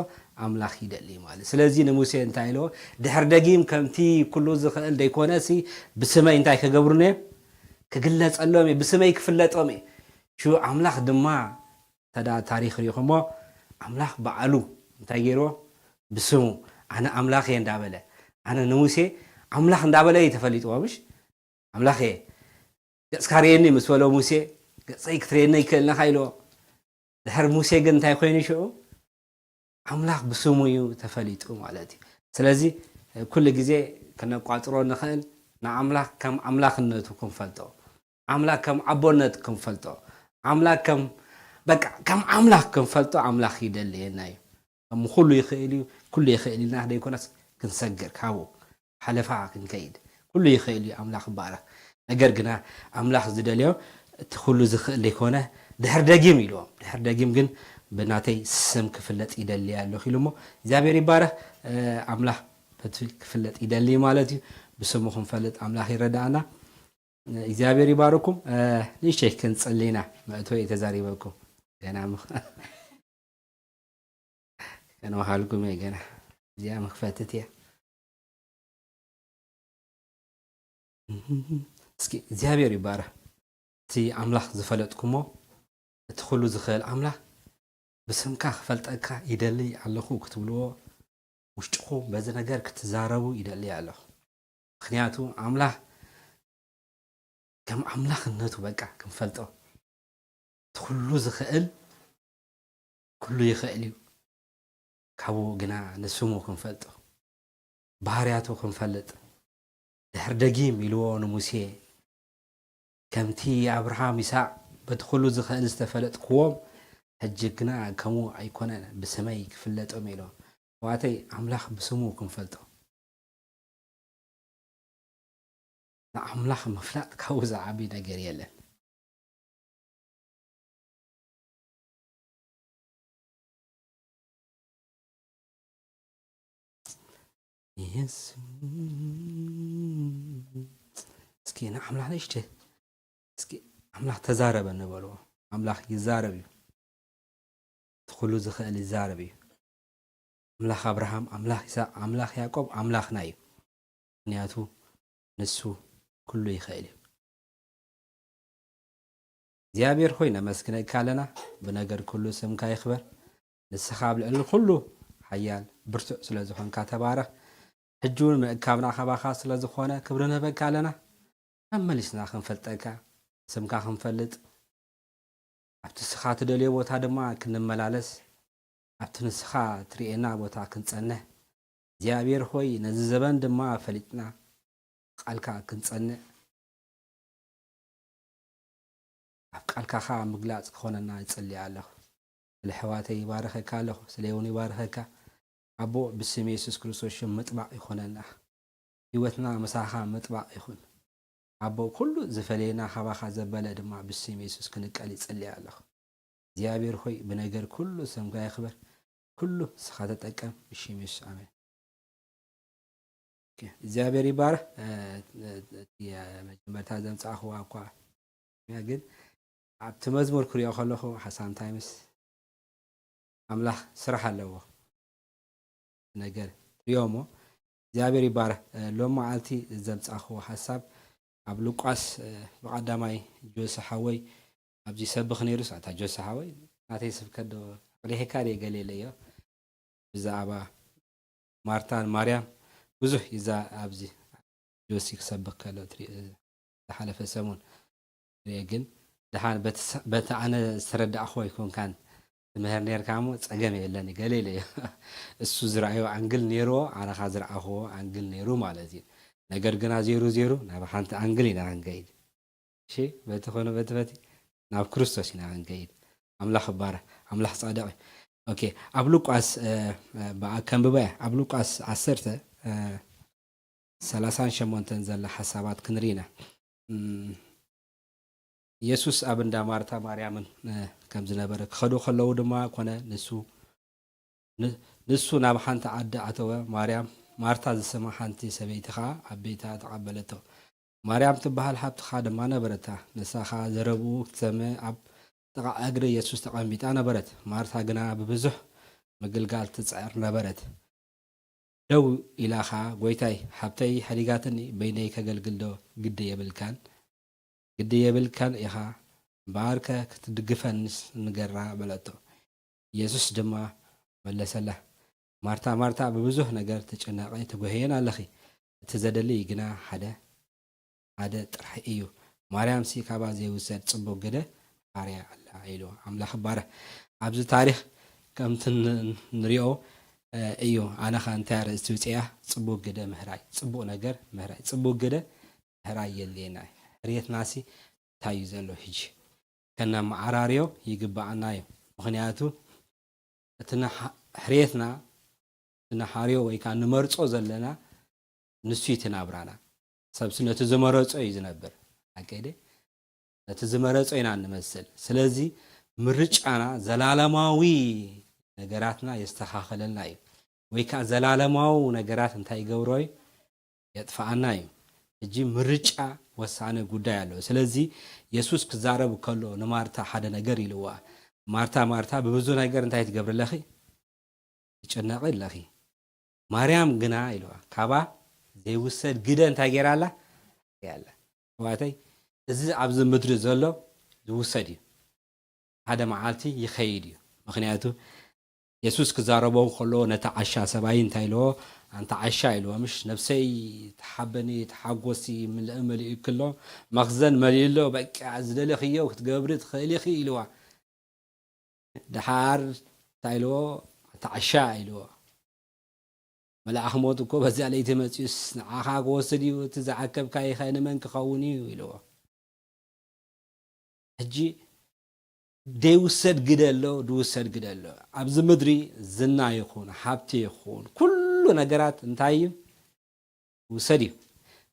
ኣምላኽ ይደሊ ማለት እዩ። ስለዚ ንሙሴ እንታይ ኢልዎ? ድሕሪ ደጊም ከምቲ ኩሉ ዝኽእል ዘይኮነሲ፣ ብስመይ እንታይ ክገብሩኒ እዮም? ክግለጸሎም እዩ፣ ብስመይ ክፍለጦም እዩ። ሽዑ ኣምላኽ ድማ፣ እንተ ደኣ ታሪኽ ርኢኹሞ፣ ኣምላኽ በዓሉ እንታይ ገይርዎ? ብስሙ፣ "ኣነ ኣምላኽ እየ" እንዳበለ፣ ኣነ ንሙሴ ኣምላኽ እንዳበለ እዩ ተፈሊጥዎ፣ ምሽ? "ኣምላኽ እየ፣ ገጽካ ርእየኒ" ምስ በሎ ሙሴ፣ "ገጸይ ክትርእየኒ ኣይክእልን ኢኻ" ኢልዎ። ድሕሪ ሙሴ ግን እንታይ ኮይኑ ሽዑ? ኣምላኽ ብስሙ እዩ ተፈሊጡ ማለት እዩ። ስለዚ፣ ኩሉ ግዜ ክነቋጽሮ ንኽእል፣ ንኣምላኽ ከም ኣምላኽነቱ ክንፈልጦ፣ ኣምላኽ ከም ኣቦነት ክንፈልጦ፣ ኣምላኽ ከም፣ በቃ፣ ከም ኣምላኽ ክንፈልጦ ኣምላኽ ይደልየና እዩ። ከም ኩሉ ይኽእል እዩ፣ ኩሉ ይኽእል ኢልና ደይኮነስ ክንሰግር ካብኡ ሓለፋ ክንከይድ፣ ኩሉ ይኽእል እዩ፣ ኣምላኽ ይባረኽ። ነገር ግና ኣምላኽ ዝደልዮ እቲ ኩሉ ዝኽእል ዘይኮነ፣ ድሕር ደጊም ኢልዎም። ድሕር ደጊም ግን ብናተይ ስም ክፍለጥ ይደሊ ኣለኹ ኢሉ እሞ፣ እግዚኣብሔር ይባረኽ። እ፣ ኣምላኽ በቲ ክፍለጥ ይደሊ ማለት እዩ። ብስሙ ክንፈልጥ ኣምላኽ ይረዳእና። እ፣ እግዚኣብሔር ይባርኩም። እ፣ ንእሽተይ ክንጽሊ ኢና። መእተዊ ተዛሪበኩም። ገና ምኽ-፣ ከንበሃልኩም እየ ገና። እዚኣ መኽፈትት እያ። እስኪ እግዚኣብሔር ይባረኽ። እቲ ኣምላኽ ዝፈለጥኩሞ፣ እቲ ኩሉ ዝኽእል ኣምላኽ ብስምካ ክፈልጠካ ይደሊ ኣለኹ ክትብልዎ፣ ውሽጥኹም በዚ ነገር ክትዛረቡ ይደሊ ኣለኹ። ምኽንያቱ ኣምላኽ ከም ኣምላኽነቱ በቃ ክንፈልጦ፣ እቲ ኩሉ ዝኽእል፣ ኩሉ ይኽእል እዩ። ካብኡ ግና ንስሙ ክንፈልጦ፣ ባህርያቱ ክንፈልጥ፣ ድሕር ደጊም ኢልዎ ንሙሴ፣ "ከምቲ ኣብርሃም፣ ይስሐቅ፣ በቲ ኩሉ ዝኽእል ዝተፈለጥክዎም፣ ሕጂ ግና ከምኡ ኣይኮነን፣ ብስመይ ክፍለጦም" ኢልዎ። ኣሕዋተይ፣ ኣምላኽ ብስሙ ክንፈልጦ፣ ንኣምላኽ ምፍላጥ ካብኡ ዝዓቢ ነገር የለን። የሱስ። እስኪ ንኣምላኽ ንእሽተይ፣ እስኪ "ኣምላኽ ተዛረበኒ" በልዎ። ኣምላኽ ይዛረብ እዩ። እቲ ኩሉ ዝኽእል ይዛረብ እዩ። ኣምላኽ ኣብርሃም፣ ኣምላኽ ይስሐቅ፣ ኣምላኽ ያዕቆብ ኣምላኽና እዩ። ምኽንያቱ ንሱ ኩሉ ይኽእል እዩ። እግዚኣብሔር ሆይ ነመስግነካ ኣለና፣ ብነገር ኩሉ ስምካ ይኽበር። ንስኻ ኣብ ልዕሊ ኩሉ ሓያል ብርቱዕ ስለ ዝኾንካ ተባረኽ። ሕጂ እውን ምእካብና ካባኻ ስለ ዝኾነ ክብሪ ንህበካ ኣለና። መመሊስና ክንፈልጠካ፣ ስምካ ክንፈልጥ፣ ኣብቲ ንስኻ ትደልዮ ቦታ ድማ ክንመላለስ፣ ኣብቲ ንስኻ ትርእየና ቦታ ክንጸንሕ፣ እግዚኣብሔር ሆይ ነዚ ዘበን ድማ ፈሊጥና ቃልካ ክንጸንዕ፣ ኣብ ቃልካ ኸኣ ምግላጽ ክኾነና ይጽሊ ኣለኹ። ስለ ኣሕዋተይ ይባርኸካ ኣለኹ፣ ስለ እውን ይባርኸካ። ኣቦ፣ ብስም የሱስ ክርስቶስ ሽም ምጥባቕ ይኾነና። ህይወትና ምሳኻ ምጥባቕ ይኹን። ኣቦ፣ ኩሉ ዝፈለየና ካባኻ ዘበለ ድማ ብስም የሱስ ክንቀል ይጽሊ ኣለኹ። እግዚኣብሔር ሆይ፣ ብነገር ኩሉ ስምካ ይኽበር። ኩሉ ንስኻ ተጠቀም። ብሽም የሱስ፣ ኣሜን። ኦኬ፣ እግዚኣብሔር ይባረኽ። እ፣ እ፣ እቲ፣ እ፣ መጀመርታ ዘምጻእኽዋ እኳ እያ፣ ግን ኣብቲ መዝሙር ክሪኦ ከለኹ፣ ሀ-፣ ሳምታይምስ ኣምላኽ ስራሕ ኣለዎ ነገር ትሪኦ እሞ፣ እግዚኣብሔር ይባረኽ። እ፣ ሎም መዓልቲ ዘምጻእኽዎ ሓሳብ ኣብ ሉቃስ፣ እ፣ ብቐዳማይ ጆሲ ሓወይ ኣብዚ ይሰብኽ ነይሩስ፣ ኣታ ጆሲ ሓወይ፣ ናተይ ስብከት ዶ ኣቕሊሕካ ድየ ገለ ኢለዮ። ብዛዕባ ማርታን ማርያም ብዙሕ ይዛ ኣብዚ ጆሲ ክሰብኽ ከሎ ትሪ-፣ ዝሓለፈ ሰሙን ርኤ፣ ግን ደሓን በቲ ሰ-፣ በቲ ኣነ ዝተረዳእኽዎ ኣይኮንካን ትምህር ነርካ እሞ ጸገም የለን ገለ ኢለዮ። እሱ ዝረኣዮ ኣንግል ነይርዎ፣ ኣነ ኸኣ ዝረኣኽዎ ኣንግል ነይሩ ማለት እዩ። ነገር ግና ዜሩ ዜሩ ናብ ሓንቲ ኣንግል ኢና ክንከይድ። እሺ፣ በቲ ኾነ በቲ በቲ ናብ ክርስቶስ ኢና ክንከይድ። ኣምላኽ ይባረኽ፣ ኣምላኽ ጻድቕ እዩ። ኦኬ፣ ኣብ ሉቃስ፣ እ፣ እ፣ ብኣ-፣ ከንብበ እየ። ኣብ ሉቃስ ዓሰርተ፣ እ፣ ሰላሳን ሸሞንተን ዘላ ሓሳባት ክንርኢ ኢና። እም፣ የሱስ ኣብ እንዳ ማርታ ማርያምን፣ እ፣ ከም ዝነበረ ክኸዱ ከለዉ ድማ ኮነ፣ ንሱ፣ ን-፣ ንሱ ናብ ሓንቲ ዓዲ ኣተወ። ማርያም፣ ማርታ ዝስማ ሓንቲ ሰበይቲ ኸኣ ኣብ ቤታ ተቐበለቶ። ማርያም ትበሃል ሓብትኻ ድማ ነበረታ። ንሳ ኸኣ ዘረብኡ ክትሰምዕ ኣብ ጥቓ እግሪ የሱስ ተቐሚጣ ነበረት። ማርታ ግና ብብዙሕ ምግልጋል ትጽዕር ነበረት። ደው ኢላ ኸኣ፣ "ጐይታይ፣ ሓብተይ ሓዲጋትኒ፣ በይነይ ከገልግል ዶ ግዲ የብልካን? ግዲ የብልካን ኢኻ፣ እምበኣርከ ክትድግፈንስ ንገራ" በለቶ። የሱስ ድማ መለሰላ፣ "ማርታ፣ ማርታ፣ ብብዙሕ ነገር ትጭነቒ ትጉህይን ኣለኺ። እቲ ዘድሊ ግና ሓደ፣ ሓደ ጥራሕ እዩ። ማርያምሲ ካብኣ ዘይውሰድ ጽቡቕ ግደ ሓርያ ኣላ" ኢሉ። ኣምላኽ ይባረኽ። ኣብዚ ታሪኽ ከምቲ ን-፣ ንሪኦ፣ እ፣ እዩ። ኣነ ኸ እንታይ ኣርእስቲ ውፅያ? ጽቡቕ ግደ ምህራይ፣ ጽቡቕ ነገር ምህራይ፣ ጽቡቕ ግደ ምህራይ የድልየና እዩ። ሕርየትናሲ እንታይ እዩ ዘሎ? ሕጂ ከነመዓራርዮ ይግብኣና እዩ። ምኽንያቱ እቲ ንሓ-፣ ሕርየትና ንሓርዮ ወይ ከዓ ንመርጾ ዘለና ንሱ እዩ እቲ ናብራና። ሰብሲ ነቲ ዝመረጾ እዩ ዝነብር። ሓቀይ ድየ? ነቲ ዝመረጾ ኢና እንመስል። ስለዚ ምርጫና ዘላለማዊ ነገራትና የስተኻኽለልና እዩ። ወይ ከዓ ዘላለማዊ ነገራት እንታይ ይገብሮ እዩ? የጥፍኣና እዩ። ሕጂ ምርጫ ወሳኒ ጉዳይ ኣለዎ። ስለዚ የሱስ ክዛረብ ከሎ ንማርታ ሓደ ነገር ኢልዋ። "ማርታ፣ ማርታ፣ ብብዙ ነገር እንታይ ትገብሪ ኣለኺ? ትጭነቒ ኣለኺ። ማርያም ግና" ኢልዋ፣ "ካባ ዘይውሰድ ግደ እንታይ ገይራ ኣላ?" ገይራ ኣላ። ኣሕዋተይ፣ እዚ ኣብዚ ምድሪ ዘሎ ዝውሰድ እዩ። ሓደ መዓልቲ ይኸይድ እዩ። ምኽንያቱ የሱስ ክዛረቦ ከሎ ነቲ ዓሻ ሰብኣይ እንታይ ኢልዎ? "ኣንታ ዓሻ" ኢልዎ፣ "ምሽ ነብሰይ ተሓበኒ፣ ተሓጎሲ፣ ምልእ መሊኡ ክሎ፣ መኽዘን መሊኡ ኣሎ፣ በቃ ዝደለኽዮ ክትገብሪ ትኽእሊ ኢኺ" ኢልዋ። ደሓር እንታይ ኢልዎ? "ኣንታ ዓሻ" ኢልዎ። "መልኣኽ ሞት እኮ በዚኣ ለይቲ መጺኡስ ንዓኻ ክወስድ እዩ፣ እቲ ዝዓከብካዮ ኸ ንመን ክኸውን እዩ?" ኢልዎ። ሕጂ ደይውሰድ ግደ ኣሎ፣ ድውሰድ ግደ ኣሎ። ኣብዚ ምድሪ ዝና ይኹን፣ ሃብቲ ይኹን፣ ኩሉ ነገራት እንታይ እዩ? ውሰድ እዩ።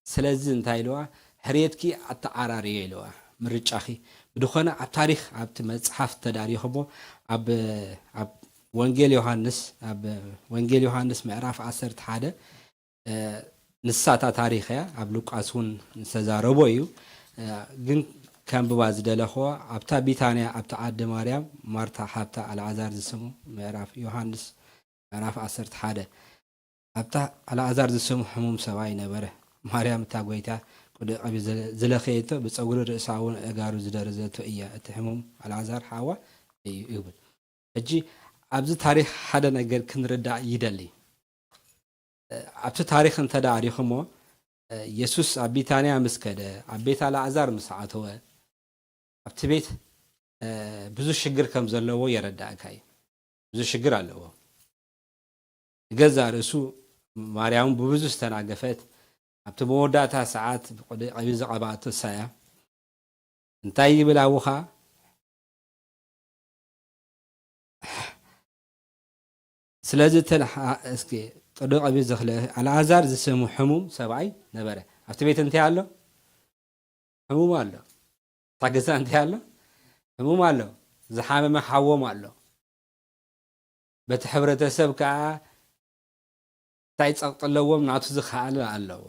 ስለዚ እንታይ ኢልዋ? "ሕርየትኪ ኣተዓራርዮ" ኢልዋ። ምርጫኺ ብድኾነ ኣብ ታሪኽ፣ ኣብቲ መጽሓፍ ተዳሪኹሞ፣ ኣብ፣ ኣብ ወንጌል ዮሃንስ፣ ኣብ ወንጌል ዮሃንስ ምዕራፍ ዓሰርተ ሓደ፣ እ፣ ንሳ እታ ታሪኽ እያ፣ ኣብ ሉቃስ እውን ዝተዛረቦ እዩ። እ፣ ግን ከንብባ ዝደለኽዎ፣ ኣብታ ቢታንያ፣ ኣብቲ ዓዲ ማርያም፣ ማርታ ሓብታ ኣልዓዛር ዝስሙ፣ ምዕራፍ ዮሃንስ ምዕራፍ ዓሰርተ ሓደ። ኣብታ ኣልዓዛር ዝስሙ ሕሙም ሰብኣይ ነበረ። ማርያም እታ ጐይታ ቅዱእ ቀቢ ዝለ-፣ ዝለኸየቶ፣ ብጸጉሪ ርእሳ እውን ኣእጋሩ ዝደረዘቶ እያ። እቲ ሕሙም ኣልዓዛር ሓዋ እዩ ይብል። ሕጂ ኣብዚ ታሪኽ ሓደ ነገር ክንርዳእ ይደሊ። ኣብቲ ታሪኽ እንተ ደኣ ሪኹሞ፣ የሱስ ኣብ ቢታንያ ምስ ከደ፣ ኣብ ቤት ኣልዓዛር ምስ ኣተወ፣ ኣብቲ ቤት፣ እ፣ ብዙ ሽግር ከም ዘለዎ የረዳእካ እዩ። ብዙ ሽግር ኣለዎ። ንገዛእ ርእሱ ማርያም ብብዙ ዝተናገፈት፣ ኣብቲ መወዳእታ ሰዓት ብቅዲ ቀቢ ዝቐባእቶ እሳ እያ። እንታይ ይብል ኣቡኻ? ስለዚ እተን ሓ-፣ እስኪ ቅዲ ቀቢ ዝኽለ ኣልዓዛር ዝስሙ ሕሙም ሰብኣይ ነበረ። ኣብቲ ቤት እንታይ ኣሎ? ሕሙም ኣሎ። እታ ገዛ እንታይ ኣሎ? ሕሙም ኣሎ። ዝሓመመ ሓዎም ኣሎ። በቲ ሕብረተሰብ ከኣ እንታይ ጸቕጢ ኣለዎም? ናቱ ዝኸኣለ ኣለዎ።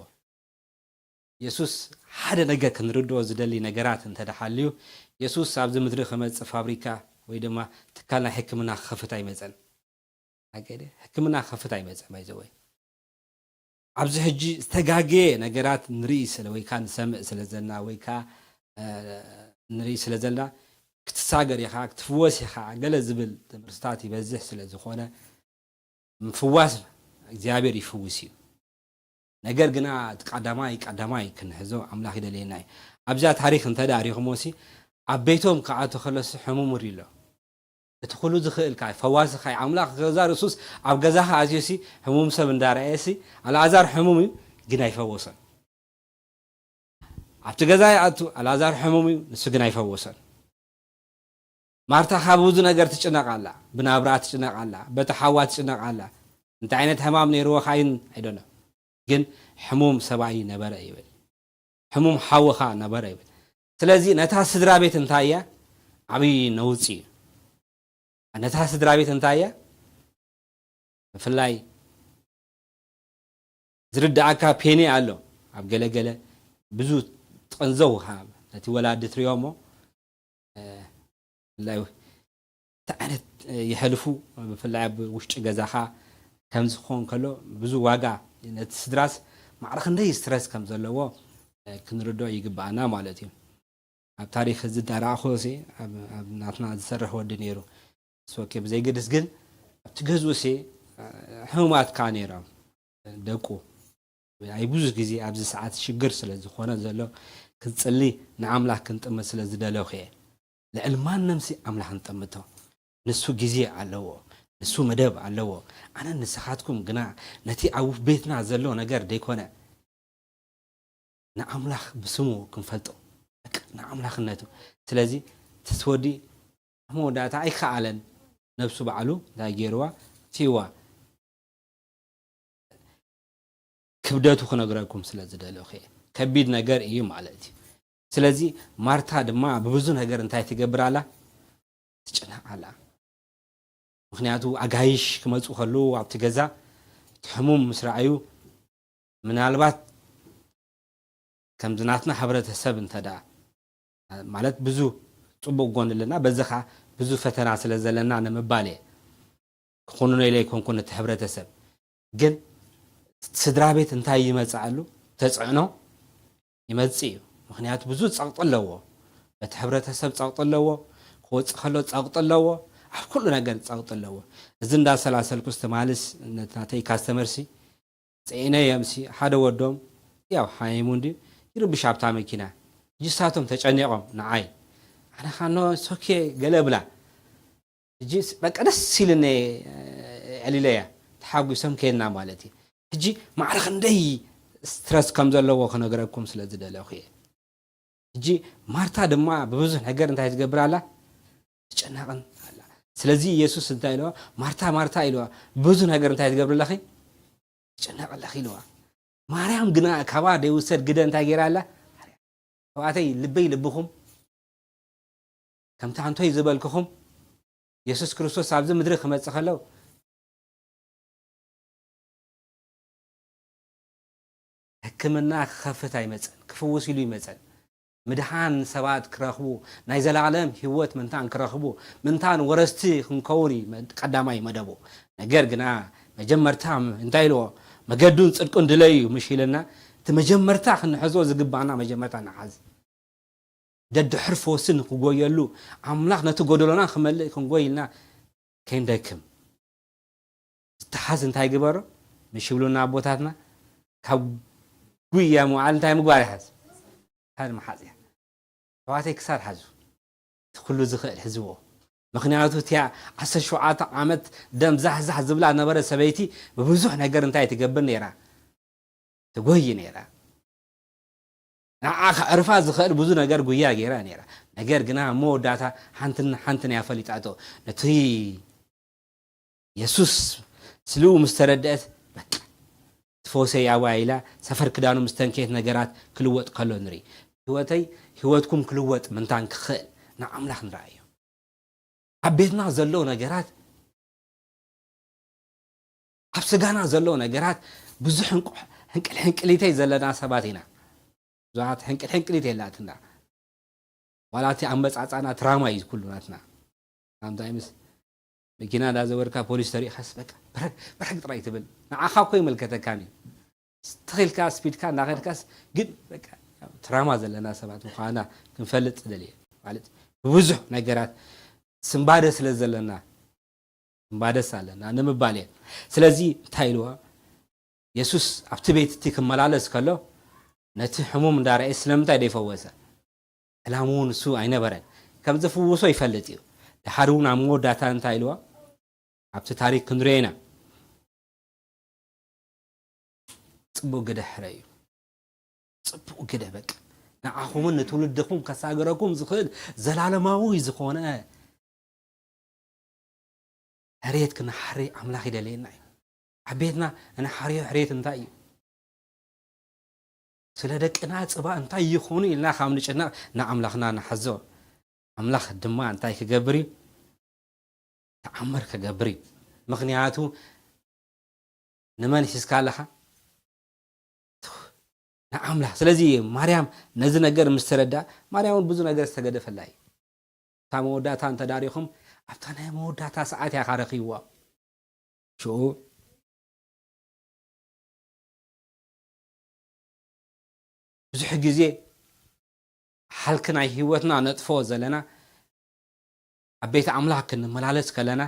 የሱስ ሓደ ነገር ክንርድኦ ዝደሊ ነገራት እንተ ደሓልዩ፣ የሱስ ኣብዚ ምድሪ ክመጽእ ፋብሪካ ወይ ድማ ትካል ናይ ሕክምና ክኸፍት ኣይመጸን። ኣገደ ሕክምና ክኸፍት ኣይመጸን፣ ባይ ዘ ወይ። ኣብዚ ሕጂ ዝተጋገየ ነገራት ንርኢ ስለ፣ ወይ ከኣ ንሰምዕ ስለ ዘለና፣ ወይ ከኣ፣ እ፣ ንርኢ ስለ ዘለና፣ ክትሳገር ኢኻ፣ ክትፍወስ ኢኻ፣ ገለ ዝብል ትምህርትታት ይበዝሕ ስለ ዝኾነ፣ ምፍዋስ እግዚኣብሔር ይፍውስ እዩ። ነገር ግና እቲ ቀዳማይ፣ ቀዳማይ ክንሕዞ ኣምላኽ ይደልየና እዩ። ኣብዛ ታሪኽ እንተ ደኣ ሪኹሞ ሲ፣ ኣብ ቤቶም ክኣቱ ከሎ ሲ ሕሙም ውሪ ኣሎ። እቲ ኩሉ ዝኽእል ካይ፣ ፈዋሲ ካይ፣ ኣምላኽ ገዛ ርእሱስ ኣብ ገዛኻ ኣትዩ ሲ፣ ሕሙም ሰብ እንዳረኣየ ሲ፣ ኣልዓዛር ሕሙም እዩ፣ ግን ኣይፈወሶን። ኣብቲ ገዛ ይኣቱ፣ ኣልዓዛር ሕሙም እዩ፣ ንሱ ግን ኣይፈወሶን። ማርታ ካብ ብዙ ነገር ትጭነቕ ኣላ። ብናብራ ትጭነቕ ኣላ። በቲ ሓዋ ትጭነቕ ኣላ። እንታይ ዓይነት ሕማም ነይርዎ ካይን ኣይደሎ። ግን ሕሙም ሰብኣይ ነበረ ይብል። ሕሙም ሓውኻ ነበረ ይብል። ስለዚ ነታ ስድራ ቤት እንታይ እያ? ዓብዪ ነውፂ እዩ። ነታ ስድራ ቤት እንታይ እያ? ብፍላይ ዝርድኣካ ፔኒ ኣሎ። ኣብ ገለገለ ብዙ ትቐንዘው ነቲ ወላዲ ትሪኦ እሞ እንታይ ዓይነት የሕልፉ ብፍላይ ኣብ ውሽጢ ገዛኻ ከም ዝኸውን ከሎ ብዙ ዋጋ ነቲ ስድራስ ማዕረ ክንደይ ስትረስ ከም ዘለዎ ክንርድኦ ይግባኣና ማለት እዩ። ኣብ ታሪክ ዝዳራእኹ ሲ ኣብ ናትና ዝሰርሕ ወዲ ነይሩ ሶኬ ብዘይገድስ ግን ኣብቲ ገዝኡ ሲ ሕሙማት ከዓ ነይሮም ደቁ ኣይ ብዙ ግዜ ኣብዚ ሰዓት ሽግር ስለ ዝኾነ ዘሎ ክንጽሊ ንኣምላኽ ክንጥምት ስለ ዝደለኹ እየ። ልዕሊ ማንም ሲ ኣምላኽ ንጠምቶ። ንሱ ግዜ ኣለዎ፣ ንሱ መደብ ኣለዎ። ኣነ ንስኻትኩም ግና ነቲ ኣብ ቤትና ዘሎ ነገር ደይኮነ ንኣምላኽ ብስሙ ክንፈልጦ ንኣምላኽነቱ። ስለዚ ተስወዲ ኣብ መወዳእታ ኣይከኣለን። ነብሱ ባዕሉ እንታይ ገይርዋ ትይዋ ክብደቱ ክነግረኩም ስለ ዝደለኹ እየ። ከቢድ ነገር እዩ ማለት እዩ። ስለዚ ማርታ ድማ ብብዙ ነገር እንታይ ትገብር ኣላ? ትጨነቕ ኣላ። ምክንያቱ ኣጋይሽ ክመፁ ከለዉ ኣብቲ ገዛ እቲ ሕሙም ምስ ረኣዩ ምናልባት ከምዚ ናትና ሕብረተሰብ እንተ ደኣ ማለት ብዙ ፅቡቅ ጎን ኣለና በዚ ከዓ ብዙ ፈተና ስለ ዘለና ንምባል እየ ክኾንኖ ኢለ ኣይኮንኩን እቲ ሕብረተሰብ ግን ስድራ ቤት እንታይ ይመፅኣሉ ተፅዕኖ ይመፅእ እዩ ምክንያቱ ብዙ ፀቕጢ ኣለዎ በቲ ሕብረተሰብ ፀቕጢ ኣለዎ ክወፅእ ከሎ ፀቕጢ ኣለዎ ኣብ ኩሉ ነገር ፀቕጢ ኣለዎ እዚ እንዳሰላሰልኩስ ትማልስ ናተይ ካስተመርሲ ፀኢነ የምሲ ሓደ ወዶም ያው ሓይሙ እንዲ ይርብሽ ኣብታ መኪና ሕጂ ሳቶም ተጨኒቆም ንዓይ ኣነ ካኖ ሶኬ ገለ ብላ ሕጂ በቃ ደስ ኢልኒ ዕሊለያ ተሓጒሶም ከይድና ማለት እዩ ሕጂ ማዕረ ክንደይ ስትረስ ከም ዘለዎ ክነግረኩም ስለ ዝደለኹ እየ ሕጂ ማርታ ድማ ብብዙሕ ነገር እንታይ ትገብር ኣላ ትጨነቕን ኣላ ስለዚ ኢየሱስ እንታይ ኢለዋ ማርታ ማርታ ኢለዋ ብዙ ነገር እንታይ ትገብር ኣለኺ ትጨነቕ ኣለኺ ኢለዋ ማርያም ግና ካባ ደይውሰድ ግደ እንታይ ገይራ ኣላ ተባዕተይ ልበይ ልብኹም ከምቲ ኣንቶይ ዝበልክኹም የሱስ ክርስቶስ ኣብዚ ምድሪ ክመጽእ ከሎ ሕክምና ክኸፍት ኣይመጸን ክፍውስ ኢሉ ይመጸን ምድሓን ሰባት ክረኽቡ ናይ ዘላለም ህይወት ምንታን ክረኽቡ ምንታን ወረስቲ ክንከውን እዩ ቀዳማይ መደቡ ነገር ግና መጀመርታ እንታይ ኢልዎ መገዱን ፅድቁን ድለዩ ምሽ ኢለና እቲ መጀመርታ ክንሕዞ ዝግባና መጀመርታ ንሓዝ ደድሕር ፈወሲ ንክጎየሉ ኣምላኽ ነቲ ጎደሎና ክመልእ ክንጎይ ኢልና ከይንደክም ዝተሓዝ እንታይ ግበሮ ምሽ ይብሉና ኣቦታትና ካብ ጉያ መውዓል እንታይ ምግባር ይሓዝ ሓድ መሓዝ እያ ተባዕተይ ክሳድ ሓዙ እቲ ኩሉ ዝኽእል ሕዝዎ ምክንያቱ እቲያ ዓሰርተ ሸውዓተ ዓመት ደም ዛሕዛሕ ዝብላ ነበረ ሰበይቲ ብብዙሕ ነገር እንታይ ትገብር ነይራ ትጎይ ነይራ ንዓ ከዕርፋ ዝኽእል ብዙ ነገር ጉያ ገይራ ነይራ ነገር ግና መወዳእታ ሓንትን ሓንትን እያ ፈሊጣቶ ነቲ የሱስ ስልኡ ምስ ተረድአት በቃ ትፈውሰይ ኣዋ ኢላ ሰፈር ክዳኑ ምስ ተንከየት ነገራት ክልወጥ ከሎ ንርኢ ህይወተይ ህይወትኩም ክልወጥ ምንታን ክኽእል ንኣምላኽ ንረኣዮ ኣብ ቤትና ዘሎ ነገራት ኣብ ስጋና ዘሎ ነገራት ብዙሕ ሕንቅል ሕንቅሊተይ ዘለና ሰባት ኢና ብዙሓት ሕንቅል ሕንቅሊት የላትና ዋላ እቲ ኣመፃፃና ትራማ እዩ ኩሉ ናትና ኣምታይ ምስ መኪና እንዳዘወርካ ፖሊስ ተሪእኻስ በቃ ብረግ ብረግ ጥራይ ትብል ንዓኻ እኮ ይመልከተካን እዩ ትኽልካ ስፒድካ እንዳኸድካስ ግን በቃ ትራማ ዘለና ሰባት ምዃና ክንፈልጥ ደልየ ማለት ብብዙሕ ነገራት ስንባደ ስለ ዘለና ስንባደስ ኣለና ንምባል እየ ስለዚ እንታይ ኢልዋ የሱስ ኣብቲ ቤት እቲ ክመላለስ ከሎ ነቲ ሕሙም እንዳረኣየ ስለምንታይ ደይፈወሰ ዕላምኡ ንሱ ኣይነበረን ከም ዘፍውሶ ይፈልጥ እዩ ድሓር እውን ኣብ መወዳእታ እንታይ ኢልዋ ኣብቲ ታሪክ ክንሪኦ ኢና ፅቡቅ ግደ ሕረ እዩ ፅቡቅ ግደ በቃ ንዓኹምን ንትውልድኹም ከሳገረኩም ዝኽእል ዘላለማዊ ዝኾነ ሕርየት ክነሓሪ ኣምላኽ ይደልየና እዩ። ኣብ ቤትና እንሓርዮ ሕርየት እንታይ እዩ? ስለ ደቅና ጽባእ እንታይ ይኾኑ ኢልና ካብ ንጭነቕ ንኣምላኽና ንሓዞ። ኣምላኽ ድማ እንታይ ክገብር እዩ? ተኣምር ክገብር እዩ። ምኽንያቱ ንመን ሒዝካ ኣለኻ? ንኣምላኽ። ስለዚ ማርያም ነዚ ነገር ምስ ተረዳ፣ ማርያም እውን ብዙ ነገር ዝተገደፈላ እዩ። እታ መወዳእታ እንተ ዳሪኹም ኣብታ ናይ መወዳእታ ሰዓት እያ ካረኽይዋ። ሽኡ ብዙሕ ግዜ ሓልኪ ናይ ህይወትና ነጥፎ ዘለና ኣብ ቤት ኣምላኽ ክንመላለስ ከለና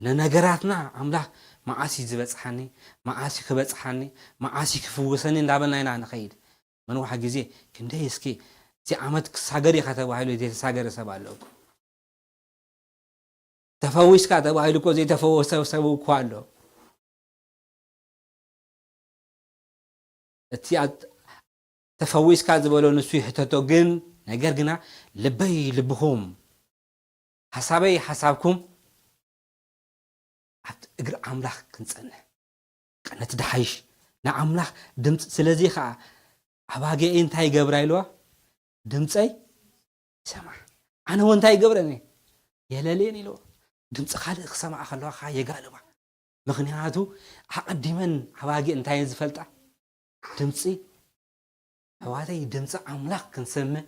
ንነገራትና ኣምላኽ መዓስ እዩ ዝበጽሓኒ፣ መዓስ እዩ ክበጽሓኒ፣ መዓስ እዩ ክፍወሰኒ እንዳበልና ኢና ንኸይድ። መንዋሕ ግዜ ክንደይ እስኪ እዚ ዓመት ክሳገር ኢኻ ተባሂሉ ዘይተሳገረ ሰብ ኣሎ እኮ። ተፈዊስካ ተባሂሉ እኮ ዘይተፈወሰ ሰብ እኮ ኣሎ። እቲ ተፈዊስካ ዝበሎ ንሱ ይሕተቶ ግን፣ ነገር ግና ልበይ ልብኹም፣ ሓሳበይ ሓሳብኩም ኣብቲ እግሪ ኣምላኽ ክንጸንሕ። ነቲ ደሓይሽ ንኣምላኽ ድምፂ። ስለዚ ከዓ ኣባጊዐይ እንታይ ይገብራ ኢልዋ? ድምፀይ ይሰምዓ። ኣነ እውን እንታይ ይገብረን እየ? የለልየን ኢልዋ። ድምፂ ካልእ ክሰምዓ ከለዋ ከዓ የጋልባ። ምኽንያቱ ኣቐዲመን ኣባጊዕ እንታይ እየን ዝፈልጣ? ድምፂ ኣሕዋተይ፣ ድምፂ ኣምላኽ ክንሰምዕ፣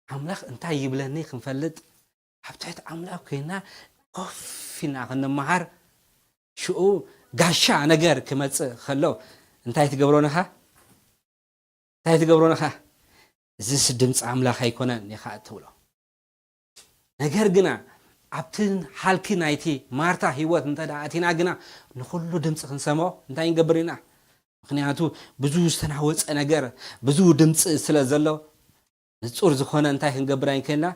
ኣምላኽ እንታይ ይብለኒ ክንፈልጥ፣ ኣብ ትሕቲ ኣምላኽ ኮይና ኮፍ ኢልና ክንመሃር፣ ሽኡ ጋሻ ነገር ክመፅእ ከሎ እንታይ ትገብሮ ነኻ? እንታይ ትገብሮ ነኻ? እዚስ ድምፂ ኣምላኽ ኣይኮነን ኢኻ እትብሎ። ነገር ግና ኣብቲ ሓልኪ ናይቲ ማርታ ህይወት እንተ ደኣ ኣቲና ግና ንኹሉ ድምፂ ክንሰምዖ እንታይ ንገብር ኢና? ምኽንያቱ ብዙ ዝተናወፀ ነገር፣ ብዙ ድምፂ ስለ ዘሎ ንፁር ዝኾነ እንታይ ክንገብር ኣይንክእልና?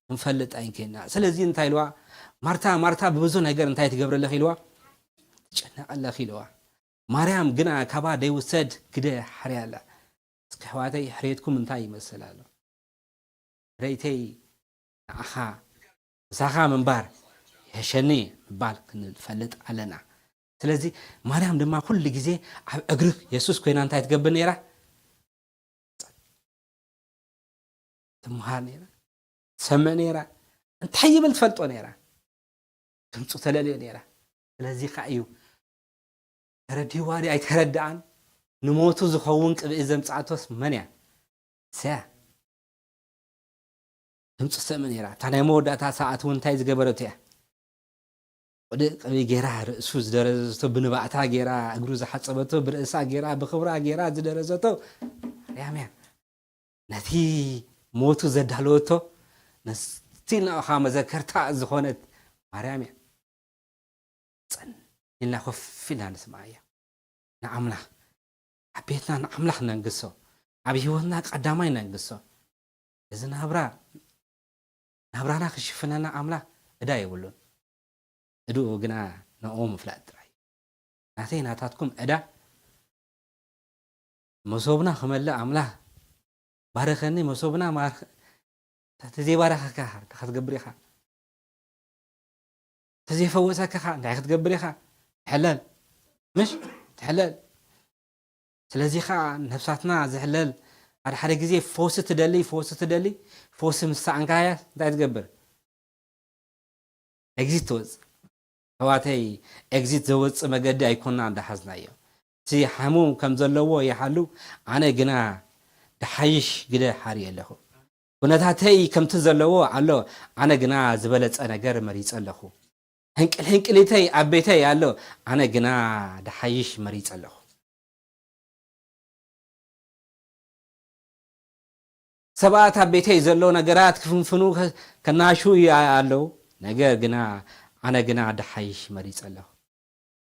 ክንፈልጥ ኣይንክእልና። ስለዚ እንታይ ኢልዋ? ማርታ፣ ማርታ ብብዙ ነገር እንታይ ትገብሪ ኣለኺ ኢልዋ? ትጨነቕ ኣለኺ ኢልዋ። ማርያም ግና ካባ ደይውሰድ ግደ ሓርያ ኣላ። እስኪ ኣሕዋተይ ሕርየትኩም እንታይ ይመስል ኣሎ? ሕርየተይ ንዓኻ ምሳኻ ምንባር ይሕሸኒ ምባል ክንፈልጥ ኣለና። ስለዚ ማርያም ድማ ኩሉ ግዜ ኣብ እግሪ የሱስ ኮይና እንታይ ትገብር ነይራ? ትምሃር ነይራ፣ ትሰምዕ ነይራ፣ እንታይ ይብል ትፈልጦ ነይራ። ድምፁ ተለልዮ ነይራ። ስለዚ ከዓ እዩ ተረዲዋ ድዩ ኣይተረድኣን፣ ንሞቱ ዝኸውን ቅብኢ ዘምፅኣቶስ መን እያ? ሰያ ድምፁ ትሰምዕ ነይራ። እታ ናይ መወዳእታ ሰዓት እውን እንታይ ዝገበረቶ እያ? ወደ ቅብኢ ገይራ ርእሱ ዝደረዘቶ፣ ብንባእታ ገይራ እግሩ ዝሓፀበቶ፣ ብርእሳ ገይራ ብኽብራ ገይራ ዝደረዘቶ ማርያም እያ። ነቲ ሞቱ ዘዳለወቶ ነቲ ናብኻ መዘከርታ ዝኾነት ማርያም እያ። ጸን ኢልና ኮፍ ኢልና ንስምዓያ። ንኣምላኽ ኣብ ቤትና ንኣምላኽ ነንግሶ፣ ኣብ ህይወትና ቀዳማይ ነንግሶ። እዚ ናብራ ናብራና ክሽፍነና ኣምላኽ ዕዳ የብሉን። ዕድኡ ግና ንዕኡ ምፍላጥ ጥራይ። ናተይ ናታትኩም ዕዳ መሶብና ክመልእ ኣምላኽ ባርኸኒ፣ መሶብና ማርኽ-፣ ተዘይባረኸካ እንታይ ክትገብር ኢኻ? ተዘይፈወሰካ እንታይ ክትገብር ኢኻ? ትሕለል። ምሽ? ትሕለል። ስለዚ ኸዓ ነፍሳትና ዝሕለል ሓደ ሓደ ግዜ ፈውሲ ትደሊ፣ ፈውሲ ትደሊ፣ ፈውሲ ምስ ሰኣንካያ እንታይ ትገብር? ኤግዚት ትወጽእ። ኣሕዋተይ፣ ኤግዚት ዘወጽእ መገዲ ኣይኮንና እንዳሓዝናዮ። እቲ ሕሙም ከም ዘለዎ ይሓሉ፣ ኣነ ግና ድሓይሽ ግደ ሓርየ ኣለኹ። ኩነታተይ ከምቲ ዘለዎ ኣሎ፣ ኣነ ግና ዝበለጸ ነገር መሪጸ ኣለኹ። ሕንቅል ሕንቅሊተይ ኣብ ቤተይ ኣሎ፣ ኣነ ግና ድሓይሽ መሪጸ ኣለኹ። ሰባት ኣብ ቤተይ ዘሎ ነገራት ክፍንፍኑ፣ ከ-፣ ከናሹ ኣለዉ። ነገር ግና ኣነ ግና ድሓይሽ መሪጸ ኣለኹ።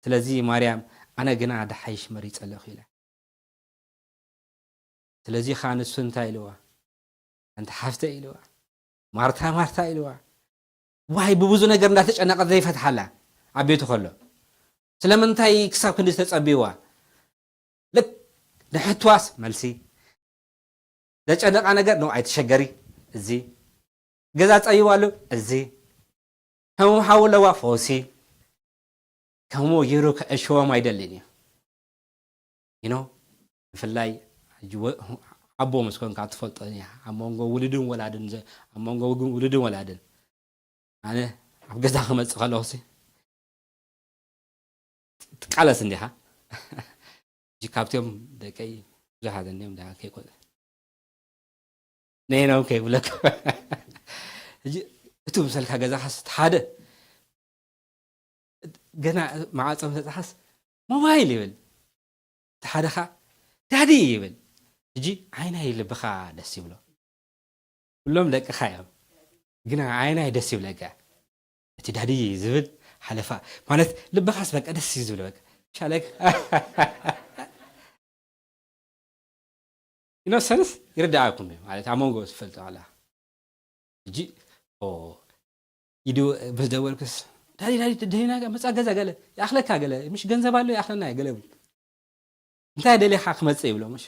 ስለዚ ማርያም ኣነ ግና ድሓይሽ መሪጸ ኣለኹ ኢላ። ስለዚ ኸዓ ንሱ እንታይ ኢልዋ? ኣንቲ ሓፍተይ ኢልዋ። ማርታ፣ ማርታ ኢልዋ። ዋይ ብብዙ ነገር እንዳተጨነቐት ዘይፈትሓላ ኣብ ቤቱ ከሎ። ስለምንታይ ክሳብ ክንዲ ዝተጸብይዋ? ልክ ንሕትዋስ መልሲ። ዘጨነቓ ነገር ነው ኣይትሸገሪ። እዚ ገዛ ጸይዋ ኣሎ። እዚ ከም ሓው ኣለዋ ፈውሲ። ከምኡ ገይሩ ከዕሽዎም ኣይደልን እዩ። You know? ብፍላይ ሕጂ ወ-፣ ኣቦ ምስ ኮንካ ትፈልጦ እያ። ኣብ መንጎ ውሉድን ወላድን ዘ-፣ ኣብ መንጎ ውግ-፣ ውሉድን ወላድን። ኣነ ኣብ ገዛ ክመጽእ ከለኹሲ ትቃለስ እንዲኻ። ሕጂ ካብቲኦም ደቀይ ብዙሓት እንዲኦም ደኣ ከይቆ-፣ ነይኖም ከይብለካ። ሕጂ እቱ ምሰልካ ገዛኻስ ሓደ ገና ማዕጾ ምሰጥኻስ ሞባይል ይብል። እቲ ሓደ ኸኣ ዳዲ ይብል። ሕጂ ዓይናይ ልብኻ ደስ ይብሎ። ኩሎም ደቅኻ እዮም። ግና ዓይናይ ደስ ይብለካ። እቲ ዳዲ ዝብል ሓለፋ ማለት ልብኻስ በቃ ደስ እዩ ዝብሎ በቃ። ሻለክ ኢኖሰንስ ይርዳእኩም እዩ ማለት ኣብ መንጎ ዝፈልጦ ኣላ። ሕጂ ኦ፣ ኢዱ ምስ ደወልኩስ፣ "ዳዲ፣ ዳዲ፣ ደሊና መጻ ገዛ ገለ፣ ይኣኽለካ ገለ፣ ምሽ ገንዘብ ኣሎ ይኣኽለና እዩ ገለ" ይብል። "እንታይ ደሊኻ ክመጽእ?" ይብሎ ምሽ።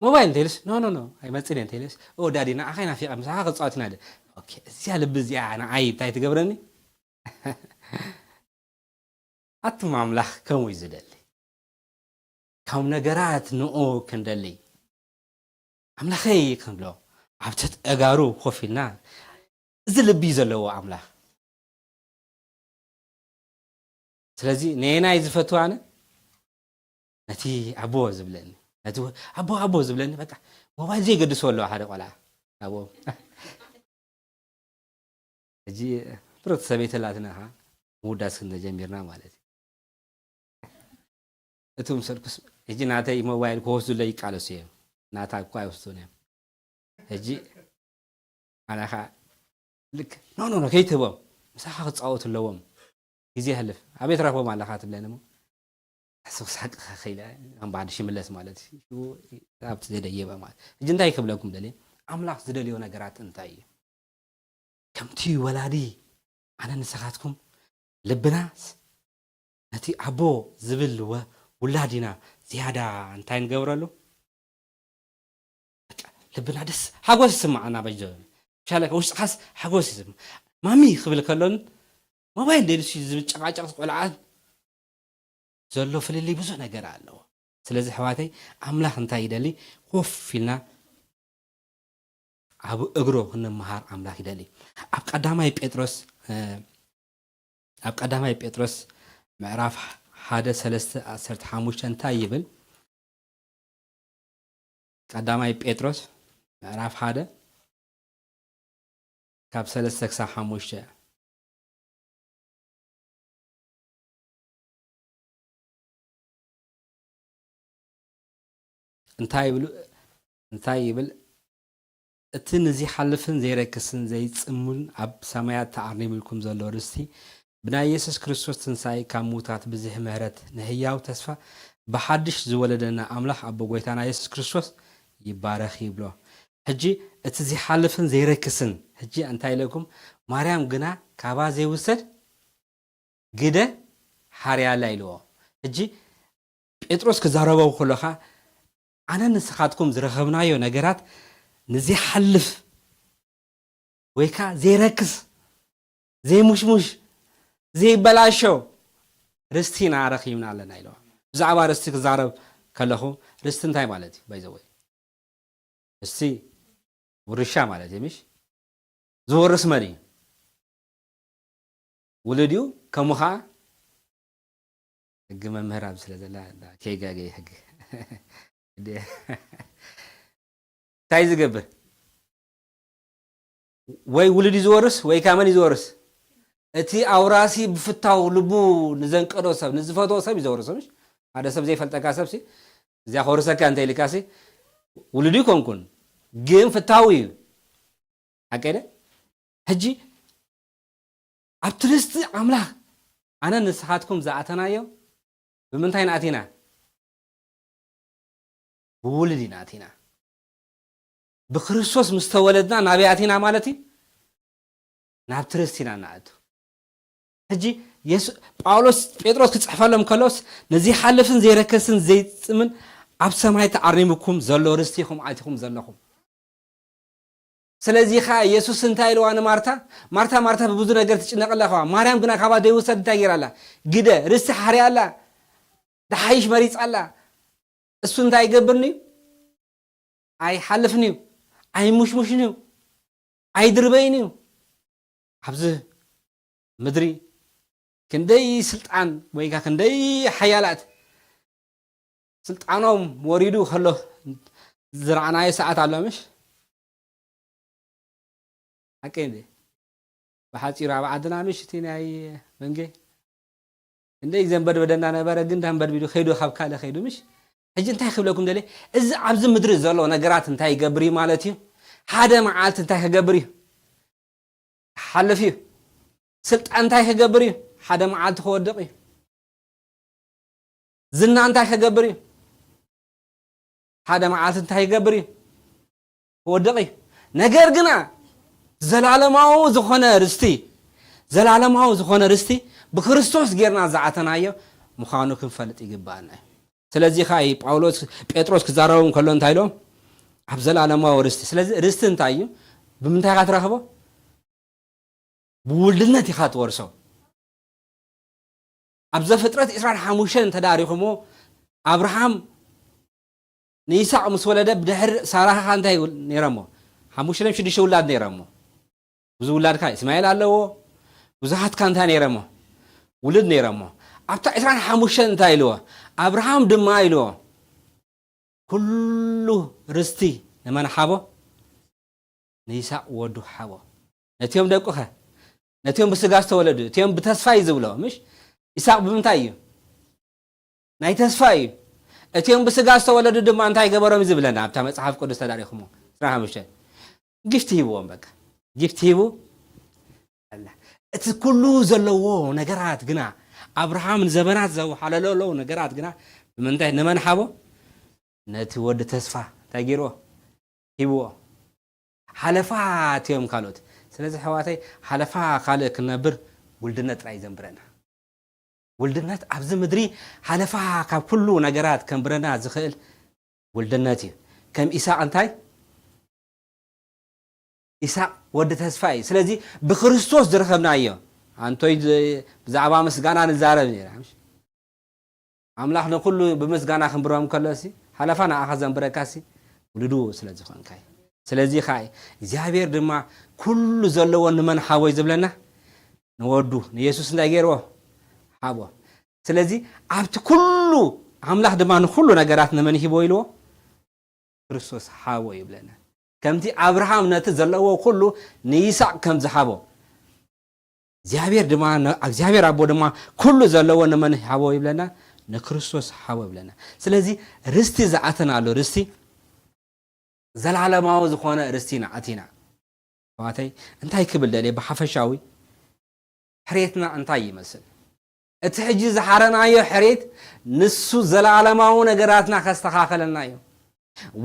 ሞባይል እንተይልስ፣ "ኖ፣ ኖ፣ ኖ፣ ኣይመጽእን እየ" እንተይልስ፣ "ኦ ዳዲ፣ ንዓኻ ኢና ፊቐ፣ ምሳኻ ክጻወት ኢና ደ-" ኦኬ፣ እዚኣ ልቢ እዚኣ ንዓይ እንታይ ትገብረኒ? ኣቱም ኣምላኽ ከምኡ እዩ ዝደሊ። ካብ ነገራት ንኡ ክንደሊ፣ "ኣምላኸይ" ክንብሎ፣ ኣብ ትሕቲ ኣእጋሩ ኮፍ ኢልና፣ እዚ ልቢ ዘለዎ ኣምላኽ። ስለዚ ነየናይ ዝፈቱ ኣነ? ነቲ ኣቦ ዝብለኒ፣ ነቲ ኣቦ፣ ኣቦ ዝብለኒ፣ በቃ ሞባይል ዘይገድሶ ኣለዋ ሓደ ቆልዓ። ኣቦ። ሕጂ ፍርቕቲ ሰበይቲ ኣላትና ኸዓ ምውዳስ ክንጀሚርና ማለት እዩ። እቲ ምሰልኩስ፣ ሕጂ ናተይ ሞባይል ክወስዱለይ ይቃለሱ እዮም። ናታ እኳ ኣይወስዱን እዮም። ሕጂ ኣነ ኸዓ ልክ፣ "ኖ፣ ኖ፣ ኖ፣ ከይትህቦም። ምሳኻ ክጻወቱ ኣለዎም። ግዜ የሕልፍ። ኣበይ ትረኽቦም ኣለኻ?" ትብለኒ እሞ፣ ሕሱኽ ሳቅ ኸ-፣ ኸይለ፣ ከም ብሓድሽ ይምለስ ማለት እዩ። ሽዑ ኣብቲ ዘደየበ ማለት። ሕጂ እንታይ ክብለኩም ደልየ? ኣምላኽ ዝደልዮ ነገራት እንታይ እዩ? ከምቲ ወላዲ ኣነ ንስኻትኩም ልብናስ ነቲ ኣቦ ዝብል ወ-፣ ውላድ ኢና ዝያዳ እንታይ ንገብረሉ? በቃ ልብና ደስ፣ ሓጎስ ይስምዓና በጆ። ሻለካ ውሽጥኻስ ሓጎስ ይስምዕ። ማሚ ክብል ከሎን ሞባይል ደልዩ ዝብል ጨቃጨቅ ቆልዓን ዘሎ ፍልልይ ብዙሕ ነገር ኣለዎ። ስለዚ ኣሕዋተይ ኣምላኽ እንታይ ይደሊ? ኮፍ ኢልና ኣብ እግሩ ክንመሃር ኣምላኽ ይደሊ። ኣብ ቀዳማይ ጴጥሮስ፣ እ፣ ኣብ ቀዳማይ ጴጥሮስ ምዕራፍ ሓደ ሰለስተ ዓሰርተ ሓሙሽተ እንታይ ይብል? ቀዳማይ ጴጥሮስ ምዕራፍ ሓደ ካብ ሰለስተ ክሳብ ሓሙሽተ። እንታይ ይብሉ? እንታይ ይብል? እቲ ንዚሓልፍን ዘይረክስን ዘይጽሙን ኣብ ሰማያት ተኣርኒምልኩም ዘሎ ርስቲ፣ ብናይ የሱስ ክርስቶስ ትንሳኤ ካብ ምዉታት ብዝሒ ምሕረት ንህያው ተስፋ ብሓድሽ ዝወለደና ኣምላኽ ኣቦ ጐይታና የሱስ ክርስቶስ ይባረኽ ይብሎ። ሕጂ እቲ ዚሓልፍን ዘይረክስን፣ ሕጂ እንታይ ኢለኩም? ማርያም ግና ካባ ዘይውሰድ ግደ ሓርያላ ኢልዎ። ሕጂ ጴጥሮስ ክዛረቦ ከሎ ኸኣ፣ ኣነ ንስኻትኩም ዝረኸብናዮ ነገራት ንዘይሓልፍ ወይ ከኣ ዘይረክስ፣ ዘይሙሽሙሽ፣ ዘይበላሾ ርስቲ ኢና ረኺብና ኣለና ኢልዎ። ብዛዕባ ርስቲ ክዛረብ ከለኹ፣ ርስቲ እንታይ ማለት እዩ? ባይ ዘ ወይ፣ ርስቲ ውርሻ ማለት እዩ፣ ምሽ? ዝወርስ መን እዩ? ውሉድ እዩ። ከምኡ ኸዓ ሕጊ መምህር ኣብ ስለ ዘላ፣ እንዳ ከይጋገየ ሕጊ። እንታይ ዝገብር? ወይ ውሉድ እዩ ዝወርስ፣ ወይ ከኣ መን እዩ ዝወርስ? እቲ ኣውራሲ ብፍታው ልቡ ንዘንቀዶ ሰብ፣ ንዝፈትዎ ሰብ እዩ ዘውርሶ፣ ምሽ? ሓደ ሰብ ዘይፈልጠካ ሰብሲ፣ እዚኣ ከውርሰካ እንተ ኢልካሲ፣ ውሉድ ይኮንኩን፣ ግን ፍታው እዩ። ሓቀይ ደ? ሕጂ ኣብቲ ርስቲ ኣምላኽ ኣነ ንስኻትኩም ዝኣተናዮ ብምንታይ ንኣቲና? ብውሉድ ኢና ኣቲና። ብክርስቶስ ምስ ተወለድና ናበይ ኣቲና ማለት እዩ? ናብቲ ርስቲ ኢና ንኣቱ። ሕጂ የሱ-፣ ጳውሎስ ጴጥሮስ ክጽሕፈሎም ከሎስ፣ ነዚ ሓልፍን ዘይረከስን ዘይጽምን ኣብ ሰማይ ተኣሪምኩም ዘሎ ርስቲ ኢኹም ኣቲኹም ዘለኹም። ስለዚ ኸዓ የሱስ እንታይ ኢልዋ ንማርታ? ማርታ፣ ማርታ ብብዙ ነገር ትጭነቕ ኣላ ኸዓ። ማርያም ግና ካባ ዘይውሰድ እንታይ ገይራ ኣላ? ግደ፣ ርስቲ ሓርያ ኣላ። ደሓይሽ መሪጻ ኣላ። እሱ እንታይ ይገብርኒ እዩ? ኣይሓልፍን እዩ። ኣይሙሽሙሽን እዩ። ኣይድርበይን እዩ። ኣብዚ ምድሪ ክንደይ ስልጣን ወይ ከዓ ክንደይ ሓያላት ስልጣኖም ወሪዱ ከሎ ዝረኣናዮ ሰዓት ኣሎ ምሽ? ሓቂ እንዴ? ብሓፂሩ ኣብ ዓድና ምሽ እቲ ናይ መንጌ እንደይ ዘንበድበደና ነበረ፣ ግን ዳንበድቢዱ ከይዱ ካብ ካልእ ከይዱ ምሽ? ሕጂ እንታይ ክብለኩም ደልየ፣ እዚ ኣብዚ ምድሪ ዘሎ ነገራት እንታይ ይገብር እዩ ማለት እዩ? ሓደ መዓልቲ እንታይ ክገብር እዩ? ክሓልፍ እዩ። ስልጣን እንታይ ክገብር እዩ? ሓደ መዓልቲ ክወድቕ እዩ። ዝና እንታይ ክገብር እዩ? ሓደ መዓልቲ እንታይ ክገብር እዩ? ክወድቕ እዩ። ነገር ግና ዘላለማዊ ዝኾነ ርስቲ፣ ዘላለማዊ ዝኾነ ርስቲ ብክርስቶስ ጌርና ዝኣተናዮ ምዃኑ ክንፈልጥ ይግባኣና እዩ። ስለዚ ኸዓ እዩ ጳውሎስ፣ ጴጥሮስ ክዛረቦም ከሎ እንታይ ኢሎም? ኣብ ዘላለማዊ ርስቲ። ስለዚ ርስቲ እንታይ እዩ? ብምንታይ ኢኻ ትረኽቦ? ብውልድነት ኢኻ ትወርሶ። ኣብ ዘፍጥረት ዕስራን ሓሙሽተን እንተዳሪኹሞ፣ ኣብርሃም ንይስሐቅ ምስ ወለደ ብድሕሪ ሳራ ኸዓ እንታይ ይብል ነይሮሞ? ሓሙሽተ ሽዱሽተ ውላድ ነይሮሞ። ብዙ ውላድካ እስማኤል ኣለዎ። ብዙሓት ከ እንታይ ነይሮሞ? ውሉድ ነይሮሞ። ኣብታ ዕስራን ሓሙሽተን እንታይ ኢልዎ? ኣብርሃም ድማ ኢልዎ፣ ኩሉ ርስቲ ንመን ሓቦ? ንይስሐቅ ወዱ ሓቦ። ነቲኦም ደቁኸ? ነቲኦም ብስጋ ዝተወለዱ፣ እቲኦም ብተስፋ እዩ ዝብሎ፣ ምሽ? ይስሐቅ ብምንታይ እዩ? ናይ ተስፋ እዩ። እቲኦም ብስጋ ዝተወለዱ ድማ እንታይ ገበሮም እዩ ዝብለና ኣብታ መጽሓፍ ቅዱስ ተዳሪኹሞ? ዕስራን ሓሙሽተን። ጊፍት ሂብዎም፣ በቃ። ጊፍት ሂቡ ኣላ። እቲ ኩሉ ዘለዎ ነገራት ግና፣ ኣብርሃም ንዘመናት ዘውሓለለዉ ነገራት ግና፣ ብምንታይ ንመን ሓቦ? ነቲ ወዲ ተስፋ እንታይ ገይርዎ? ሂብዎ። ሓለፋ እቲኦም ካልኦት። ስለዚ ኣሕዋተይ፣ ሓለፋ ካልእ ክንነብር ውልድነት ጥራይ ዘንብረና። ውልድነት ኣብዚ ምድሪ ሓለፋ ካብ ኩሉ ነገራት ከንብረና ዝኽእል ውልድነት እዩ። ከም ኢሳቅ እንታይ? ኢሳቅ ወዲ ተስፋ እዩ። ስለዚ ብክርስቶስ ዝረኸብናዮ፣ ኣንቶይ ዝ-፣ ብዛዕባ ምስጋና ንዛረብ ነይራ፣ ምሽ? ኣምላኽ ንኹሉ ብምስጋና ክንብሮም ከሎሲ፣ ሓለፋ ንኣኻ ዘንብረካሲ ውሉዱ ስለ ዝኾንካ እዩ። ስለዚ ኸኣ እግዚኣብሔር ድማ ኩሉ ዘለዎ ንመን ሓቦ እዩ ዝብለና? ንወዱ ንየሱስ እንታይ ገይርዎ? ሓቦ። ስለዚ ኣብቲ ኩሉ ኣምላኽ ድማ ንኹሉ ነገራት ንመን ሂቦ ኢልዎ? ክርስቶስ ሓቦ ይብለና። ከምቲ ኣብርሃም ነቲ ዘለዎ ኩሉ ንይስሐቅ ከም ዝሃቦ፣ እግዚኣብሔር ድማ ነ-፣ እግዚኣብሔር ኣቦ ድማ ኩሉ ዘለዎ ንመን ሓቦ ይብለና? ንክርስቶስ ሓቦ ይብለና። ስለዚ ርስቲ ዝኣተናሉ ርስቲ ዘላለማዊ ዝኾነ ርስቲ ኢና ኣቲና። ኣሕዋተይ፣ እንታይ ክብል ደልየ ብሓፈሻዊ ሕሬትና እንታይ ይመስል? እቲ ሕጂ ዝሓረናዮ ሕሬት ንሱ ዘላለማዊ ነገራትና ከስተኻኸለና እዩ፣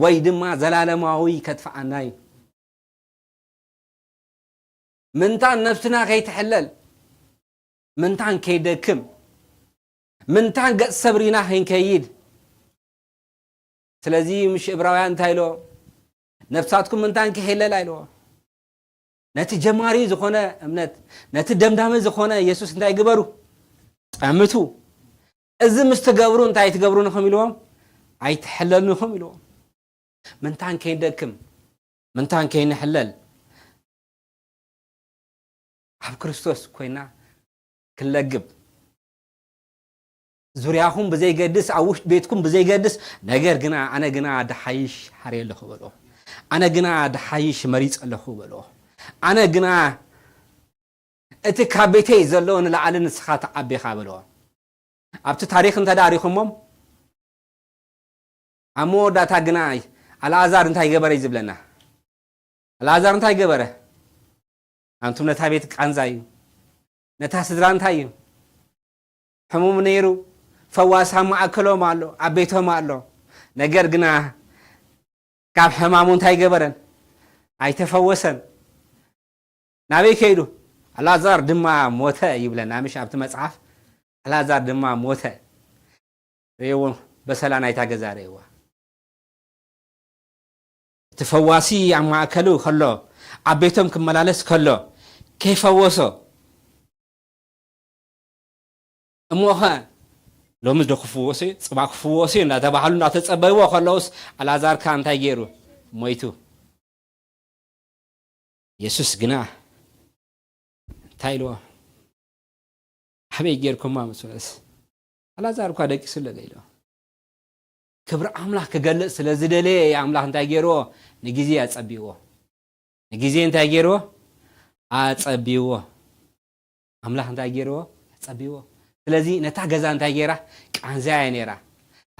ወይ ድማ ዘላለማዊ ከጥፍኣና እዩ። ምንታን ነፍስና ከይትሕለል፣ ምንታን ከይደክም፣ ምንታን ገጽ ሰብሪና ከይንከይድ። ስለዚ ምሽ እብራውያን እንታይ ኢልዎ? ነፍሳትኩም ምንታን ከይሕለል ኢልዎ። ነቲ ጀማሪ ዝኾነ እምነት፣ ነቲ ደምዳሚ ዝኾነ የሱስ እንታይ ግበሩ? ጠምቱ። እዚ ምስ ትገብሩ እንታይ ትገብሩንኹም ኢልዎም? ኣይትሕለልንኹም ኢልዎም። ምንታን ከይንደክም፣ ምንታን ከይንሕለል፣ ኣብ ክርስቶስ ኮይና ክንለግብ። ዙርያኹም ብዘይገድስ፣ ኣብ ውሽጢ ቤትኩም ብዘይገድስ፣ ነገር ግና፣ ኣነ ግና ድሓይሽ ሓርየ ኣለኹ በልዎ። ኣነ ግና ድሓይሽ መሪጸ ኣለኹ በልዎ። ኣነ ግና እቲ ካብ ቤተይ ዘሎ ንላዕሊ ንስኻ ትዓቢ ኢኻ በልዎ። ኣብቲ ታሪኽ እንተዳሪኹሞም፣ ኣብ መወዳእታ ግና ኣልኣዛር እንታይ ገበረ እዩ ዝብለና? ኣልኣዛር እንታይ ገበረ? ኣንቱም ነታ ቤት ቃንዛ እዩ። ነታ ስድራ እንታይ እዩ? ሕሙም ነይሩ፣ ፈዋሲ ኣብ ማእከሎም ኣሎ፣ ኣብ ቤቶም ኣሎ። ነገር ግና ካብ ሕማሙ እንታይ ገበረን? ኣይተፈወሰን። ናበይ ከይዱ? ኣልኣዛር ድማ ሞተ ይብለና ምሽ ኣብቲ መጽሓፍ? ኣልኣዛር ድማ ሞተ። ርእይዎ፣ በሰላ ናይታ ገዛ ርእይዋ። እቲ ፈዋሲ ኣብ ማእከሉ ከሎ፣ ኣብ ቤቶም ክመላለስ ከሎ ከይፈወሶ፣ እሞኸ ሎሚ ዶ ክፍወስ እዩ፣ ጽባሕ ክፍወስ እዩ እንዳተባሃሉ እንዳተጸበይዎ ከለውስ፣ ኣልኣዛርካ እንታይ ገይሩ? ሞይቱ። የሱስ ግና እንታይ ኢልዎ? ኣበይ ጌርኩማ ምስ በለስ፣ ኣልኣዛር እኳ ደቂሱ ኣለለ ኢልዎ። ክብሪ ኣምላኽ ክገልጽ ስለ ዝደለየ ኣምላኽ እንታይ ገይርዎ? ንግዜ ኣጸቢዎ። ንግዜ እንታይ ገይርዎ? ኣጸቢዎ። ኣምላኽ እንታይ ገይርዎ? ኣጸቢዎ። ስለዚ ነታ ገዛ እንታይ ገይራ? ቃንዛያ ነይራ።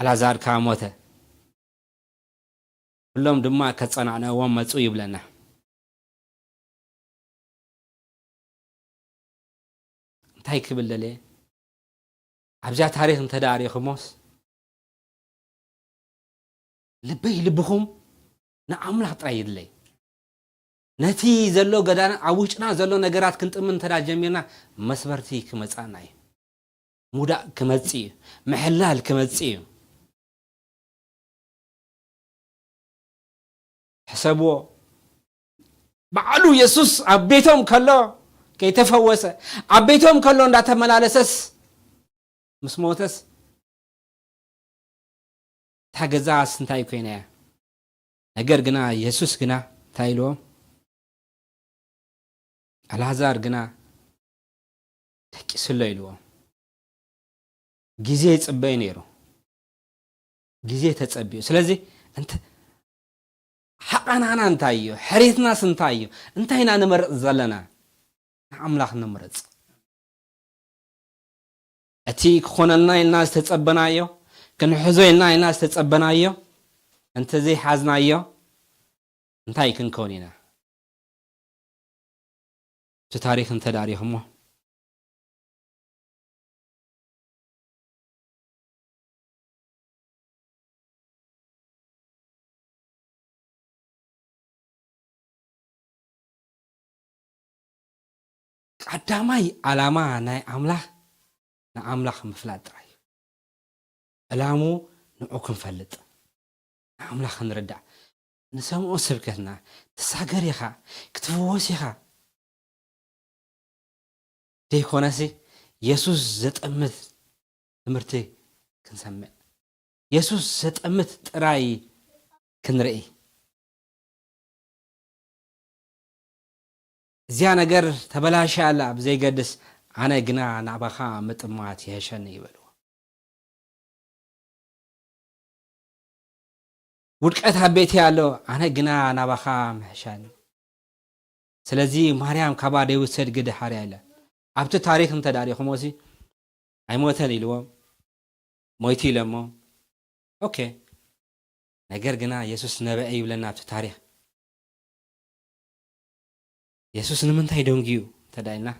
ኣልኣዛር ከኣ ሞተ። ኩሎም ድማ ከጸናንዕዎም መጹ ይብለና። እንታይ ክብል ደልየ? ኣብዛ ታሪኽ እንተ ደኣ ርኢኹሞስ፣ ልበይ ልብኹም ንኣምላኽ ጥራይ ይድለይ። ነቲ ዘሎ ገዳና፣ ኣብ ውሽጥና ዘሎ ነገራት ክንጥምን እንተ ደኣ ጀሚርና፣ መስበርቲ ክመጻና እዩ። ሙዳእ ክመጽእ እዩ። ምሕላል ክመጽእ እዩ። ሕሰብዎ። ባዕሉ የሱስ ኣብ ቤቶም ከሎ ከይተፈወሰ፣ ኣብ ቤቶም ከሎ እንዳተመላለሰስ ምስ ሞተስ፣ እታ ገዛስ እንታይ ኮይና እያ? ነገር ግና የሱስ ግና እንታይ ኢልዎም? ኣልኣዛር ግና ደቂሱ ኣሎ ኢልዎም። ግዜ ይጽበይ ነይሩ። ግዜ ተጸቢዩ። ስለዚ እንተ ሓቓናና እንታይ እዩ? ሕሬትናስ እንታይ እዩ? እንታይ ኢና ንመርጽ ዘለና? ንኣምላኽ ንምረጽ። እቲ ክኾነልና ኢልና ዝተጸበናዮ፣ ክንሕዞ ኢልና ኢልና ዝተጸበናዮ እንተ ዘይሓዝናዮ፣ እንታይ ክንከውን ኢና? እቲ ታሪኽ እንተ ደኣ ርኢኹሞ፣ ቀዳማይ ዓላማ ናይ ኣምላኽ ንኣምላኽ ምፍላጥ ጥራይ እዩ። ዕላሙ ንዑ ክንፈልጥ፣ ንኣምላኽ ክንርዳእ፣ ንሰምዖ ስብከትና ትሳገር ኢኻ፣ ክትፍወስ ኢኻ። ዘይኮነሲ የሱስ ዘጠምት ትምህርቲ ክንሰምዕ፣ የሱስ ዘጠምት ጥራይ ክንርኢ። እዚኣ ነገር ተበላሽያ ኣላ ብዘይገድስ፣ ኣነ ግና ናባኻ ምጥማት ይሕሸኒ ይበልዎ። ውድቀት ኣብ ቤተይ ኣሎ፣ ኣነ ግና ናባኻ ምሕሻኒ። ስለዚ ማርያም ካባ ደይውሰድ ግዲ ሓርያ ኢለ። ኣብቲ ታሪኽ እንተ ዳሪኹሞሲ ኣይሞተን ኢልዎም፣ ሞይቱ ኢለሞ። ኦኬ። ነገር ግና የሱስ ነበዐ ይብለና ኣብቲ ታሪኽ። የሱስ ንምንታይ ደንግዩ እንተ ዳ ኢልና፣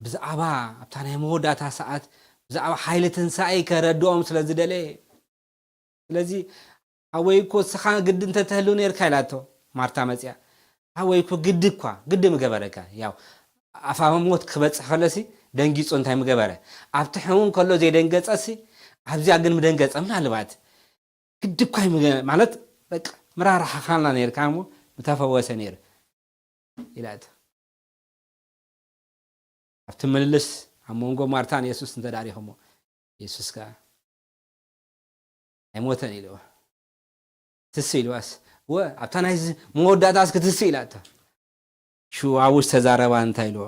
ብዛዕባ ኣብታ ናይ መወዳእታ ሰዓት፣ ብዛዕባ ሓይሊ ትንሳኤ ከረድኦም ስለ ዝደለየ። ስለዚ፣ "ሓወይ እኮ እስኻ ግዲ እንተ ተህሉ ነርካ" ኢላቶ ማርታ መጽያ። "ሓወይ እኮ ግዲ እኳ፣ ግዲ ምገበረካ።" ያው፣ ኣፋ ሞት ክበጽሕ ከለሲ ደንጊጹ እንታይ ምገበረ? ኣብቲ ሕሙም ከሎ ዘይደንገጸሲ፣ ኣብዚኣ ግን ምደንገጸ ምናልባት። ግዲ እኳ ይምገ-፣ ማለት፣ በቃ፣ ምራርሓኻና ነርካ እሞ ምተፈወሰ ነይሩ። ኢላቶ። ኣብቲ ምልልስ ኣብ መንጎ ማርታን የሱስ እንተ ዳሪኹሞ፣ የሱስ ከኣ ኣይሞተን ኢልዎ። ትስ ኢልዋስ፣ "እወ፣ ኣብታ ናይ ዝ-፣ መወዳእታስ ክትስ" ኢላቶ። ሽው ኣብኡ ዝተዛረባ እንታይ ኢልዎ?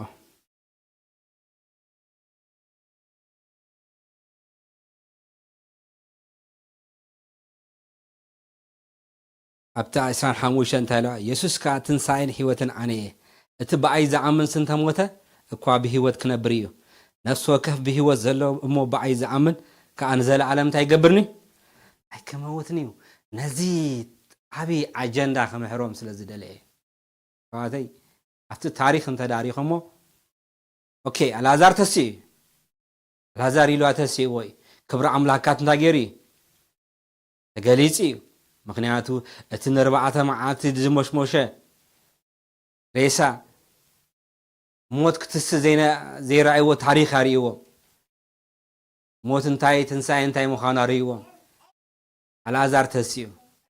ኣብታ ዕስራን ሓሙሽተን እንታይ ኢልዋ? የሱስ ከኣ ትንሳኤን ህይወትን ኣነ እየ። እቲ ብኣይ ዝኣምን ስንተሞተ እኳ ብህይወት ክነብር እዩ። ነፍሲ ወከፍ ብህይወት ዘሎ እሞ ብኣይ ዝኣምን ከኣ ንዘለኣለም እንታይ ይገብርኒ? ኣይከመውትን እዩ። ነዚ ዓቢ ኣጀንዳ ክምሕሮም ስለ ዝደለየ እዩ። ኣሕዋተይ፣ ኣብቲ ታሪኽ እንተ ዳሪኸሞ፣ ኦኬ፣ ኣልኣዛር ተስኡ እዩ። ኣልኣዛር ኢልዋ ተስእዎ እዩ። ክብሪ ኣምላካት እንታይ ገይሩ እዩ? ተገሊጹ እዩ። ምኽንያቱ፣ እቲ ንኣርባዕተ መዓልቲ ዝሞሽሞሸ ሬሳ፣ ሞት ክትስእ ዘይነ-፣ ዘይረኣይዎ ታሪኽ ኣርእይዎም። ሞት እንታይ፣ ትንሳኤ እንታይ ምዃኑ ኣርእይዎም። ኣልኣዛር ተስኡ።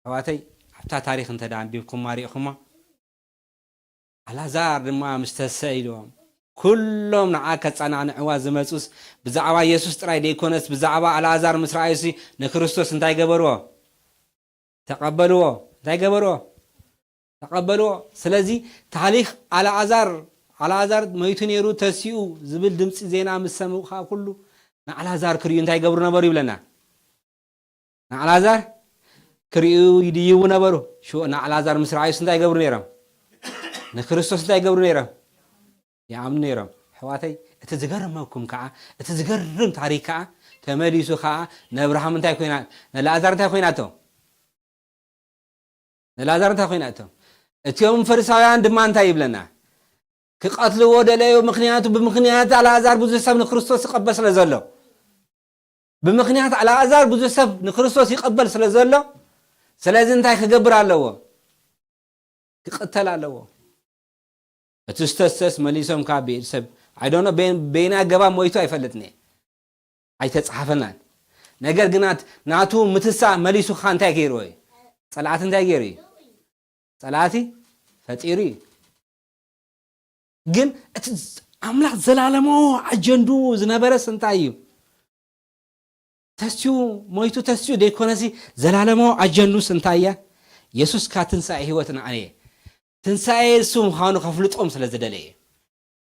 ኣሕዋተይ፣ ኣብታ ታሪኽ እንተ ደኣ ኣንቢብኩማ ርኢኹማ፣ ኣልኣዛር ድማ ምስ ተሰ ኢልዎም፣ ኩሎም ንዓ ከጸናንዕዋ ዝመጹስ ብዛዕባ የሱስ ጥራይ ደይኮነስ፣ ብዛዕባ ኣልኣዛር ምስ ረኣዩሲ ንክርስቶስ እንታይ ገበርዎ? ተቐበልዎ። እንታይ ገበርዎ? ተቐበልዎ። ስለዚ ታሪኽ ኣልኣዛር፣ ኣልኣዛር መይቱ ነይሩ፣ ተሲኡ ዝብል ድምፂ ዜና ምስ ሰምዑ ከዓ ኩሉ ንኣልኣዛር ክርእዩ እንታይ ይገብሩ ነበሩ ይብለና? ንኣልኣዛር ክርእዩ ይድይቡ ነበሩ። ሽዑ ንኣልኣዛር ምስ ረኣዩስ እንታይ ይገብሩ ነይሮም? ንክርስቶስ እንታይ ይገብሩ ነይሮም? ይኣምኑ ነይሮም። ኣሕዋተይ፣ እቲ ዝገርመኩም ከዓ፣ እቲ ዝገርም ታሪክ ከዓ፣ ተመሊሱ ከዓ ንኣብርሃም እንታይ ኮይና፣ ንኣልኣዛር እንታይ ኮይናቶ? ንኣልኣዛር እንታይ ኮይናቶ? እቲኦም ፈሪሳውያን ድማ እንታይ ይብለና? ክቐትልዎ ደለዩ፣ ምኽንያቱ ብምኽንያት ኣልኣዛር ብዙሕ ሰብ ንክርስቶስ ይቐበል ስለ ዘሎ። ብምኽንያት ኣልኣዛር ብዙሕ ሰብ ንክርስቶስ ይቐበል ስለ ዘሎ፣ ስለዚ እንታይ ክገብር ኣለዎ? ክቕተል ኣለዎ። እቲ ዝተሰስ መሊሶም ካብ ብኢድ ሰብ፣ I don't know፣ በይ-፣ በይና ኣገባብ ሞይቱ ኣይፈልጥን እየ። ኣይተጻሓፈናን። ነገር ግና ናቱ ምትሳ መሊሱ ኸ እንታይ ገይርዎ እዩ? ጸላእቲ እንታይ ገይሩ እዩ? ጸላእቲ ፈጢሩ እዩ። ግን እቲ ኣምላኽ ዘላለማዊ ኣጀንድኡ ዝነበረስ እንታይ እዩ? ተስዩ፣ ሞይቱ ተስዩ ደይኮነሲ፣ ዘላለማዊ ኣጀንዱስ እንታይ እያ? የሱስ ከኣ ትንሳኤ ህይወትን ኣነ እየ። ትንሳኤ እሱ ምዃኑ ከፍልጦም ስለ ዝደለየ እዩ።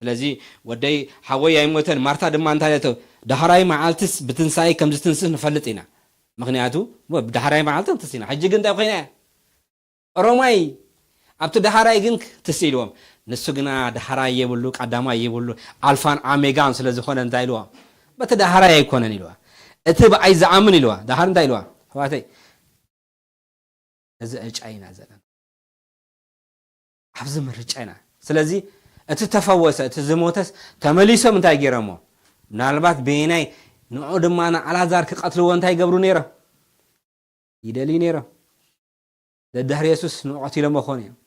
ስለዚ ወደይ፣ ሓወይ ኣይሞተን። ማርታ ድማ እንታይ ኢለቶ? ዳሕራይ መዓልትስ ብትንሳኤ ከም ዝትንስእ ንፈልጥ ኢና። ምኽንያቱ ዳሕራይ መዓልቲ ትንስእ ኢና። ሕጂ ግን እንታይ ኮይና እያ? ሮማይ ኣብቲ ዳሕራይ ግን ትስ ኢልዎም። ንሱ ግና ዳሕራይ የብሉ፣ ቀዳማይ የብሉ፣ ኣልፋን ኣሜጋን ስለ ዝኾነ እንታይ ኢልዎም? በቲ ዳሕራይ ኣይኮነን ኢልዋ። እቲ ብኣይ ዝኣምን ኢልዋ። ዳሓር እንታይ ኢልዋ? ኣሕዋተይ፣ እዚ ዕጫ ኢና ዘለና። ኣብዚ ምርጫ ኢና። ስለዚ እቲ ተፈወሰ፣ እቲ ዝሞተስ ተመሊሶም እንታይ ገይሮሞ? ምናልባት በየናይ ንዑ ድማ ንኣልኣዛር ክቐትልዎ እንታይ ይገብሩ ነይሮም? ይደልዩ ነይሮም። ደድሕሪ የሱስ ንዑ ቀቲሎሞ ኾኑ እዮም።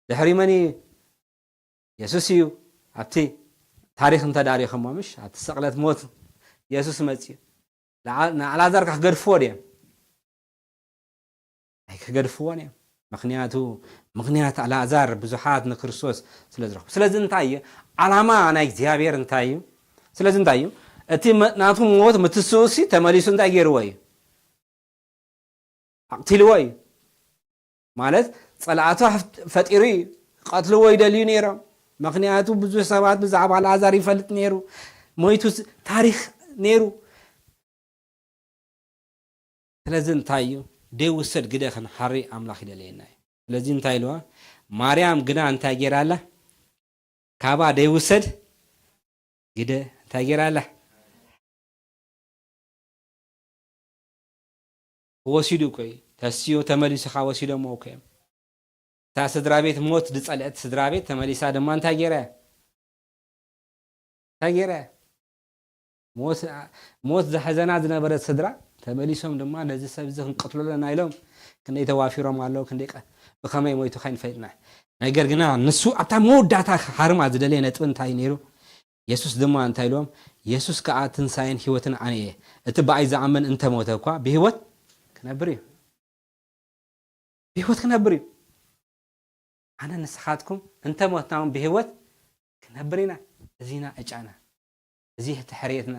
ድሕሪ መን እዩ? የሱስ እዩ። ኣብቲ ታሪኽ እንተዳሪኸሞ፣ ምሽ ኣብቲ ስቕለት ሞት የሱስ መጽዩ። ንኣ-፣ ንኣልኣዛር ከ ክገድፍዎ ድዮም? ኣይክገድፍዎን እዮም። ምኽንያቱ፣ ምኽንያት ኣልኣዛር ብዙሓት ንክርስቶስ ስለ ዝረኽቡ። ስለዚ እንታይ እዩ? ዓላማ ናይ እግዚኣብሔር እንታይ እዩ? ስለዚ እንታይ እዩ? እቲ መ-፣ ናቱ ሞት ምትስኡሲ ተመሊሱ እንታይ ገይርዎ እዩ? ኣቕቲልዎ እዩ። ማለት፣ ጸላእቱ ኣፍ-፣ ፈጢሩ እዩ። ክቐትልዎ ይደልዩ ነይሮም። ምኽንያቱ፣ ብዙሕ ሰባት ብዛዕባ ኣልኣዛር ይፈልጥ ነይሩ። ሞይቱ ስ-፣ ታሪኽ ነይሩ። ስለዚ እንታይ እዩ? ደይውሰድ ግደ ክንሓሪ ኣምላኽ ይደልየና እዩ። ስለዚ እንታይ ኢልዋ? ማርያም ግና እንታይ ገይራ ኣላ? ካባ ደይውሰድ ግደ እንታይ ገይራ ኣላ? ወሲዱ እኮ እዩ። ተስዮ ተመሊሱ ኸዓ ወሲዶሞ እኮ እዮም። እታ ስድራ ቤት ሞት ዝጸልአት ስድራ ቤት ተመሊሳ ድማ እንታይ ገይራ እያ? እንታይ ገይራ እያ? ሞት፣ ሞት ዘሐዘና ዝነበረት ስድራ ተመሊሶም ድማ ነዚ ሰብ እዚ ክንቀትሎ ኣለና ኢሎም ክንደይ ተዋፊሮም ኣለዉ፣ ክንደይ ቀ-፣ ብኸመይ ሞይቱ ከይንፈልጥና። ነገር ግና ንሱ ኣብታ መወዳእታ ክሓርማ ዝደለየ ነጥቢ እንታይ እዩ ነይሩ? የሱስ ድማ እንታይ ኢልዎም? የሱስ ከኣ ትንሳኤን ህይወትን ኣነ እየ። እቲ ብኣይ ዝኣምን እንተሞተ እኳ ብህይወት ክነብር እዩ። ብህይወት ክነብር እዩ። ኣነ ንስኻትኩም እንተሞትና እውን ብህይወት ክነብር ኢና። እዚ ኢና ዕጫና። እዚ እቲ ሕርየትና።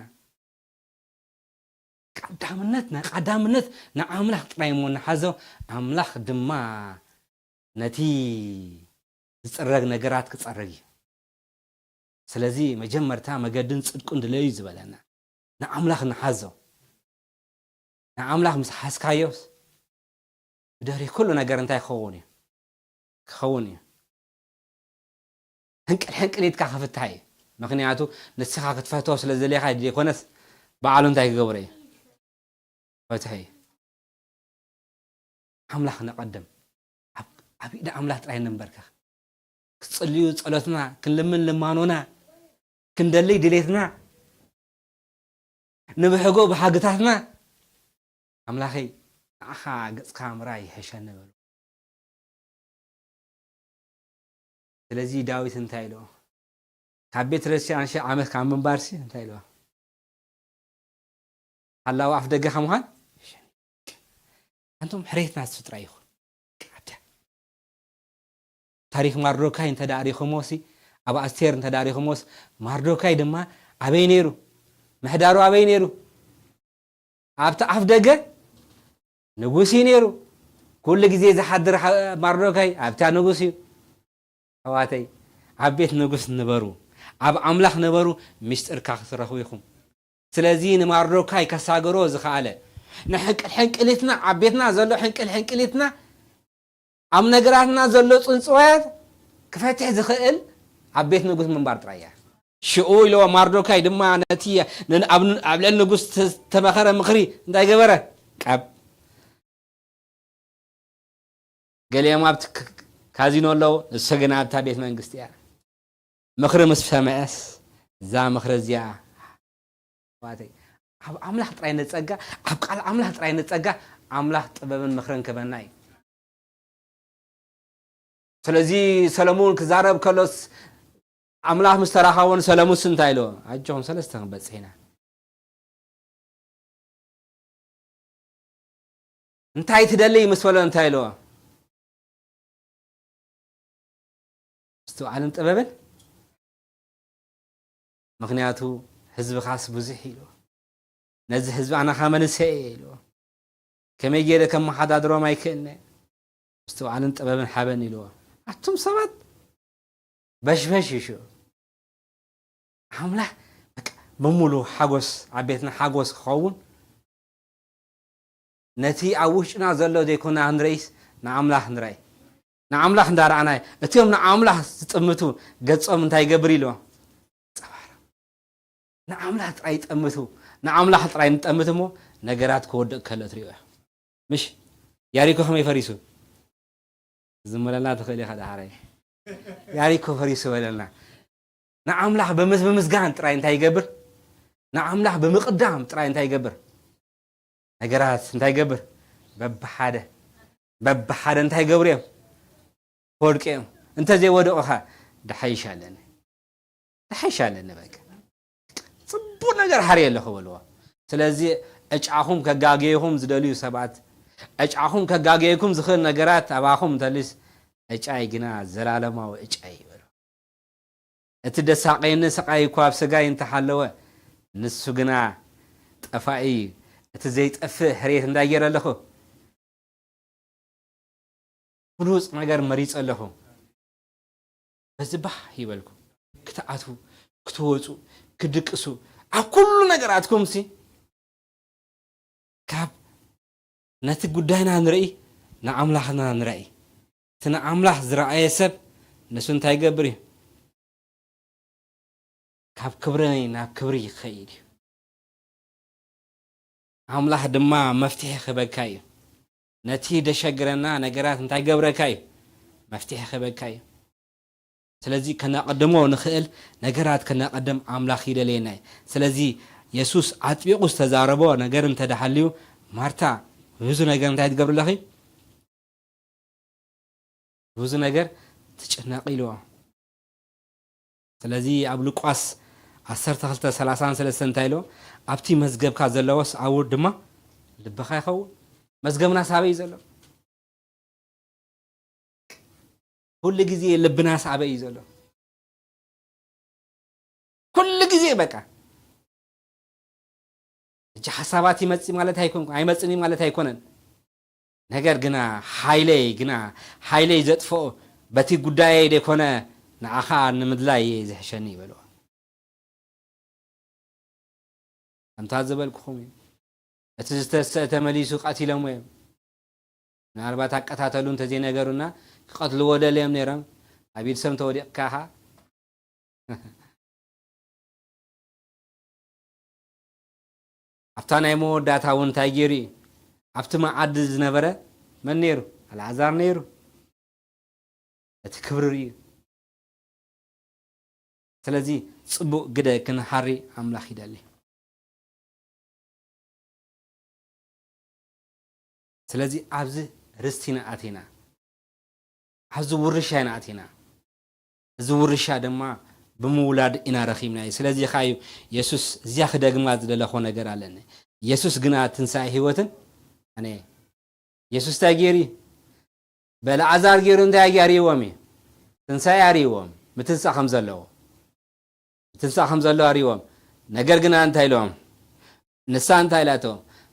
ቀዳምነት፣ ናይ ቀዳምነት ንኣምላኽ ጥራይ እሞ ንሓዞ፣ ኣምላኽ ድማ ነቲ ዝጽረግ ነገራት ክጸርግ እዩ። ስለዚ መጀመርታ መገድን ጽድቁን ድለዩ ዝበለና ንኣምላኽ ንሓዞ። ንኣምላኽ ምስ ሓዝካዮስ ብድሕሪ ኩሉ ነገር እንታይ ክኸውን እዩ? ክኸውን እዩ። ሕንቅል ሕንቅል ኢትካ ክፍታሕ እዩ። ምኽንያቱ ንስኻ ክትፈትዎ ስለ ዝደለኻ ዘይኮነስ፣ ባዕሉ እንታይ ክገብሮ እዩ? ክፈትሖ እዩ። ኣምላኽ ነቐድም። ኣብ፣ ኣብ ኢድ ኣምላኽ ጥራይ ንንበርከኽ። ክትጽልዩ ጸሎትና፣ ክንልምን ልማኖና፣ ክንደልይ ድሌትና፣ ንብሕጎ ብሓግታትና፣ ኣምላኸይ ንዓኻ ገጽካ ምርኣይ ይሕሸኒ በሉ። ስለዚ ዳዊት እንታይ ኢልዎ? ካብ ቤተ ክርስቲያን ሺሕ ዓመት ካብ ምንባርሲ እንታይ ኢልዎ? ሓላዊ ኣፍ ደገ ካብ ምዃን ይሕሸኒ። ኣንቱም ሕሬትና ዝፍጥራ ይኹን። ኣብዳ። ታሪኽ ማርዶካይ እንተ ደኣ ሪኹሞሲ፣ ኣብ ኣስቴር እንተ ደኣ ሪኹሞስ፣ ማርዶካይ ድማ ኣበይ ነይሩ? ምሕዳሩ ኣበይ ነይሩ? ኣብቲ ኣፍ ደገ ንጉስ እዩ ነይሩ። ኩሉ ግዜ ዝሓድር ሓ-፣ ማርዶካይ ኣብታ ንጉስ እዩ። ኣሕዋተይ፣ ኣብ ቤት ንጉስ ንበሩ፣ ኣብ ኣምላኽ ንበሩ፣ ምስጢርካ ክትረኽቡ ኢኹም። ስለዚ ንማርዶካይ ከሳገሮ ዝኸኣለ፣ ንሕንቅል ሕንቅሊትና፣ ኣብ ቤትና ዘሎ ሕንቅል ሕንቅሊትና፣ ኣብ ነገራትና ዘሎ ጽንጽዋያት ክፈትሕ ዝኽእል ኣብ ቤት ንጉስ ምንባር ጥራይ እያ። ሽኡ ኢልዎ፣ ማርዶካይ ድማ ነቲ ን-፣ ኣብ ን-፣ ኣብ ልዕሊ ንጉስ ተ-፣ ዝተመኸረ ምኽሪ እንታይ ገበረ? ቀብ። ገሊኦም ኣብቲ ክ-፣ ካዚኖ ኣለዉ፣ ንሱ ግን ኣብታ ቤት መንግስቲ እያ። ምኽሪ ምስ ሰምዐስ፣ እዛ ምኽሪ እዚኣ፣ ኣሕዋተይ፣ ኣብ ኣምላኽ ጥራይ ንጸጋ፣ ኣብ ቃል ኣምላኽ ጥራይ ንጸጋ፣ ኣምላኽ ጥበብን ምኽርን ክበና እዩ። ስለዚ ሰለሙን ክዛረብ ከሎስ፣ ኣምላኽ ምስ ተራኸቦ ንሰለሙንስ እንታይ ኢልዎ? ኣጆኹም ሰለስተ ክንበጽሕ ኢና። እንታይ ትደሊ ምስ በሎ እንታይ ኢልዎ? ምስትውዓልን ጥበብን፣ ምኽንያቱ ህዝብኻስ ብዙሕ ኢልዎ። ነዚ ህዝቢ ኣነ ኸኣ መንእሰይ እየ ኢልዎ። ከመይ ገይረ ከመሓዳድሮም ኣይክእልነ። ምስትውዓልን ጥበብን ሓበን ኢልዎ። ኣቱም ሰባት በሽበሽ እዩ ሽዑ። ኣምላኽ በቃ ብምሉእ ሓጎስ ኣብ ቤትና ሓጎስ ክኸውን ነቲ ኣብ ውሽጥና ዘሎ ዘይኮና ክንረኢስ ንኣምላኽ ንረኢ። ንኣምላኽ እንዳረኣናይ እቲኦም ንኣምላኽ ዝጥምቱ ገጾም እንታይ ይገብር ኢልዎ? ጸባርቕ። ንኣምላኽ ጥራይ ይጠምቱ። ንኣምላኽ ጥራይ ንጠምት እሞ ነገራት ክወድቕ ከሎ ትሪኦ። ምሽ ያሪኮ ከመይ ፈሪሱ? ዝመለና ትኽእል ኢኻ ዳሓራይ። ያሪኮ ፈሪሱ በለና። ንኣምላኽ ብምስ-፣ ብምስጋን ጥራይ እንታይ ይገብር? ንኣምላኽ ብምቕዳም ጥራይ እንታይ ይገብር? ነገራት እንታይ ይገብር? በብሓደ፣ በብሓደ እንታይ ይገብሩ እዮም? ክወድቁ እዮም። እንተዘይወደቑኻ፣ "ደሓይሽ ኣለኒ፣ ደሓይሽ ኣለኒ፣ በቃ ጽቡቕ ነገር ሓርየ ኣለኹ" በልዎ። ስለዚ ዕጫኹም ከጋገየኹም ዝደልዩ ሰባት፣ ዕጫኹም ከጋገየኩም ዝኽእል ነገራት ኣባኹም እንተልዩስ፣ ዕጫይ ግና ዘላለማዊ ዕጫይ እዩ በልዎ። እቲ ደሳቐየኒ ስቓይ እኳ ኣብ ስጋይ እንተሃለወ፣ ንሱ ግና ጠፋኢ እዩ። እቲ ዘይጠፍእ ሕርየት እንታይ ገይረ ኣለኹ? ብሉጽ ነገር መሪጸ ኣለኹ። በዚ ባህ ይበልኩም። ክትኣትዉ፣ ክትወጹ፣ ክድቅሱ፣ ኣብ ኩሉ ነገራትኩምሲ ካብ ነቲ ጉዳይና ንርኢ፣ ንኣምላኽና ንርኢ። እቲ ንኣምላኽ ዝረኣየ ሰብ ንሱ እንታይ ይገብር እዩ? ካብ ክብሪ ናብ ክብሪ ይኸይድ እዩ። ኣምላኽ ድማ መፍትሒ ክህበካ እዩ። ነቲ ደሸግረና ነገራት እንታይ ገብረካ እዩ? መፍትሒ ክህበካ እዩ። ስለዚ ከነቐድሞ ንኽእል ነገራት ከነቐድም ኣምላኽ ይደልየና እዩ። ስለዚ የሱስ ኣጥቢቑ ዝተዛረቦ ነገር እንተ ደሃልዩ፣ ማርታ ብዙ ነገር እንታይ ትገብሪ ኣለኺ? ብዙ ነገር ትጭነቕ ኢልዎ። ስለዚ ኣብ ሉቃስ ዓሰርተ ክልተ ሰላሳን ሰለስተን እንታይ ኢልዎ? "ኣብቲ መዝገብካ ዘለዎስ ኣብኡ ድማ ልብኻ ይኸውን።" መዝገብናስ ኣበይ እዩ ዘሎ? ኩሉ ግዜ ልብናስ ኣበይ እዩ ዘሎ? ኩሉ ግዜ በቃ። ሕጂ ሓሳባት ይመጽእ ማለት ኣይኮንኩ-፣ ኣይመጽእን እዩ ማለት ኣይኮነን። ነገር ግና ሓይለይ ግና፣ ሓይለይ ዘጥፍኦ በቲ ጉዳየይ ዘይኮነ፣ ንዓኻ ንምድላይ እየ ዝሕሸኒ ይበልዎ። ከምታ ዝበልኩኹም እዩ። እቲ ዝተሰአ ተመሊሱ ቀቲሎምዎ እዮም። ምናልባት ኣቀታተሉ እንተዘይነገሩና ክቐትልዎ ደልዮም ነይሮም። ኣብ ኢድ ሰብ እንተወዲቕካ ኸኣ ኣብታ ናይ መወዳእታ እውን እንታይ ገይሩ እዩ? ኣብቲ መኣዲ ዝነበረ መን ነይሩ? ኣልዓዛር ነይሩ። እቲ ክብሪ ርእዩ። ስለዚ ጽቡቕ ግደ ክንሃሪ ኣምላኽ ይደሊ። ስለዚ ኣብዚ ርስቲ ኢና ኣቲና፣ ኣብዚ ውርሻ ኢና ኣቲና። እዚ ውርሻ ድማ ብምውላድ ኢና ረኺብናዮ። ስለዚ ኸኣ እዩ የሱስ እዚኣ ክደግማ ዝደለኹ ነገር ኣለኒ። የሱስ ግና ትንሳኤ ህይወትን ኣነ የሱስ እንታይ ገይሩ እዩ? በልዓዛር ገይሩ እንታይ ኣጋርይዎም እዩ? ትንሳኤ ኣርእይዎም፣ ምትንሳእ ከም ዘለዎ። ምትንሳእ ከም ዘለዎ ኣርእይዎም። ነገር ግና እንታይ ኢሎም? ንሳ እንታይ ኢላቶ?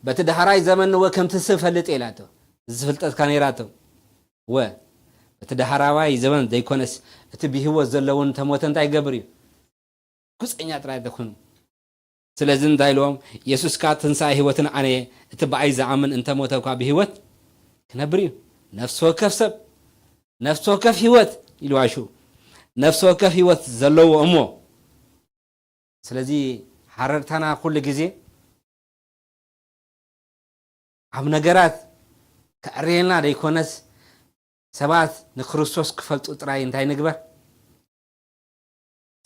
በቲ ዳሕራይ ዘመን ንወ ከም ትንስእ እፈልጥ እየ ኢላቶ። እዚ ፍልጠትካ ነይራቶ። ወ፣ በቲ ዳሕራዋይ ዘመን ዘይኮነስ፣ እቲ ብህይወት ዘለውን እንተሞተ እንታይ ይገብር እዩ? ጉፀኛ ጥራይ ኣይተኹኑ። ስለዚ እንታይ ኢልዎም? የሱስ ከኣ ትንሳኤ ህይወትን ኣነ እየ፣ እቲ ብኣይ ዝኣምን እንተሞተ እኳ ብህይወት ክነብር እዩ። ነፍሲ ወከፍ ሰብ፣ ነፍሲ ወከፍ ህይወት ኢልዋ ሽው። ነፍሲ ወከፍ ህይወት ዘለዎ እሞ። ስለዚ ሓረርታና ኩሉ ግዜ ኣብ ነገራት ከዕርየልና ደይኮነስ ሰባት ንክርስቶስ ክፈልጡ ጥራይ እንታይ ንግበር?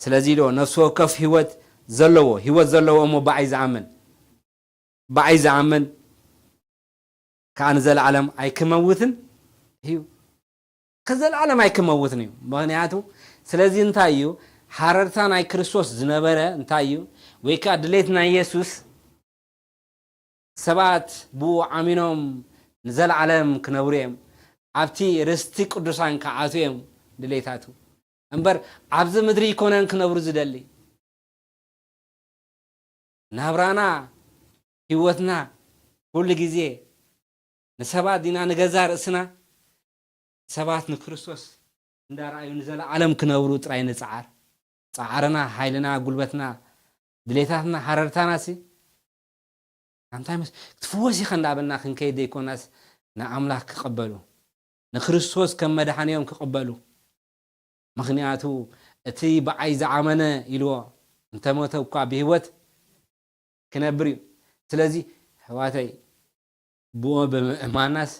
ስለዚ ኢልዎ ነፍሲ ወከፍ ህይወት ዘለዎ፣ ህይወት ዘለዎ እሞ ብኣይ ዝኣምን፣ ብኣይ ዝኣምን ከኣ ንዘለዓለም ኣይክመውትን እዩ። ከዘለዓለም ኣይክመውትን እዩ። ምኽንያቱ ስለዚ እንታይ እዩ? ሓረርታ ናይ ክርስቶስ ዝነበረ እንታይ እዩ? ወይ ከኣ ድሌት ናይ የሱስ ሰባት ብኡ ዓሚኖም ንዘለዓለም ክነብሩ እዮም። ኣብቲ ርስቲ ቅዱሳን ክኣትዉ እዮም ድሌታቱ። እምበር ኣብዚ ምድሪ ኣይኮነን ክነብሩ ዝደሊ። ናብራና፣ ህይወትና ኩሉ ግዜ ንሰባት ዲና ንገዛ ርእስና? ሰባት ንክርስቶስ እንዳረኣዩ ንዘለዓለም ክነብሩ ጥራይ ንጽዓር። ጻዕርና፣ ሓይልና፣ ጉልበትና፣ ድሌታትና፣ ሓረርታናሲ ኣንታይ መስ-፣ ክትፍወስ ኢኻ እንዳበልና ክንከይድ ዘይኮናስ ንኣምላኽ ክቕበሉ፣ ንክርስቶስ ከም መድሓኒኦም ክቕበሉ። ምኽንያቱ እቲ ብኣይ ዝኣመነ ኢልዎ እንተሞተ እኳ ብህይወት ክነብር እዩ። ስለዚ ኣሕዋተይ ብኡ ብምእማናስ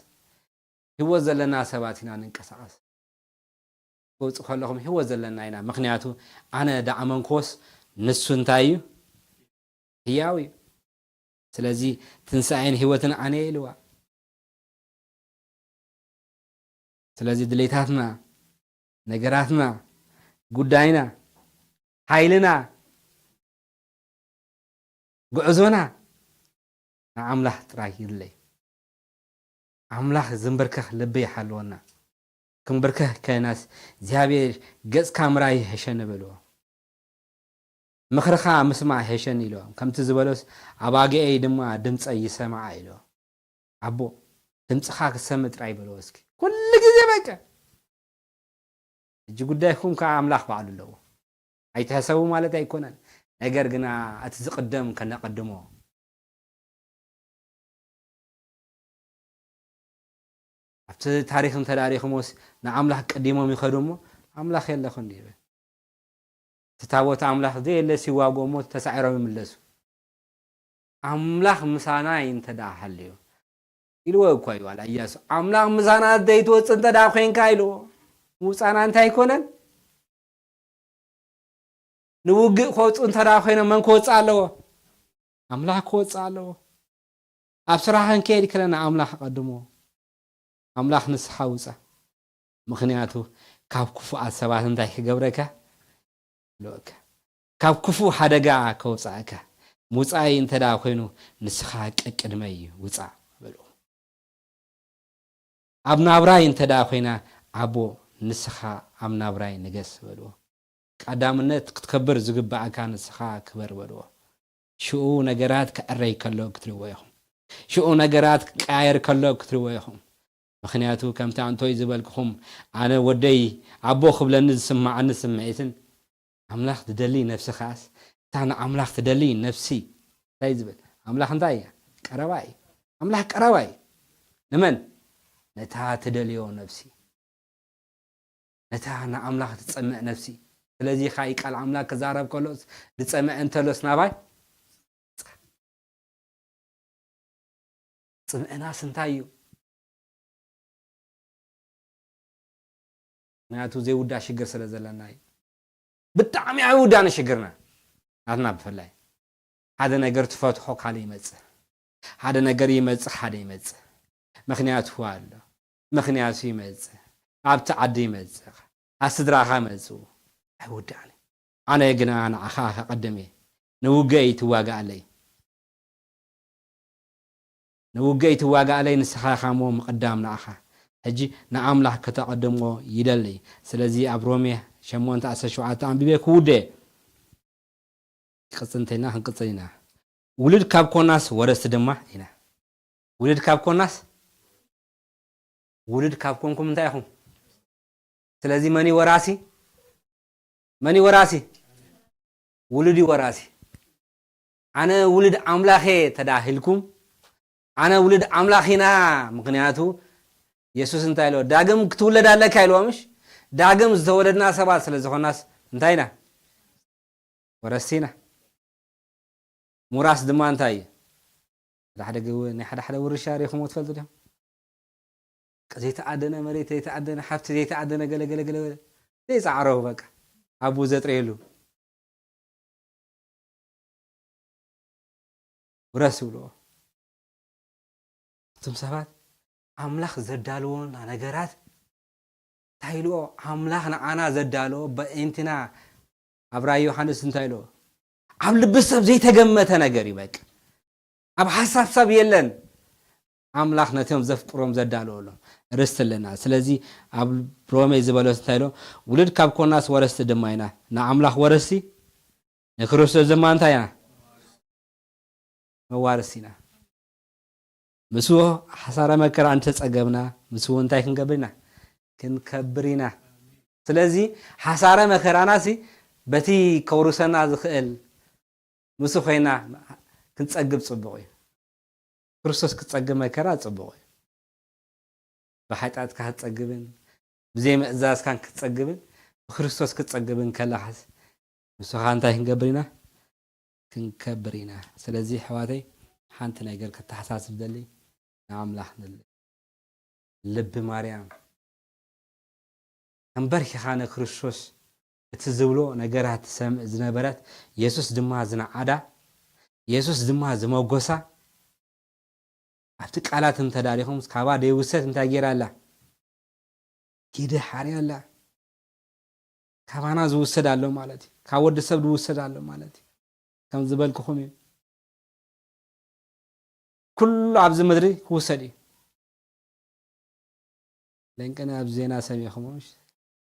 ህይወት ዘለና ሰባት ኢና ንንቀሳቐስ። ክወፅእ ከለኹም ህይወት ዘለና ኢና። ምኽንያቱ ኣነ ዳኣመንክዎስ ንሱ እንታይ እዩ? ህያው እዩ። ስለዚ ትንሳኤን ህይወትን ኣነ እየ ኢልዋ። ስለዚ ድሌታትና፣ ነገራትና፣ ጉዳይና፣ ሓይልና፣ ጉዕዞና ንኣምላኽ ጥራይ ይድለይ። ኣምላኽ ዝንበርከኽ ልቢ ይሓልወና። ክንብርከኽ ከይናስ እግዚኣብሔር ገጽካ ምራይ ይሕሸኒ በልዎ። ምኽርኻ ምስማዕ ይሕሸኒ ኢልዎ። ከምቲ ዝበሎስ ኣባግኤይ ድማ ድምፀይ ይሰምዓ ኢልዎ። ኣቦ ድምፅኻ ክሰምዕ ጥራይ በልዎ እስኪ። ኩሉ ግዜ በቃ። ሕጂ ጉዳይኩም ከኣ ኣምላኽ ባዕሉ ኣለዎ። ኣይትሕሰቡ ማለት ኣይኮነን። ነገር ግና እቲ ዝቕደም ከነቐድሞ። ኣብቲ ታሪኽ እንተ ዳሪኹሞስ ንኣምላኽ ቀዲሞም ይኸዱ እሞ ኣምላኽ የለኹን ይብል። እቲ ታቦት ኣምላኽ ዘየለ ሲዋጎ እሞ ተሳዒሮም ይምለሱ። ኣምላኽ ምሳና እንተ ደኣ ሃልዩ ኢልዎ እኮ እዩ ዋላ ኢያሱ። ኣምላኽ ምሳና ዘይትወጽእ እንተ ደኣ ኮይንካ ኢልዎ። ምውጻና እንታይ ኣይኮነን? ንውግእ ክወጹ እንተ ደኣ ኮይኖም መን ክወጽእ ኣለዎ? ኣምላኽ ክወጽእ ኣለዎ። ኣብ ስራሕ ክንከይድ ከለና ኣምላኽ ኣቐድሞ። ኣምላኽ ንስኻ ውጻእ። ምኽንያቱ ካብ ክፉኣት ሰባት እንታይ ክገብረካ? ልወካ። ካብ ክፉእ ሓደጋ ከውጻእካ። ምውጻይ እንተ ደኣ ኮይኑ ንስኻ ቀቅድመይ ውጻእ በልዎ። ኣብ ናብራይ እንተ ደኣ ኮይና ኣቦ ንስኻ ኣብ ናብራይ ንገስ በልዎ። ቀዳምነት ክትከብር ዝግባኣካ ንስኻ ክበር በልዎ። ሽኡ ነገራት ክዕረይ ከሎ ክትሪእዎ ኢኹም። ሽኡ ነገራት ክቀያየር ከሎ ክትሪእዎ ኢኹም። ምኽንያቱ ከምቲ ኣንቶይ ዝበልክኹም ኣነ ወደይ ኣቦ ክብለኒ ዝስማዓኒ ስምዒትን ኣምላኽ ትደሊ ነፍሲ ከኣስ እታ ንኣምላኽ ትደሊ ነፍሲ እንታይ ዝብል ኣምላኽ እንታይ እያ? ቀረባ እዩ። ኣምላኽ ቀረባ እዩ። ንመን? ነታ ትደልዮ ነፍሲ። ነታ ንኣምላኽ ትጸምእ ነፍሲ። ስለዚ ኸኣ ቃል ኣምላኽ ክዛረብ ከሎስ ዝጸምአ እንተሎስ ናባይ? ጽምእናስ እንታይ እዩ? ምክንያቱ ዘይውዳ ሽግር ስለ ዘለና እዩ። ብጣዕሚ ኣይውዳነ ሽግርና ናትና ብፍላይ ሓደ ነገር ትፈትሖ ካልእ ይመጽእ ሓደ ነገር ይመጽእ ሓደ ይመጽእ ምክንያቱ ኣሎ ምክንያቱ ይመጽእ ኣብቲ ዓዲ ይመጽእ ኣብ ስድራኻ መጽኡ ኣይውዳነ ኣነ ግና ንዓኻ ከቐድም እየ ንውግአይ ትዋጋኣለይ ንውግእ ኣይትዋጋኣለይ ንስኻ ኢኻ እሞ ምቕዳም ንኣኻ ሕጂ ንኣምላኽ ከተቐድሞ ይደሊ። ስለዚ ኣብ ሮሜ ሸሞንተ ዓሰርተ ሸውዓተ ኣንቢበ ክውደ። ክቕጽል እንተኢልና ክንቅጽል ኢና። ውሉድ ካብ ኮናስ ወረስቲ ድማ ኢና። ውሉድ ካብ ኮናስ፣ ውሉድ ካብ ኮንኩም እንታይ ኢኹም? ስለዚ መን እዩ ወራሲ? መን እዩ ወራሲ? ውሉድ እዩ ወራሲ። ኣነ ውሉድ ኣምላኽ እየ ተዳሂልኩም፣ ኣነ ውሉድ ኣምላኽ ኢና። ምኽንያቱ የሱስ እንታይ ኢልዎ? ዳግም ክትውለድ ኣለካ ኢልዎ፣ ምሽ? ዳግም ዝተወለድና ሰባት ስለ ዝኾናስ እንታይ ኢና? ወረስቲ ኢና። ምውራስ ድማ እንታይ እዩ? ሓደ ሓደ ግብ-፣ ናይ ሓደ ሓደ ውርሻ ሪኹሞ ትፈልጡ ዲኹም? ዘይተኣደነ መሬት፣ ዘይተኣደነ ሃብቲ፣ ዘይተኣደነ ገለ ገለ ገለ ገለ ዘይጻዕሮ በቃ ኣቡ ዘጥረየሉ ውረስ ይብልዎ። እቶም ሰባት ኣምላኽ ዘዳልዎ ነገራት እንታይ ኢልዎ? ኣምላኽ ንዓና ዘዳልዎ በእንትና ኣብ ራእይ ዮሃንስ እንታይ ኢልዎ? ኣብ ልቢ ሰብ ዘይተገመተ ነገር እዩ። በቃ ኣብ ሓሳብ ሰብ የለን። ኣምላኽ ነቶም ዘፍቅሮም ዘዳልወሎም ርስቲ ኣለና። ስለዚ ኣብ ሮሜ ዝበለስ እንታይ ኢሎ? ውሉድ ካብ ኮናስ ወረስቲ ድማ ኢና። ንኣምላኽ ወረስቲ፣ ንክርስቶስ ድማ እንታይ ኢና? መዋርስ ኢና። ምስኡ ሓሳረ መከራ እንተጸገብና፣ ምስኡ እንታይ ክንገብር ኢና? ክንከብር ኢና። ስለዚ ሓሳረ መከራናሲ በቲ ከውርሰና ዝኽእል ምስ ኮይና ክንጸግብ ጽቡቕ እዩ። ክርስቶስ ክትጸግብ መከራ ጽቡቕ እዩ። ብሓጢኣትካ ክትጸግብን ብዘይ ምእዛዝካን ክትጸግብን ብክርስቶስ ክትጸግብን ከለኻስ ንስኻ እንታይ ክንገብር ኢና? ክንከብር ኢና። ስለዚ ኣሕዋተይ ሓንቲ ነገር ከተሓሳስብ ደሊ ንኣምላኽ ንል-፣ ልቢ ማርያም ተንበርኪኻ ንክርስቶስ እቲ ዝብሎ ነገራት ትሰምዕ ዝነበረት፣ የሱስ ድማ ዝነዓዳ፣ የሱስ ድማ ዝመጎሳ፣ ኣብቲ ቃላት እንተዳሪኹም ካባ ደይውሰድ እንታይ ገይራ ኣላ? ኪደ ሓርያ ኣላ። ካባና ዝውሰድ ኣሎ ማለት እዩ። ካብ ወዲ ሰብ ዝውሰድ ኣሎ ማለት እዩ። ከም ዝበልኩኹም እዩ። ኩሉ ኣብዚ ምድሪ ክውሰድ እዩ። ለንቅነ ኣብ ዜና ሰሚዕኹሞ፣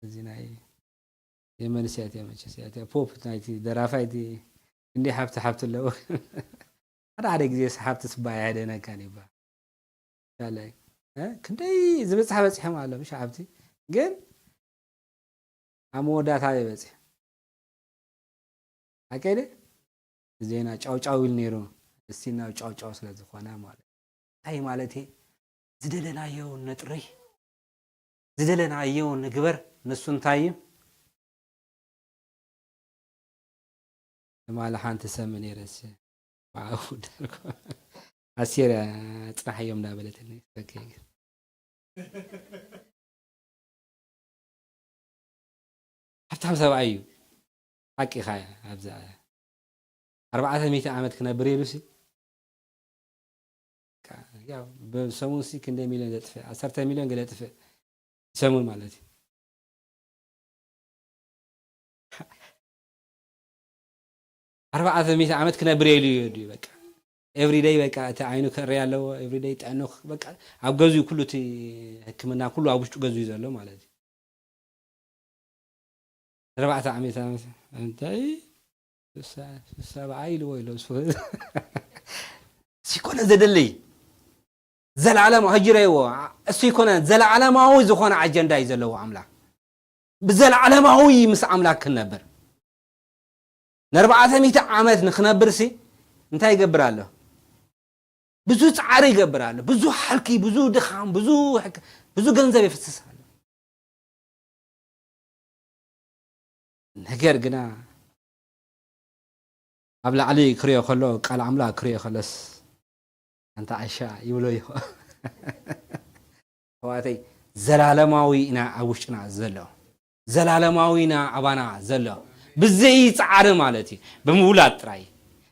እዚ ናይ የመን ሲያትያ መቸ ሲያትያ ፖፕ ናይቲ ደራፋይ እቲ እንዲ ሃብቲ ሃብቲ ኣለዎ። ሓደ ሓደ ግዜ ሃብቲ ስባ ኣይሃደነካን ይባ። ያለ፣ እ? ክንደይ ዝበጽሐ በጽሖም ኣሎ፣ ምሽ ሃብቲ። ግን ኣብ መወዳእታ ይበጽሕ። ኣቀደ ዜና ጫው ጫው ኢሉ ነይሩ። እስቲ ናብ ጫው ጫው ስለ ዝኾነ ማለት። እንታይ ማለት እዩ? ዝደለናዮ ነጥሪ፣ ዝደለናዮ ንግበር። ንሱ እንታይ እዩ? ትማሊ ሓንቲ ሰሚ ነይረስ ብዓው ዳርኮ ኣሴር ጽናሕ እዮም እንዳበለትኒ። ኦኬ፣ ግን ሃብታም ሰብኣይ እዩ። ሓቂኻ እያ። ኣብዛ ኣርባዕተ ሚእቲ ዓመት ክነብር ኢሉ ሲ፣ ያው ብሰሙን ሲ ክንደይ ሚልዮን ዘጥፍእ፣ ዓሰርተ ሚልዮን ገለ ጥፍእ ሰሙን ማለት እዩ። ኣርባዕተ ሚእቲ ዓመት ክነብር ኢሉ እዩ ድዩ? በቃ ኤቭሪደይ በቃ እቲ ዓይኑ ክርኢ ኣለዎ፣ ኤቭሪደይ ጥዕኑ፣ በቃ ኣብ ገዝኡ ኩሉ እቲ ሕክምና ኩሉ ኣብ ውሽጡ ገዝኡ ዘሎ ማለት እዩ። ኣርባዕተ ዓመት ዓመት እንታይ ስሳ-፣ ስሳ በዓይ ኢልዎ ኢሎ። እሱ እሱ ይኮነ ዘደለይ ዘላለማዊ፣ ሕጂ ረእይዎ፣ እሱ ይኮነ ዘላለማዊ ዝኾነ ኣጀንዳ እዩ ዘለዎ ኣምላኽ። ብዘላለማዊ ምስ ኣምላኽ ክንነብር። ንኣርባዕተ ሚእቲ ዓመት ንኽነብርሲ እንታይ ይገብር ኣሎ? ብዙ ጻዕሪ ይገብር ኣሎ። ብዙ ሃልኪ፣ ብዙ ድኻም፣ ብዙ ሕክ-፣ ብዙ ገንዘብ የፍስስ ኣሎ። ነገር ግና ኣብ ላዕሊ ክሪኦ ከሎ፣ ቃል ኣምላኽ ክሪኦ ከሎስ፣ ኣንታ ዓሻ ይብሎ እዩ። ኣሕዋተይ፣ ዘላለማዊ ኢና ኣብ ውሽጥና ዘሎ። ዘላለማዊ ኢና ኣባና ዘሎ። ብዘይ ጻዕሪ ማለት እዩ። ብምውላድ ጥራይ።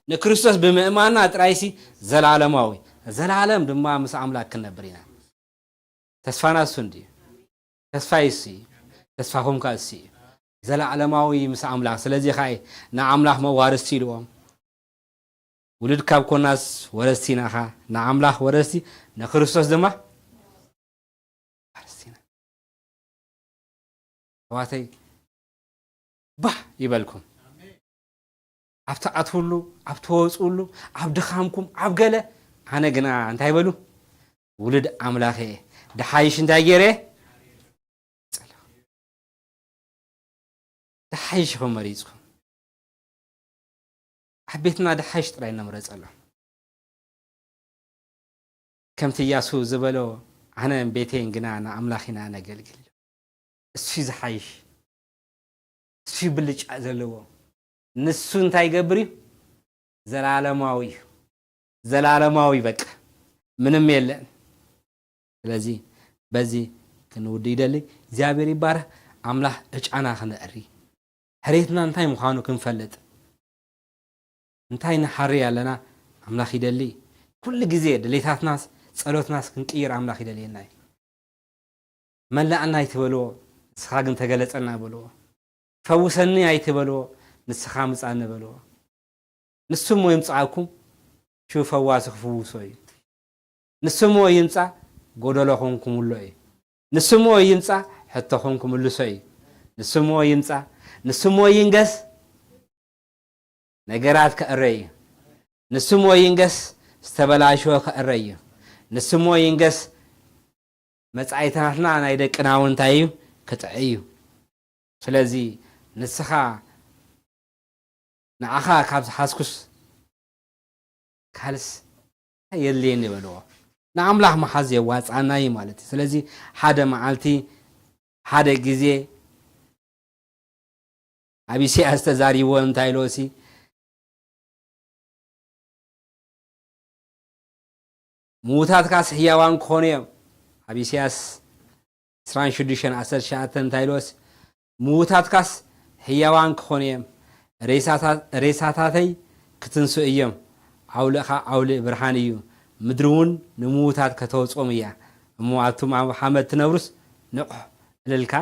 ንክርስቶስ ብምእማንና ጥራይሲ ዘላለማዊ። ዘላለም ድማ ምስ ኣምላኽ ክንነብር ኢና። ተስፋና እሱ እንድዩ። ተስፋይ እሱ እዩ። ተስፋኹም ከኣ እሱ እዩ። ዘለዓለማዊ ምስ ኣምላኽ። ስለዚ ኸኣ ንኣምላኽ መዋርስቲ ኢልዎም። ውሉድ ካብ ኮናስ ወረስቲ ኢና ኸኣ፣ ንኣምላኽ ወረስቲ፣ ንክርስቶስ ድማ ወረስቲ ኣሕዋተይ፣ ባህ ይበልኩም። ኣብ ትኣትውሉ፣ ኣብ ትወፅኡሉ፣ ኣብ ድኻምኩም፣ ኣብ ገለ፣ ኣነ ግና እንታይ በሉ? ውሉድ ኣምላኽ እየ። ድሓይሽ እንታይ ገይረ? ጸለኹ። ድሓይሽ ኢኹም መሪጽኩም። ኣብ ቤትና ድሓይሽ ጥራይ ነምረጸሎም። ከምቲ ኢያሱ ዝበሎ፣ ኣነን ቤተይን ግና ንኣምላኽ ኢና ነገልግል። እሱ እዩ ዝሓይሽ፣ እሱ እዩ ብልጫ ዘለዎ። ንሱ እንታይ ይገብር እዩ? ዘላለማዊ እዩ። ዘላለማዊ በቃ ምንም የለን። ስለዚ በዚ ክንውድ ይደሊ። እግዚኣብሔር ይባረክ። ኣምላኽ ዕጫና ክነዕሪ፣ ሕሬትና እንታይ ምዃኑ ክንፈልጥ፣ እንታይ ንሓሪ ኣለና ኣምላኽ ይደሊ። ኩሉ ግዜ ድሌታትናስ ጸሎትናስ ክንቅይር ኣምላኽ ይደልየና እዩ። መላእና ኣይትበልዎ፣ ንስኻ ግን ተገለጸና በልዎ። ፈውሰኒ ኣይትበልዎ፣ ንስኻ ምጻኒ በልዎ። ንሱ እሞ ይምጻኣኩም፣ ሽው ፈዋሲ ክፍውሶ እዩ። ንሱ እሞ ይምጻ፣ ጎደሎኹም ክምሎ እዩ። ንሱ እሞ ይምጻ፣ ሕቶኹም ክምልሶ እዩ። ንሱ እሞ ይምጻ፣ ንሱ እሞ ይንገስ፣ ነገራት ከዕረ እዩ። ንሱ እሞ ይንገስ፣ ዝተበላሸወ ከዕረ እዩ። ንሱ እሞ ይንገስ፣ መጻኢታትና ናይ ደቅና እውን እንታይ እዩ? ክጥዕ እዩ። ስለዚ ንስኻ ንዓኻ ካብ ዝሓዝኩስ ካልስ የድልየኒ በልዎ። ንኣምላኽ ምሓዝ የዋጽኣና እዩ ማለት እዩ። ስለዚ ሓደ መዓልቲ፣ ሓደ ግዜ ኣብ ኢሳያስ ተዛሪብዎ እንታይ ኢልዎ ሲ፣ ምዉታትካስ ህያዋን ክኾኑ እዮም። ኣብ ኢሳያስ ዕስራን ሽዱሽተን ዓሰርተ ትሽዓተ እንታይ ኢልዎስ፣ ምዉታትካስ ህያዋን ክኾኑ እዮም፣ ሬሳታ-፣ ሬሳታተይ ክትንስኡ እዮም። ኣውልእኻ ኣውልእ ብርሃን እዩ፣ ምድሪ እውን ንምዉታት ከተውፅኦም እያ። እሞ ኣቱም ኣብ ሓመድ ትነብሩስ ንቑሕ እልልካ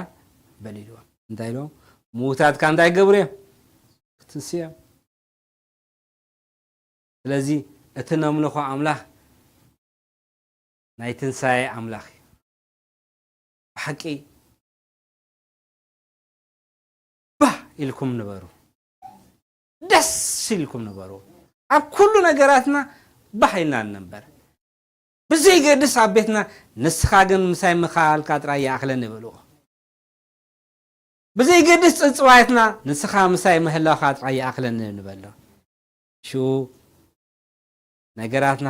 በል ኢልዎም። እንታይ ኢልዎም? ምዉታትካ እንታይ ክገብሩ እዮም? ክትንስኡ እዮም። ስለዚ እቲ ነምልኾ ኣምላኽ ናይ ትንሳኤ ኣምላኽ እዩ። ብሓቂ ባህ ኢልኩም ንበሩ፣ ደስ ኢልኩም ንበሩ። ኣብ ኩሉ ነገራትና ባህ ኢልና ንንበር። ብዘይገድስ ኣብ ቤትና ንስኻ ግን ምሳይ ምኻልካ ጥራይ ይኣኽለኒ በልዎ። ብዘይገድስ ጽጽዋየትና ንስኻ ምሳይ ምህላውካ ጥራይ ይኣኽለኒ ንበሎ። ሽኡ ነገራትና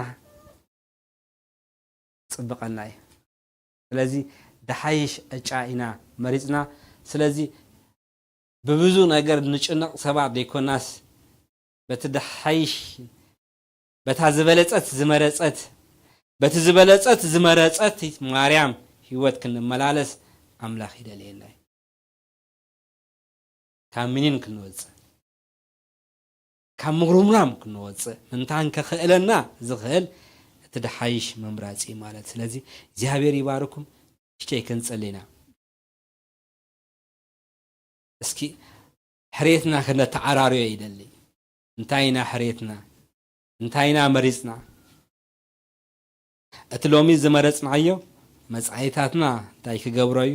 ጽብቐና እዩ። ስለዚ ድሓይሽ ዕጫ ኢና መሪጽና። ስለዚ ብብዙ ነገር ንጭነቕ ሰባት ዘይኮናስ፣ በቲ ድሓይሽ፣ በታ ዝበለጸት ዝመረጸት፣ በቲ ዝበለጸት ዝመረጸት ማርያም ህይወት ክንመላለስ ኣምላኽ ይደልየና እዩ። ካብ ምኒን ክንወጽእ፣ ካብ ምጉርምራም ክንወጽእ ምንታን ከኽእለና ዝኽእል እቲ ድሓይሽ ምምራጽ እዩ ማለት። ስለዚ እግዚኣብሔር ይባርኩም። እሽተይ ክንጽል ኢና። እስኪ ሕሬትና ክነተዓራርዮ ይደሊ። እንታይ ኢና ሕሬትና? እንታይ ኢና መሪጽና? እቲ ሎሚ ዝመረጽናዮ መጻኢታትና እንታይ ክገብሮ እዩ?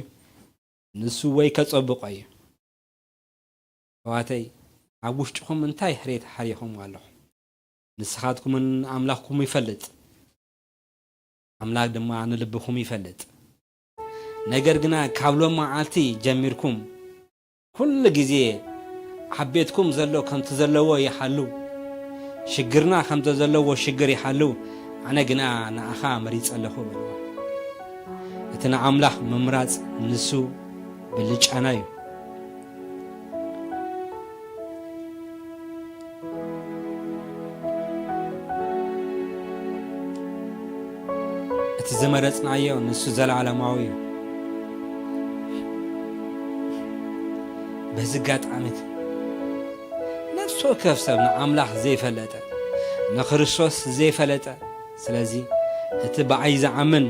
ንሱ ወይ ከጸብቆ እዩ። ኣሕዋተይ፣ ኣብ ውሽጥኹም እንታይ ሕሬት ሓሪኹም ኣለኹም? ንስኻትኩምን ኣምላኽኩም ይፈልጥ። ኣምላኽ ድማ ንልብኹም ይፈልጥ። ነገር ግና ካብ ሎም መዓልቲ ጀሚርኩም ኩሉ ግዜ ኣብ ቤትኩም ዘሎ ከምቲ ዘለዎ ይሓሉ፣ ሽግርና ከምቲ ዘለዎ ሽግር ይሓሉ፣ ኣነ ግና ንኣኻ መሪጸ ኣለኹ በልዎ። እቲ ንኣምላኽ ምምራጽ ንሱ ብልጫና እዩ። እቲ ዝመረጽናዮ ንሱ ዘለዓለማዊ እዩ። በዚ ኣጋጣሚ ነፍሲ ወከፍ ሰብ ንኣምላኽ ዘይፈለጠ፣ ንክርስቶስ ዘይፈለጠ፣ ስለዚ እቲ ብኣይ ዝኣምን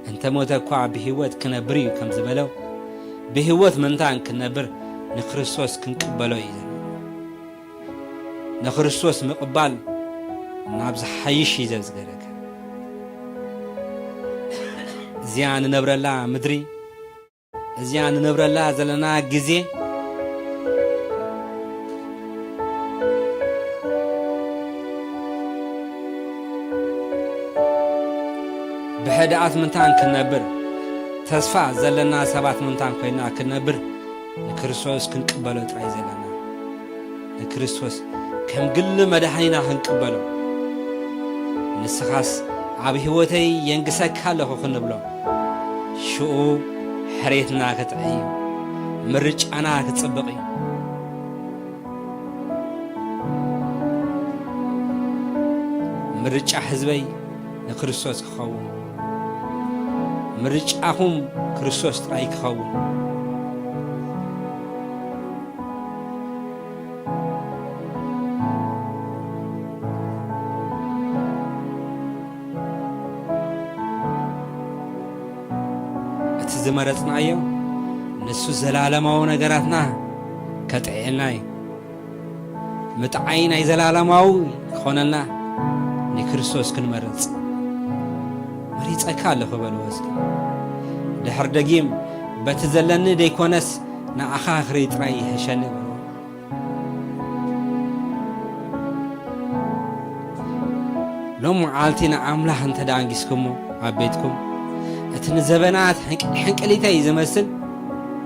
እንተ ሞተ እኳ ብህይወት ክነብር እዩ ከም ዝበለው፣ ብህይወት ምእንታን ክንነብር ንክርስቶስ ክንቅበሎ እዩ። ንክርስቶስ ምቕባል ናብ ዝሓይሽ እዩ ዘዝገረካ። እዚኣ ንነብረላ ምድሪ እዚኣ ንነብረላ ዘለና ግዜ ብሕድኣት ምንታን ክንነብር፣ ተስፋ ዘለና ሰባት ምንታን ኮይና ክንነብር፣ ንክርስቶስ ክንቅበሎ ጥራይ ዘለና። ንክርስቶስ ከም ግሊ መድሓኒና ክንቅበሎ፣ ንስኻስ ኣብ ህይወተይ የንግሰካ ኣለኹ ክንብሎ፣ ሽኡ ሕሬትና ክጥዕይ እዩ፣ ምርጫና ክጽብቕ እዩ። ምርጫ ህዝበይ ንክርስቶስ ክኸውን፣ ምርጫኹም ክርስቶስ ጥራይ ክኸውን። እቲ ዝመረጽናዮ ንሱ ዘላለማዊ ነገራትና ከጥዕየልና እዩ። ምጥዓይ ናይ ዘላለማዊ ክኾነልና ንክርስቶስ ክንመርጽ። መሪጸካ ኣለኹ በልዎ እስኪ። ድሕር ደጊም በቲ ዘለኒ ደይኮነስ ንኣኻ ክርኢ ጥራይ ይሕሸኒ በልዎ። ሎም መዓልቲ ንኣምላኽ እንተ ደኣንጊስኩሞ ኣብ ቤትኩም፣ እቲ ንዘበናት ሕንቅ-፣ ሕንቅሊተይ ዝመስል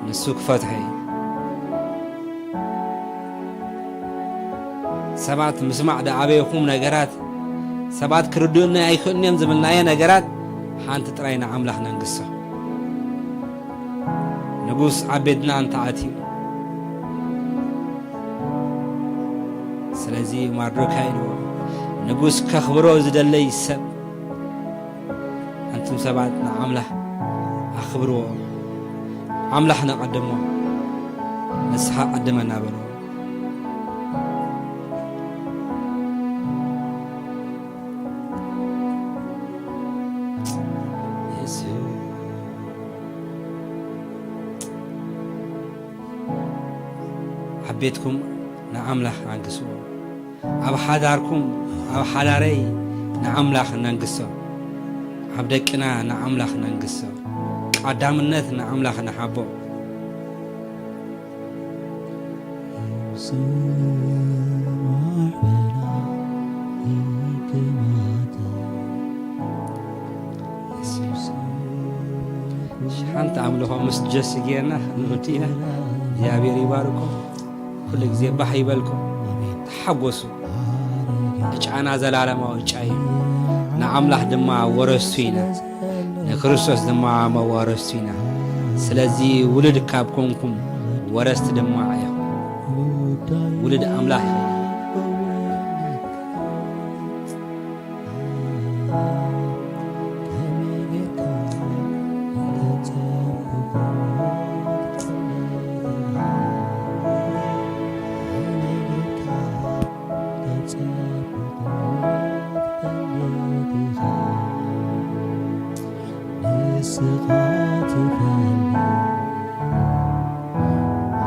ንሱ ክፈትሖ እዩ። ሰባት ምስማዕ ደኣበይኹም ነገራት፣ ሰባት ክርድኡኒ ኣይኽእሉን እዮም ዝብልናዮ ነገራት፣ ሓንቲ ጥራይ ንኣምላኽ ነንግሶ። ንጉስ ኣብ ቤትና እንተ ኣትዩ፣ ስለዚ ማርዶካይ ኢልዎ፣ ንጉስ ከኽብሮ ዝደለይ ሰብ፣ ኣንቱም ሰባት ንኣምላኽ ኣኽብርዎ፣ ኣምላኽ ነቐድሞ፣ ንስኻ ቀድመና በልዎ። ኣብ ቤትኩም ንኣምላኽ ኣንግስዎ። ኣብ ሓዳርኩም፣ ኣብ ሓዳረይ ንኣምላኽ ነንግሶ። ኣብ ደቅና ንኣምላኽ ነንግሶ። ቀዳምነት ንኣምላኽ ንሃቦ። ሓንቲ ኣምልኾ ምስ ጀሲ ጌርና ክንውድ ኢና። እግዚኣብሔር ይባርኮ። ኩሉ ግዜ ባህ ይበልኩም። ተሓጎሱ። ዕጫና ዘላለማዊ ዕጫ እዩ። ንኣምላኽ ድማ ወረስቱ ኢና። ንክርስቶስ ድማ መዋረስቱ ኢና። ስለዚ ውሉድ ካብ ኮንኩም ወረስቲ ድማ ኢኹም። ውሉድ ኣምላኽ ኢኹም። ንስኻ ትፈልጥ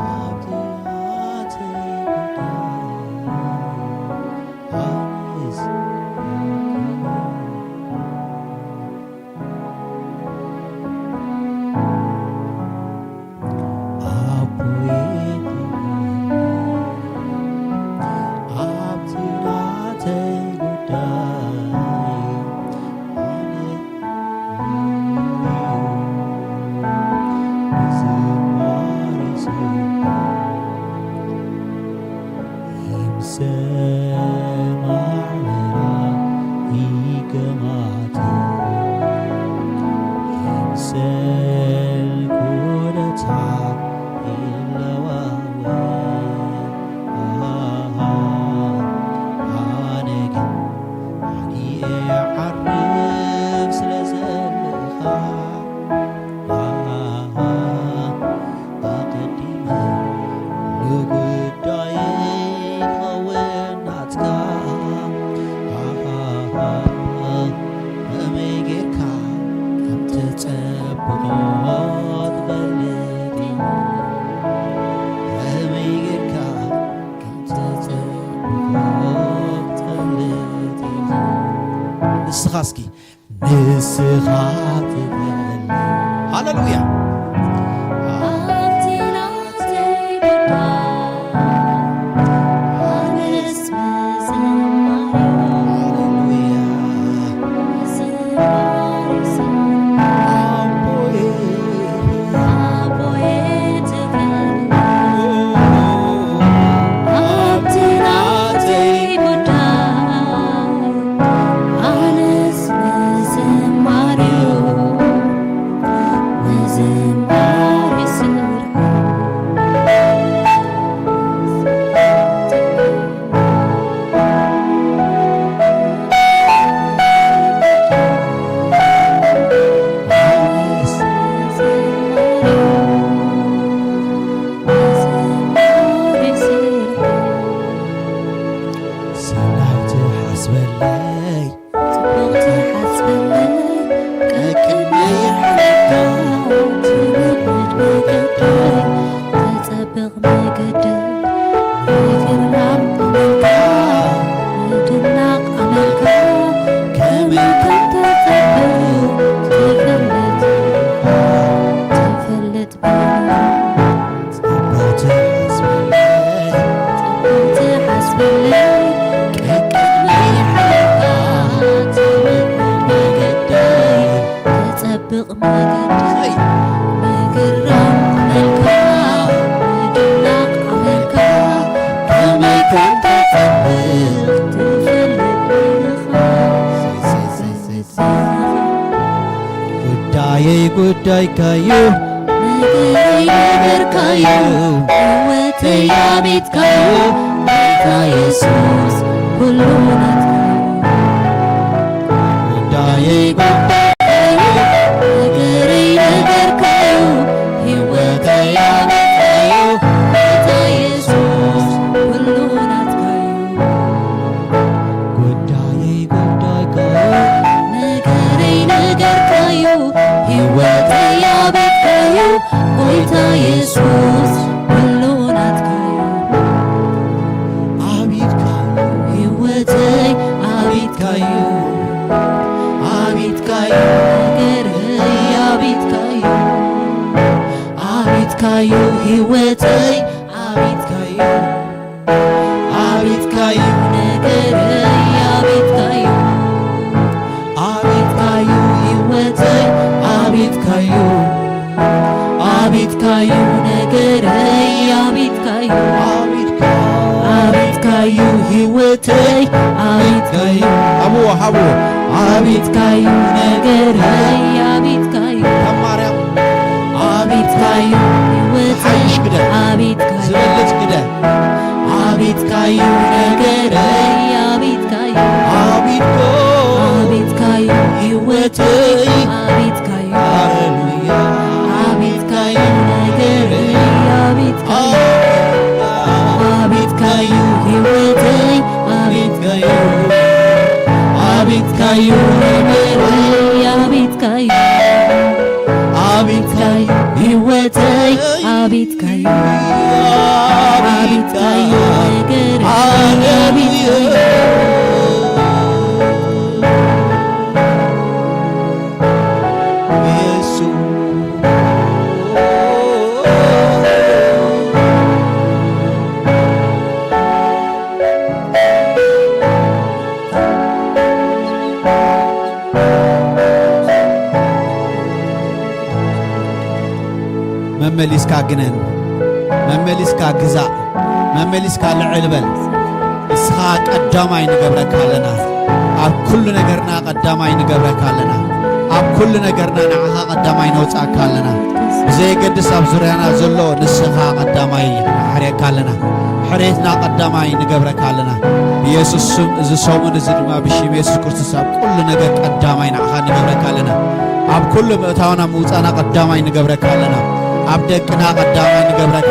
ኣብቲ ናተይ ጉዳይ ኣነስ ኣቦይ ኣብቲ ናተይ ጉዳይ ኣነ ኣቐዲመ ንጉዳየይ ክኸውን ናትካ። ከመይ ጌርካ ከም ትጸብቖ ትፈልጥ ኢኻ። ከመይ ጌርካ ከም ትጸብቖ ትፈልጥ ኢኻ። ንስኻ እስኪ ንስኻ ትፈልጥ። ሃሌሉያ። በለይ ጽቡቕ ትሓስበለይ ቀቅድመይ ይሕለካ ትምዕድ መገደይ ተጸብቕ መገደይ ምግራም ኣመልካ ምድናቕ ኣመልካ ከመይ ከም ተጸብቕ ትፈልጥ ትፈልጥ ጽቡቕ ትሓስበለይ ጽቡቕ ትሓስበለይ ቀቅድመይ ይሕለካ ትምዕድ መገደይ ተጸብቕ መገደይ ምግራም ኣመልካ ምድናቕ ኣመልካ ከመይ ከም ተጸብቕ ትፈልጥ ኢኻ። ጉዳየይ ጉዳይካዩ ነገረይ ነገርካዩ ህይወተይ ኣቤትካዩ ጌታ የሱስ ኩሉ ናትካዩ ጉዳየይ ጉዳይካዩ ነገረይ ነገርካዩ ህይወተይ ኣቤትካዩ ጌታ የሱስ ኩሉ ናትካዩ ጉዳየይ ጉዳይካዩ ነገረይ ነገርካዩ ህይወተይ ኣቤትካዩ ጎይታ የሱስ ኩሉ ናትካዩ ኣቤትካዩ ህይወተይ ኣቤትካዩ ኣቤትካዩ ነገረይ ኣቤትካዩ ኣቤትካዩ ህይወተይ ኣቤትካዩ ኣቤትካዩ ነገረይ ኣቤትካዩ ኣቤትካዩ ህይወተይ ኣቤትካዩ ኣቤትካዩ ነገረይ ኣቤትካዩ ኣቤትካዩ ህይወተይ ኣቤትካዩ ሃብዎ ሃብዎ ኣቤትካዩ ነገረይ ኣቤትካዩ ከም ማርያም ኣቤትካዩ ህይወተይ ሓይሽ ግደ ኣቤትካዩ ዝበልጽ ግደ ኣቤትካዩ ነገረይ ኣቤትካዩ ኣቤትኮ ኣቤትካዩ ህይወተይ ኣቤትካዩ ሃሌሉያ ኣቤትካዩ ነገረይ ኣቤትካዩ ኣቤትካዩ ህይወተይ ኣቤትካዩ ኣቤትካዩ ነገረይ ኣቤትካዩ ኣቤትካዩ ህይወተይ ኣቤትካዩ ኣቤትካዩ ነገረይ ኣቤትካዩ መመሊስካ ግነን፣ መመሊስካ ግዛእ፣ መመሊስካ ልዕል በል። ንስኻ ቀዳማይ ንገብረካ ኣለና። ኣብ ኩሉ ነገርና ቀዳማይ ንገብረካ ኣለና። ኣብ ኩሉ ነገርና ንዓኻ ቀዳማይ ነውጻእካ ኣለና። ብዘየገድስ ኣብ ዙርያና ዘሎ ንስኻ ቀዳማይ ንሓርየካ ኣለና። ሕሬትና ቀዳማይ ንገብረካ ኣለና። ብየሱስ ስም እዚ ሰሙን እዚ ድማ ብሽም የሱስ ክርስቶስ ኣብ ኩሉ ነገር ቀዳማይ ንዓኻ ንገብረካ ኣለና። ኣብ ኩሉ ምእታውና ምውጻና ቀዳማይ ንገብረካ ኣለና። ኣብ ደቅና ቀዳማይ ንገብረካ፣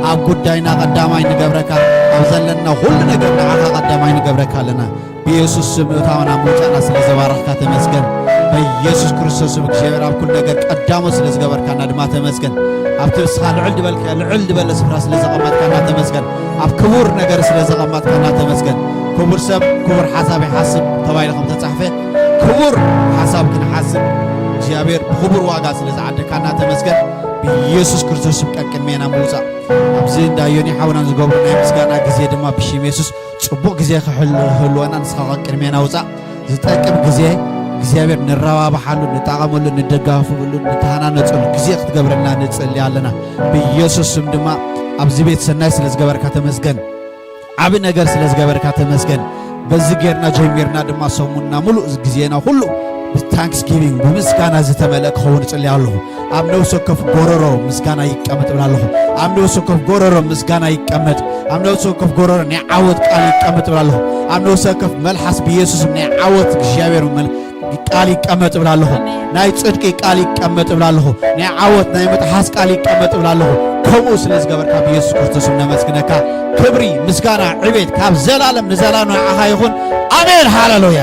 ኣብ ጉዳይና ቀዳማይ ንገብረካ፣ ኣብ ዘለና ኩሉ ነገር ንዓኻ ቀዳማይ ንገብረካ ኣለና። ብየሱስ ስም ምእታውና ምውጻና ስለ ዘባረኽካ ተመስገን። በየሱስ ክርስቶስ ስም እግዚኣብሔር ኣብ ኩሉ ነገር ቀዳሞት ስለ ዝገበርካና ድማ ተመስገን። ኣብቲ ንስኻ ልዕል ዝበልካዮ ልዕል ዝበለ ስፍራ ስለ ዘቐመጥካና ተመስገን። ኣብ ክቡር ነገር ስለ ዘቐመጥካና ተመስገን። ክቡር ሰብ ክቡር ሓሳብ ይሓስብ ተባሂሉ ከም ተጻሕፈ ክቡር ሓሳብ ክንሓስብ እግዚኣብሔር ብክቡር ዋጋ ስለ ዝዓደካና ተመስገን። ብኢየሱስ ክርስቶስ ስም ቀቅድሜና ምውጻእ ኣብዚ እንዳ ዮኒ ሓውናን ዝገብሩ ናይ ምስጋና ግዜ ድማ ብሽም የሱስ ጽቡቕ ግዜ ክህልወና ንስኻ ቀቅድሜና ውጻእ። ዝጠቅም ግዜ እግዚኣብሔር ንረባብሓሉ፣ ንጠቐመሉ፣ ንደጋፍብሉ፣ ንተሃናነፀሉ ግዜ ክትገብረልና ንጽሊ ኣለና። ብኢየሱስ ስም ድማ ኣብዚ ቤት ሰናይ ስለ ዝገበርካ ተመስገን። ዓቢ ነገር ስለ ዝገበርካ ተመስገን። በዚ ጌርና ጀሚርና ድማ ሰሙንና ሙሉእ ግዜና ኩሉ ብታንክስጊቪንግ ብምስጋና ዝተመልአ ክኸውን እጽሊ ኣለኹ። ኣብ ነፍሲ ወከፍ ጎረሮ ምስጋና ይቀመጥ እብል ኣለኹ። ኣብ ነፍሲ ወከፍ ጎረሮ ምስጋና ይቀመጥ። ኣብ ነፍሲ ወከፍ ጎረሮ ናይ ዓወት ቃል ይቀመጥ እብል ኣለኹ። ኣብ ነፍሲ ወከፍ መልሓስ ብኢየሱስ ናይ ዓወት እግዚኣብሔር መል- ቃል ይቀመጥ እብላ ኣለኹ። ናይ ጽድቂ ቃል ይቀመጥ እብላ ኣለኹ። ናይ ዓወት ናይ ምጥሓስ ቃል ይቀመጥ እብላ ኣለኹ። ከምኡ ስለ ዝገበርካ ብየሱስ ክርስቶስ ነመስግነካ። ክብሪ፣ ምስጋና፣ ዕቤት ካብ ዘላለም ንዘላለም ንዓኻ ይኹን። ኣሜን። ሃሌሉያ።